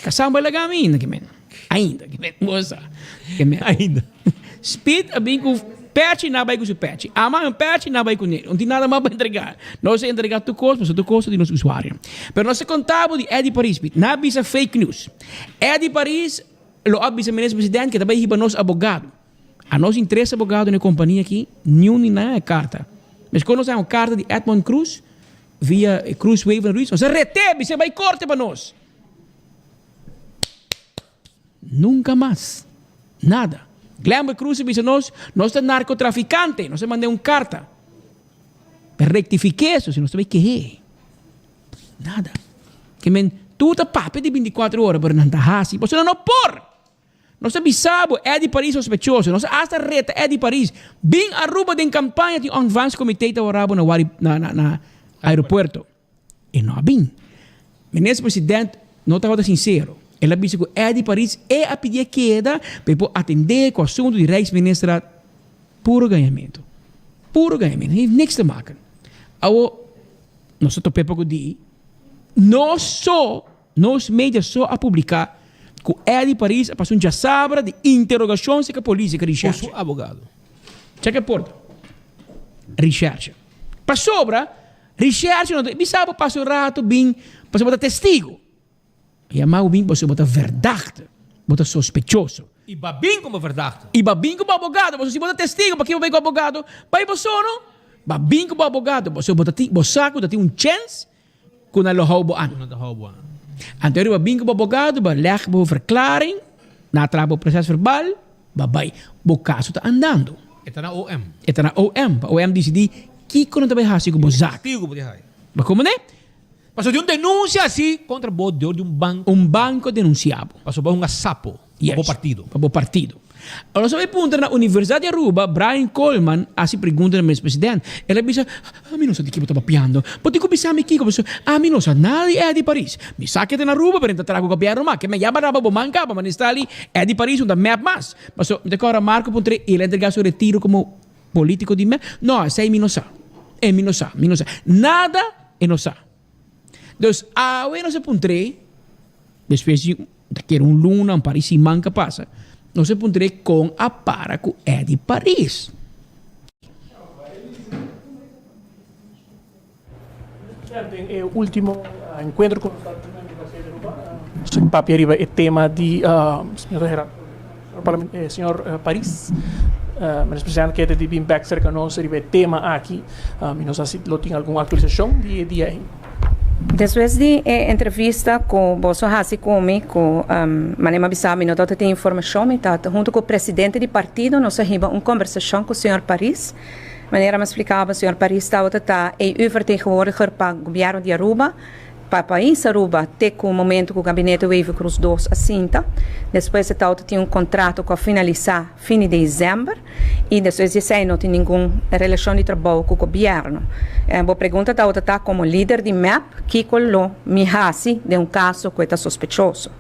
Speaker 21: Kasá bai laga mi ainda, ke men. Ainda, ke men. Bo sa. Ke men.
Speaker 20: Ainda.
Speaker 21: Speed a bin ku pèchi, nan a bai ku su pèchi. Ama un pèchi, nan a bai kuné. No tin nada mas pa entregá. Nos a entregá tur kos, pasobra tur kos ta di nos usuario. Pero nos a konta bo di Eddie Paris, Speed. Nan a bisa fake news. Eddie Paris lo a bisa minister president ke ta bai hiba nos abogado. A nos tin tres abogado na e kompania aki, niun di nan a e karta. Meskos nos a haña un karta di Edmond Croes. Via e Cruz Wever Ruiz, nos a ret'é, bis'é bai korte pa nos. Nunka mas. Nada. Glenbert Cruz a bisa nos, nos ta narkotrafikante, nos a mand'é un karta. Pa rectifique eso, si nos ta bay kehe. Nada. Ke men, tur ta papia di binticuatro ora, pero nan ta haci. Pasobra nan no por! Nos ta bisa bo, Eddy Paris sospechoso. Nos a hasta reta Eddy Paris. Bin Aruba den campaña tin ontvangstcomité ta wara bo na wari, na, na, na aeropuerto. E no a bin. Minister President no tabata sincero. El a bisa cu Eddy Paris e a pidi e keda pa e por atende cu asunto di Rijksministerraad. Puro gañamento. Puro gañamento. Heeft niks te maken. Awo, nos a tope poco di, nos so, nos media so a publica cu Eddy Paris a pasa un djasabra di interrogacion cerca polis, cerca recherche.
Speaker 20: Cu su abogado.
Speaker 21: Check e porta. Recherche. Pasobra, recherche no ta bisa bo pasa un rato bin, pasobra bo ta testigo. Yama bo bin pasobra bo ta verdachte, bo ta sospechoso.
Speaker 20: I ba bin como verdachte.
Speaker 21: I ba bin ku bo abogado, pasobra si bo ta testigo, pakiko bo bai ku abogado? Bai bo so no. Ba bin ku bo abogado, pasobra bo ta tin, bo sa ku ta tin un chens ku nan lo hou bo an.
Speaker 20: Ku nan ta hou bo an.
Speaker 21: Anto ora bo bin ku bo abogado, bo leg bo verklaring, nan a traha bo proces verbal, ba bai. Bo kaso ta andando.
Speaker 20: E ta na OM.
Speaker 21: E ta na OM, pa OM disidí kiko nan ta bai hasi ku bo zak.
Speaker 20: Testigo bo tin hai.
Speaker 21: Bo komo ne?
Speaker 20: Pasobra di un denuncia asi contra bo dor di un banco.
Speaker 21: Un banco denuncia bo.
Speaker 20: Pasobra bo hunga sapo pa bo partido.
Speaker 21: Pa bo partido. Ora nos a bay puntra na Universidad di Aruba, Brian Koolman a haci pregunta na minister president. El a bisa, Ami no sa di ki bo ta papiando. Bo tin cu bisa mi kico pasobra ami no sa nada di Eddy Paris. Mi sa ke ta na Aruba pero e ta traha cu gobierno mas. Ke me yama raba bo man caba ma nesta ali Eddy Paris no ta mep mas. Pasobra mi ta cora Marco puntra el a entrega su retiro como politico di mep. No, esey mi no sa. E mi no sa, mi no sa. Nada. E no sa. Dus awe nos a puntr'é, despues di ta kere un luna, un par di siman ka pasa, nos a puntr'é kon a para ku Eddy Paris.
Speaker 1: Den e ultimo enkuentro ku nos tabatin na Universidad di Aruba, nos a papia riba e tema di señor Paris. Minister Presidente kere di bin bek serka nos riba e tema aki. Mi no sa si lo tin algun aktualisashon di e dia ei.
Speaker 22: Despues di e entrevista ku boso hasi ku mi, ku manera mi a bisa mi no tabata tin informashon, mi tabata huntu ku presidente di partido nos a hiba un kombersashon ku señor Paris. Manera mi a splikaba señor Paris tabata ta EU vertegenwoordiger pa gobièrnu di Aruba. Pa pais Aruba te cu momento cu Gabinete Wever-Croes dos a sinta. Despues e tawata tin un contrato cu a finalisa fin di december y despues di esey no tin ningun relacion di trabou cu gobierno. Bo pregunta tawata ta como lider di mep kico lo mi haci den un caso cu e ta sospechoso.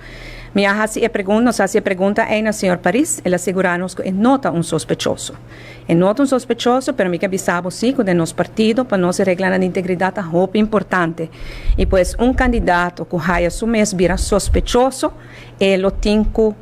Speaker 22: Mi a haci e pregunta, nos a haci e pregunta ey na señor Paris, el a segura nos cu e no ta un sospechoso. E no ta un sospechoso, pero mi ke bisa bo si ku den nos partido pa nos e reglanan di integridat ta hopi importante. I pues un kandidato ku haya su mes bira sospechoso, e lo tin ku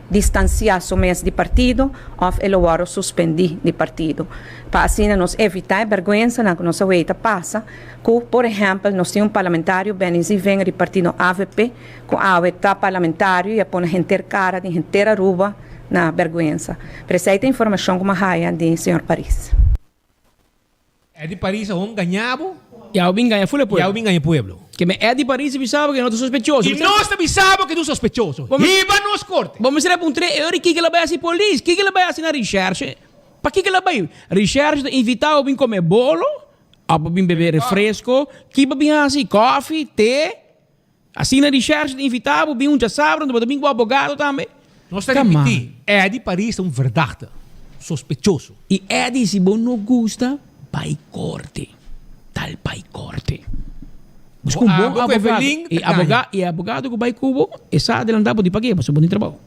Speaker 22: distansiá su mes di partido òf e lo wòrdu suspendí di partido. Pa asina nos evitá e bèrgwensanan ku nos a wei ta pasa ku, por ehèmpel, nos tin un parlamentario, Benny Zievinger di partido avp, ku awe ta parlamentario i a pone henter kara di henter Aruba na bèrgwensa. Pero esei ta informashon ku mi a haya di señor Paris.
Speaker 20: Eddy Paris a hon gaña bo.
Speaker 21: Ya bo bin gaña ful e pueblo.
Speaker 20: Ya bo bin gaña e pueblo.
Speaker 21: Ke me Eddy Paris a bisa bo ke no ta sospechoso.
Speaker 20: I nos ta bisa bo ke ta un sospechoso. Hiba nos korte.
Speaker 21: Bo mester a puntr'é e ora kiko el a bai hasi polis, kiko el a bai hasi na recherche. Pakiko el a bai? Recherche ta invita bo bin come bolo, of bo bin bebe refresco, ki bo bin hasi? Koffie, te? Asina recherche ta invita bo bin un djasabra bo ta bin ku abogado tambe.
Speaker 20: Nos ta ripiti, Eddy Paris ta un verdachte, sospechoso.
Speaker 21: I Eddy si bo no gusta, bai korte. Tal bai korte. Buska un bon abogado. E abogado, e abogado ku bai ku bo, e sa adelanta bo di pag'é, pasobra bo tin trabou.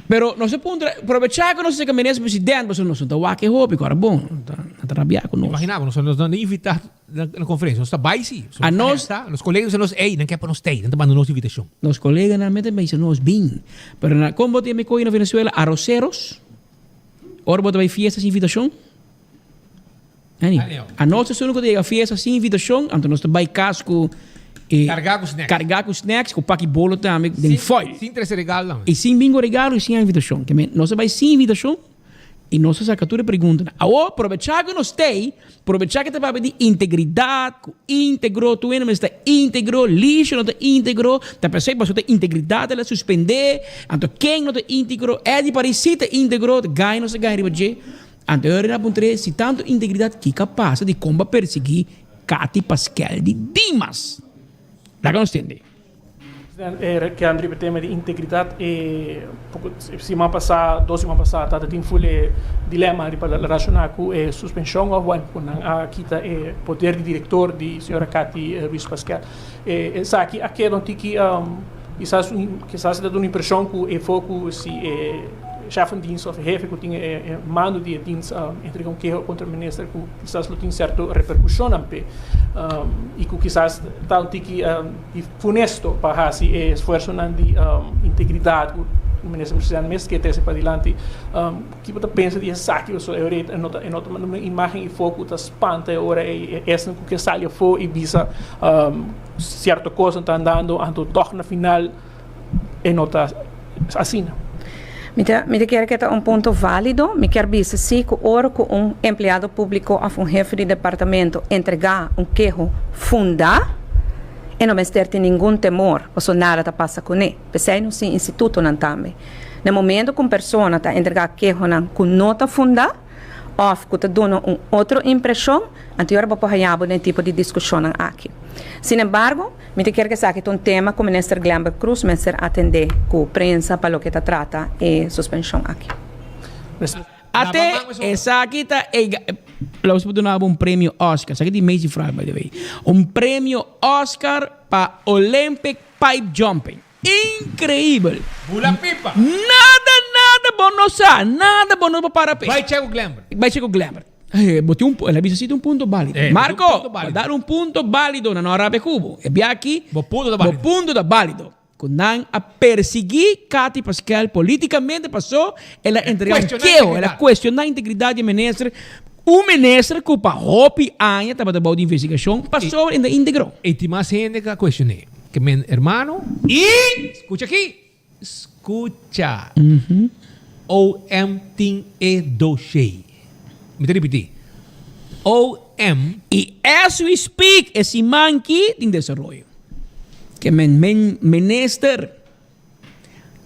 Speaker 21: Pero nos a puntra, probecha ku nos a seka minister president, pasobra nos no ta wak e hopi, ku ora bon, nan ta rabia ku nos.
Speaker 20: Imagina bo, nos no invita na conferencia, nos ta bai si.
Speaker 21: A nos,
Speaker 20: nos colega bisa nos, ey, nan ke pa nos tey, nan ta manda nos invitacion.
Speaker 21: Nos coleganan mester bisa nos bin. Pero na, kon bo tin mi koyo na Venezuela? Arroceros? Ora bo ta bai fiesta sin invitacion? Annie, a nos esun ku ta yega fiesta sin invitacion, anto nos ta bai kas ku e
Speaker 20: Kargá ku snacks.
Speaker 21: Kargá ku snacks, ku paki bolo tambe den foil.
Speaker 20: Sin trese regalo tambe.
Speaker 21: I sin bin ku regalo i sin invitacion. Ke men, nos a bai sin invitacion i nos a saka tur e preguntanan. Awor, probechá ku nos t'ei, probechá ku ta papia di integridat, ku íntegro, tur hende mester ta íntegro, Lisio no ta íntegro, ta p'esei pasobra ta integridat el a suspendé, anto ken no ta íntegro, Eddy Paris sí ta íntegro, ta gana nos a gana riba dje. Anto e ora puntr'é si tantu integridat kiko a pasa di kon bo a persiguí Cathy Paskel di Dimas. Laga nos tende.
Speaker 1: Presidente, kende riba e tema di integridat e poko siman pasá, dos siman pasá tabata tin ful e dilema riba relashoná ku e suspenshon òf bueno ku nan a kita e poder di direktor di señora Cathy Ruiz Paskel. Esaki a keda un tiki kisas kisas ta duna impreshon ku e foku si e shef van dienst òf e hefe ku tin e mando di e dienst entrega un keho kontra minister ku kisas lo tin sierto reperkushonnan p'e i ku kisas ta un tiki di funesto pa hasi e esfuersonan di integridat ku minister presidente mes ke trese padilanti. Ki bo ta pensa di esaki? Pasobra e ora ei no ta e no ta manda un imagen i foku ta spanta e ora ei esnan ku ke sali afó i bisa sierto kosnan ta andando anto tòg na final e no ta asina.
Speaker 22: Mi ta mi ta kere ke ta un punto válido. Mi kier bisa si ku ora ku un empleado públiko òf un hefe di departamento entregá un keho fundá, e no mester tin ningun temor pasobra nada ta pasa kuné. P'esei nos tin institutonan tambe. Na momento ku un persona ta entregá kehonan ku no ta fundá òf ku ta duna un otro impreshon, anto e ora bo por haña bo den e tipo di diskushonnan aki. Sinembargo, Mi ta kier ku esaki ta un tema ku Minister Glenbert Croes mester atendé ku prensa pa loke ta trata e suspenshon aki.
Speaker 21: Ate esaki ta e Lo por duna bo un premio Oscar. Esaki di Macy Fry by the way. Un premio Oscar pa Olympic pipe jumping. Increibel.
Speaker 20: Bula pipa.
Speaker 21: Nada nada bo no sa. Nada bo no por para pe.
Speaker 20: Bai check ku Glenbert.
Speaker 21: Bai check ku Glenbert. Eh, bo tin un, el a bisa si tin un punto válido.
Speaker 20: Eh,
Speaker 21: Marco,
Speaker 20: un punto válido.
Speaker 21: bo dar un punto válido na no rabia ku bo. E bia aki,
Speaker 20: Bo punto ta válido.
Speaker 21: Bo punto ta válido. Ku nan a persiguí Cathy Paskel políticamente pasó el a entregá un
Speaker 20: Cuestioná
Speaker 21: keho, el a
Speaker 20: integridad.
Speaker 21: cuestioná integridad di e minister, un minister ku pa hopi aña tabata bou di investigashon pasobra e ta íntegro.
Speaker 20: E tin mas hende ku a cuestion'é. Ke men hermano. I skucha aki, skucha. OM tin e doshé. Mi ta ripití. OM.
Speaker 21: I as we speak e siman ki tin desaroyo. Ke men men minister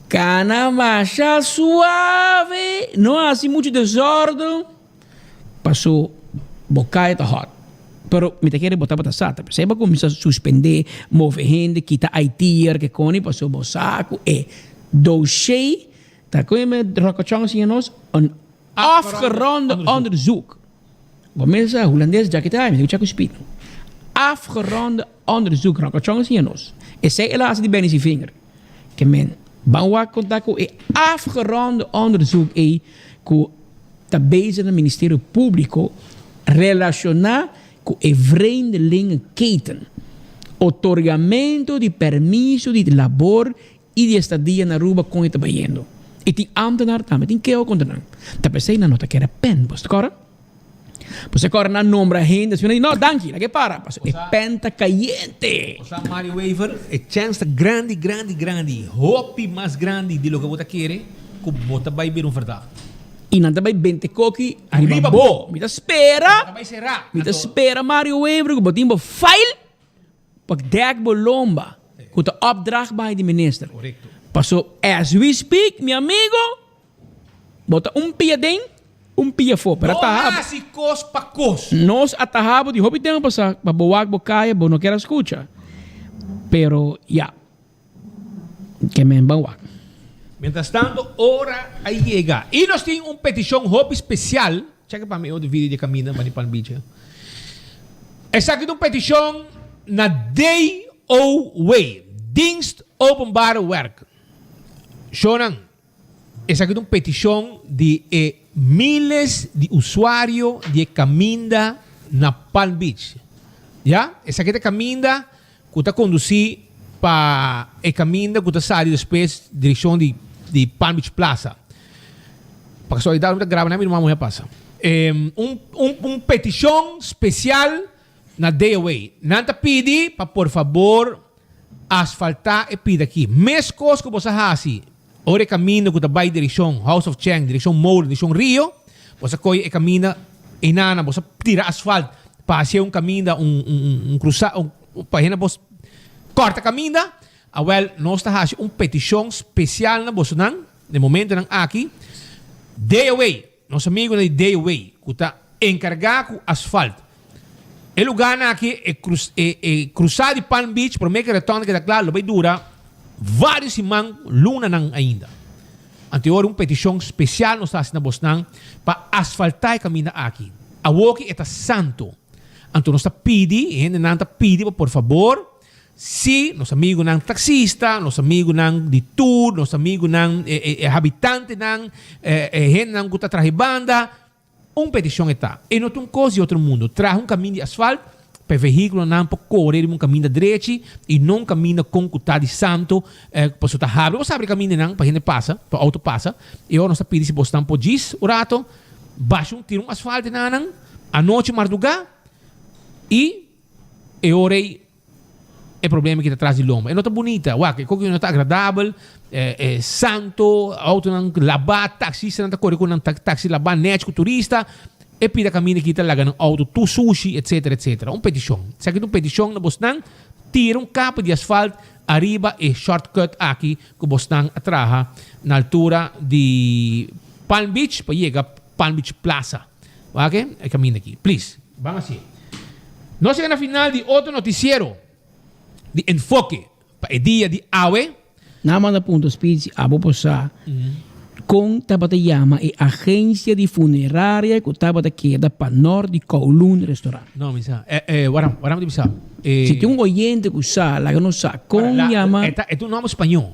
Speaker 21: kana masha suave, no hasi muchu desòrdu. Paso bo kaya ta hot. Pero mi ta kere bo tabata sa ta p'esei bo a kuminsá suspendé, move hende, kita IT'er ke koni paso bo sa ku e doshé ta kon e Ròkòchòn a siña nos un afgeronde onderzoek. Bo mes sa hulandes djaki ta mi ta kuchá ku spit. Afgeronde onderzoek Ròkòchòn a siña nos. Esei el a hasi di Benny si vinger. Ke men ban wak konta ku e afgeronde onderzoek ei ku ta bezig na Ministerio Públiko relashoná ku e vreemdelingenketen, otorgamentu di permiso di labor i di estadia na Aruba kon e ta bayendo. I tin ámtenar tambe tin keho kontra nan. Ta p'esei nan no ta kere pèn. Bo ta kòrda? Bo ta kòrda nan nombra hende asina di no danki laga e para pasobra e pèn ta kayente.
Speaker 20: Bo sa Mario Wever, e chèns ta grandi, grandi, grandi, hopi mas grandi di loke bo ta kere ku bo ta bai bira un verdacht.
Speaker 21: I nan ta bai bente koki ariba bo. Mi ta spera, mi ta spera Mario Wever ku bo tin bo file pa dek bo lomba ku ta opdracht bai di minister. Paso as we speak mi amigo bo ta un pia den un pia afó. Pero a taha bo.
Speaker 20: No hasi kos pa kos.
Speaker 21: Nos a taha bo di hopi tempu pasa pa bo wak bo kaya bo no kier a skucha. Pero ya. Ke men ban wak.
Speaker 20: Mientras tanto ora a yega y nos tin un peticion hopi special, check pa mi e otro video di e caminda pa di Palm Beach. Esaki ta un peticion na DOW, Dienst Openbare Werken. Shownan, esaki ta un peticion di e miles di usuario di e caminda na Palm Beach. Ya, esaki ta e caminda Ku ta kondusí pa e kaminda ku ta sali despues direkshon di di Palm Beach Plaza. Pa kasualidat mi ta graba nan mi ruman muhé pasa. Un un un petishon spesial na DOW. Nan ta pidi pa por fabor asfaltá e pida aki. Meskos ku boso a hasi ora e kaminda ku ta bai direkshon House of Chang, direkshon Molen, direkshon Rio, boso a kohe e kaminda einana, boso a tira asfalt pa hacié un caminda, un, un, un cruza, un, pa hende por corta caminda, awel nos ta haci un peticion special na bosonan, den momentonan aki, DOW. Nos amigunan di DOW ku ta enkargá ku asfalt. E lugánan aki, e krus e e krusá di Palm Beach promé ku e rètònda keda kla lo bai dura vários siman, lunanan ainda. Anto ora un petishon spesial nos ta hasi na bosnan pa asfaltá e kaminda aki. Awoki e ta santu. Anto nos ta pidi, e hendenan ta pidi pa por fabor, si nos amigunan taksista, nos amigunan di tur, nos amigunan e habitantenan, e hendenan ku ta traha e banda, un petishon e ta. E no ta un kos di otro mundu. Traha un kaminda di asfalt pa e vehíkulonan por kore riba un kaminda drechi i no un kaminda kon ku ta di santu pasobra ta habri. Bo sa habri kamindanan pa hende pasa, pa outo pasa. I ora nos ta pidi si bosnan por djis un rato basha un tira un asfalt enanan anochi mardugá i e ora ei e problema ki ta tras di lomba. E no ta bunita. Wak, e koki no ta agradabel, e santo, autonan labá, taxistanan ta kore ku nan taxi labá nèchi ku turista. E pida kaminda ki ta laga nan auto tur sushi, etsetera, etsetera. Un petishon. Esaki ta un petishon na bosnan, tira un kapa di asfalt ariba e shortcut aki ku bosnan a traha na altura di Palm Beach pa yega Palm Beach Plaza. Wak e kaminda aki. Please, ban hasié. Nos yega na final di otro noticiero di Enfoke pa e dia di awe.
Speaker 21: Nan manda punto speech si abo por sa kon tabata yama e agencia di funeraria ku tabata keda pa nort di Kowloon Restaurant.
Speaker 20: No, mi sa. Eh, eh, waram, waram di bisa. Eh,
Speaker 21: Si tin un oyente ku sa, laga nos sa kon
Speaker 20: la,
Speaker 21: yama.
Speaker 20: E ta, e ta un nomber spañó.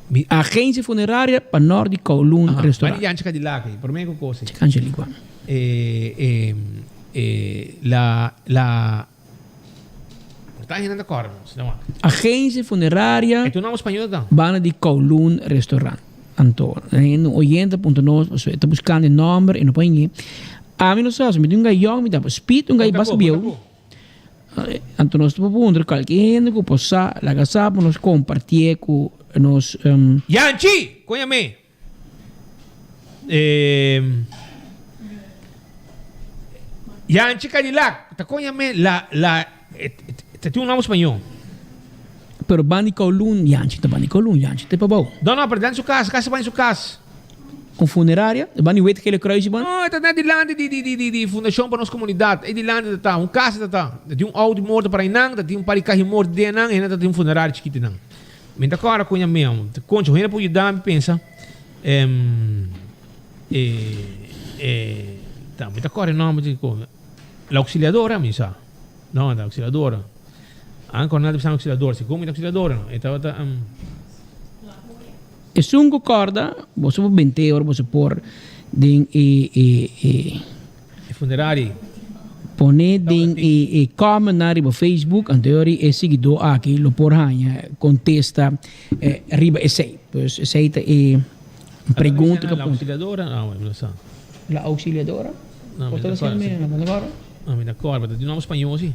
Speaker 20: Mi.
Speaker 21: Agencia funeraria pa nort di Kowloon
Speaker 20: Aha,
Speaker 21: Restaurant.
Speaker 20: Bani Yanchi Cadillac, prome ku kosi.
Speaker 21: Chika Angeligua.
Speaker 20: Eh, eh. E la la Por ta hende ta kòrda nos, no?
Speaker 21: Agencia funeraria
Speaker 20: E tu nòmber spañó ta?
Speaker 21: Banda di Kowloon Restaurant. Anto, hende un oyente a puntra nos, pasobra e ta buskando e nòmber e no por hañ'é. Ami no sa, mi tin un gayòn, mi ta por spit un gay basta bieu. Anto nos ta por puntra kualke hende ku por sa, laga sa pa nos kompartié ku nos.
Speaker 20: Yanchi! Koña mi! Eh, Yanchi Cadillac, ta con yam'é la, la, ta tin un nomber spañó.
Speaker 21: Pero bandi Kowloon, Yanchi ta bandi Kowloon, Yanchi ta pabou.
Speaker 20: No, no, pero den su cas, casi bandi su cas.
Speaker 21: Un funeraria? Bandi Wit Gele Kruis ban?
Speaker 20: No, e ta net dilanti di, di, di, di, di Fundacion pa Nos Comunidad. E dilanti ta ta, un cas ta ta. Ta tin un auto morto para einan, ta tin un par di cahi morto den einan, einan ta tin un funeraria chikito einan. Mi ta kòrda ku ña meo. Koncho, hende por yuda mi pensa. Em, e, e, ta, mi ta kòrda e nòmber di ko. La Auxiliadora, mi sa. No, la Auxiliadora. Anko nan ta bisa Auxiliadora. Segun mi ta Auxiliadora, no. E tabata, em.
Speaker 21: Esun ku kòrda, boso por bent'é ora boso por den e, e, e.
Speaker 20: E funeraria.
Speaker 21: Pone den e e comment nan riba Facebook anto yori e siguidó aki lo por haña kontesta riba esei. Pues esei ta e pregunta ku a
Speaker 20: La
Speaker 21: puntra.
Speaker 20: auxiliadora? Ah, mi no sa.
Speaker 21: La auxiliadora?
Speaker 20: No, mi
Speaker 21: Bo ta
Speaker 20: ta
Speaker 21: diciendo mi no ta acorda?
Speaker 20: No, mi ta acorda, pero ta di nomber spañó si.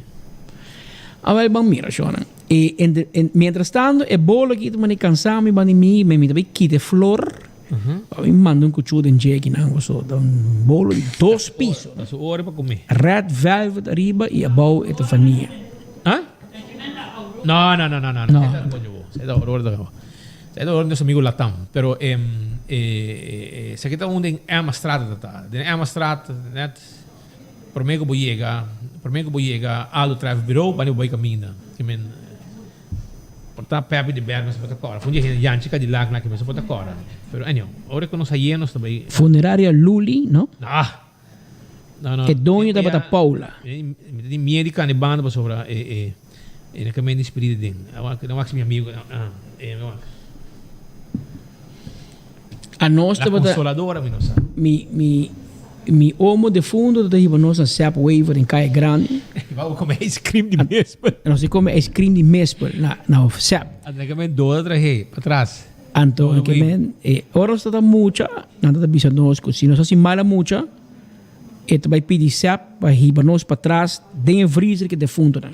Speaker 21: Awel ban mira shornan. E entre mientras tanto e bolo aki ta manda kansa mi banda mi, mi ta bai kita e flor. Pa mi manda un cuchú den dje kinan paso ta un bolo di dos piso.
Speaker 20: Ta su ora pa come.
Speaker 21: Red velvet ariba y abou e ta vanilla.
Speaker 20: Ah? No, no, no, no, no.
Speaker 21: No.
Speaker 20: Esta coño bo. Esta horror ta caba. Esta horror nos amigo Latam. Pero em eh esaki ta un den Emmastraat ta ta. Den Emmastraat net prome cu bo yega, prome cu bo yega Aldo Travel Bureau, bani bo bay caminda. Ki men Por ta Pepe di Berg mester por ta kòrda. Fun di hende Janchi Cadillac na ki mester por ta kòrda. Pero anyhow, ora ku nos haye nos ta bai.
Speaker 21: Funeraria Luli, no?
Speaker 20: No. No, no.
Speaker 21: E doño tabata Paula.
Speaker 20: Mi ta tin miedu di kani banda pasobra e e e na kaminda di spiritu den. Awak, awak si mi amigu. Ah, e awak.
Speaker 21: Anos
Speaker 20: La
Speaker 21: tabata.
Speaker 20: Consoladora mi no sa.
Speaker 21: Mi, mi, mi omo defunto ta hiba nos na Sep Wever den Kaya Grandi.
Speaker 20: Bo come ice cream di mespel.
Speaker 21: Nos a come ice cream di mespel na, na Sep.
Speaker 20: Anto ke men doda trahe patras.
Speaker 21: Anto ke men, e ora nos tabata mucha, nan tabata bisa nos ku si nos hasi mala mucha, E ta bai pidi Sep pa hiba nos patras den e vriezer ku e defuntonan.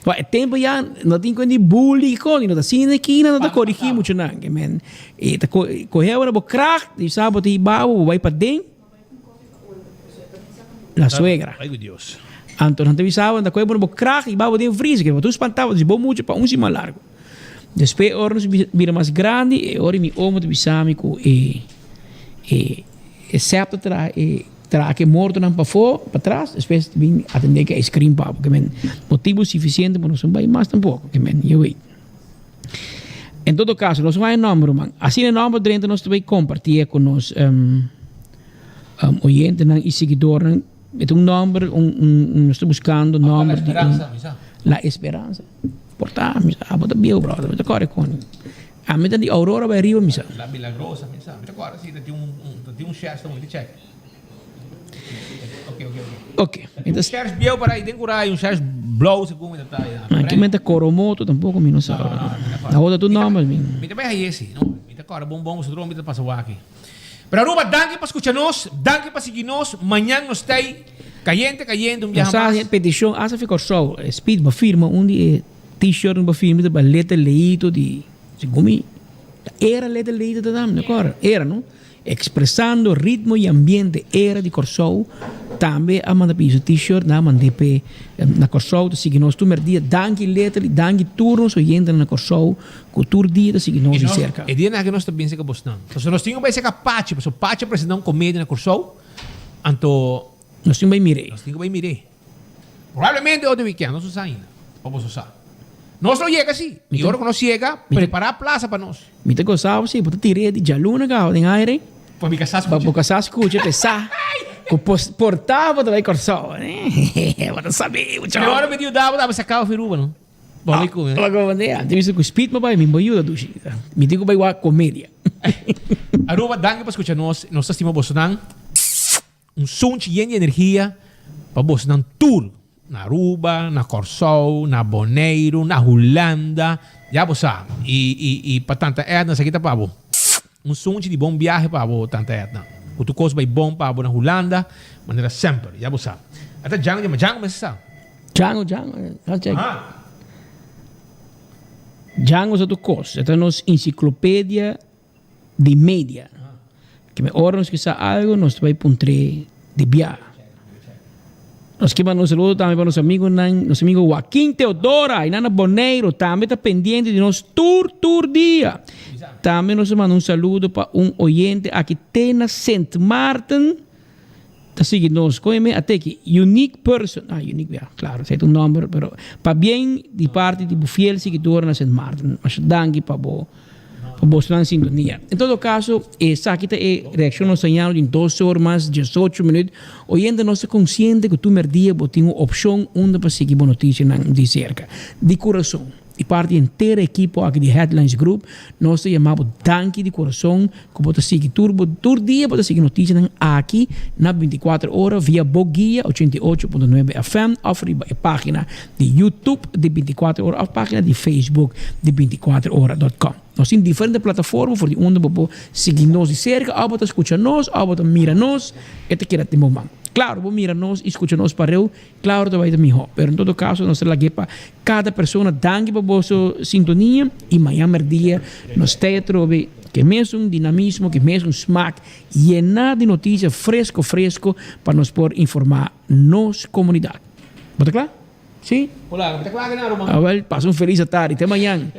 Speaker 21: Wak, e tempu ya no tin kuen di bully kiko, ni no ta sinti na kina, no ta korigí muchanan. Ke men, e ta kohe ora bo kracht, di sa bo ta hiba bo, bo bai paden, la suegra.
Speaker 20: Ay ku Dios.
Speaker 21: Anto nan ta bisa bo, nan ta kohe bo na bo kracht, hiba bo den e vriezer, ke bo tur spantá, bo ta si bo mucha pa un siman largu. Despues ora nos bira mas grandi, e ora mi omo ta bisa mi ku e, e. E SEP ta traha e traha ku e mortonan pafó, patras, despues bin atendé ku ice cream pa bo. Ke men motibu sufisiente pa nos no bai mas tampoko. Ke men, je weet. En todo kaso, nos no haña nòmber, ruman. Asina e nòmber drenta nos ta bai kompartié ku nos oyentenan i siguidornan. E ta un nòmber, un, un, un, nos ta buskando nòmber di un. La Esperanza. Por ta, mi sa, abo ta bieu, brother, mi ta kòrda kon. Ami ta di Aurora bai riba, mi sa.
Speaker 20: La Milagrosa, mi sa. Mi ta kòrda si ta tin un, un, ta tin un shèrs ta un, mi ta chèk. Ok, ok, ok.
Speaker 21: Ok.
Speaker 20: Mi ta. Un shèrs bieu para ei den kura i un shèrs blou segun mi ta ta ei.
Speaker 21: Aki mi ta Coromoto tampoko mi no sa.
Speaker 20: No, no, no, mi ta kòrda.
Speaker 21: Na ota tur nòmber mi.
Speaker 20: Mi ta bai haye si, no. Mi ta kòrda bon bon, pasobra mi ta pasa wak aki. Pero Aruba, danki pa skucha nos, danki pa sigui nos, mañan nos ta ei kayente kayente un biaha
Speaker 21: Nos a
Speaker 20: mas.
Speaker 21: haci peticion hasta fi Corsou, Speed bo firma un di e t-shirt bo firma ta letter leito di segun mi ta era letter leito ta dam, no acorda? Era no? Expresando ritmo y ambiente era di Corsou tambe a manda pidi su t-shirt nan a mand'e p'e na Corsou ta sigui nos tur merdia danki letter y danki tur nos oyentenan na Corsou Ku tur dia ta sigui nos di serka.
Speaker 20: E dianan aki nos ta bin serka bosnan. Pasobra nos tin ku bai serka Pachi, pasobra Pachi a presenta un komedia na Kòrsou, anto.
Speaker 21: Nos tin ku bai mir'é.
Speaker 20: Nos tin ku bai mir'é. Probablemente otro wikènt, nos no sa ainda, pa boso sa. Nos lo yega si, i ora ku nos yega, prepará plasa pa nos.
Speaker 21: Mi ta gosá bo si, bo ta tir'é di djaluna kaba den aire.
Speaker 20: Pa mi kasá skucha.
Speaker 21: Pa bo kasá skucha p'e sa ku por ta bo ta bai Kòrsou. Bo ta sabí, muchacho.
Speaker 20: Pero ora mi di yuda bo ta saka bo fi Aruba, no?
Speaker 21: Ah, Laga bo ne, antes mi ku speed mo bai, mi bo yuda dushi. Mi tin ku bai wak komedia.
Speaker 20: Aruba, danki pa skucha nos. Nos ta stima bosonan. Un sunchi yen di energia pa bosonan tur. Na Aruba, na Kòrsou, na Boneiru, na Hulanda. Ya bo sa. I, i, i pa Tanta Edna, esaki ta pa bo. Un sunchi di bon biahe pa bo, Tanta Edna. Ku tur kos bai bon pa bo na Hulanda, manera semper. Ya bo sa. Ata Django, Django mester sa.
Speaker 21: Django, Django, eh, check. Django sa tur kos. E ta nos ensiklopedia di media. Ke me ora nos ke sa algo, nos ta bai puntr'é di bia. Nos ke manda un saludo tambe pa nos amigonan, nos amigo Joaquin Teodora, i nan na Boneiru, tambe ta pendiente di nos tur tur dia. Tambe nos ta manda un saludo pa un oyente aki te na Sint Maarten. Ta sigui nos con e me ateki unique person ah unique ya claro esei ta un nomber pero pabien di parti di bo fiel siguidor na Sint Maarten masha danki pa bo pa bosonan sintonia en todo caso esaki ta e reaccion nos ta yano den dos or mas diesocho minuut oyente nos ta consciente cu tur merdia bo tin un opcion unda pa sigui bo noticianan di cerca di curason. Di parti henter e ekipo aki di Headlines Group, nos ta yama bo danki di kurason ku bo ta sigui tur bo tur dia bo ta sigui notisianan aki na 24 ora via bo guia 88.9 FM òf riba e página di YouTube di 24 ora òf página di Facebook di 24 ora dot com. Nos tin diferente plataforma for di unda bo por sigui nos di serka òf bo ta skucha nos òf bo ta mira nos, e ta keda den bo man. Klaro bo mira nos i skucha nos pareu Claro ta bai ta miho, pero en todo caso nos ta lag'é pa cada persona. Danki pa boso sintonia y mañan merdia nos ta atrobe ke mesun dinamismo, ke mesun smaak yená di noticia fresco fresco pa nos por informá nos comunidad. Bo ta cla? Si?
Speaker 20: Hola, mi ta cla, Genaro, man.
Speaker 21: Awel, pasa un feliz atardi. Te mañan.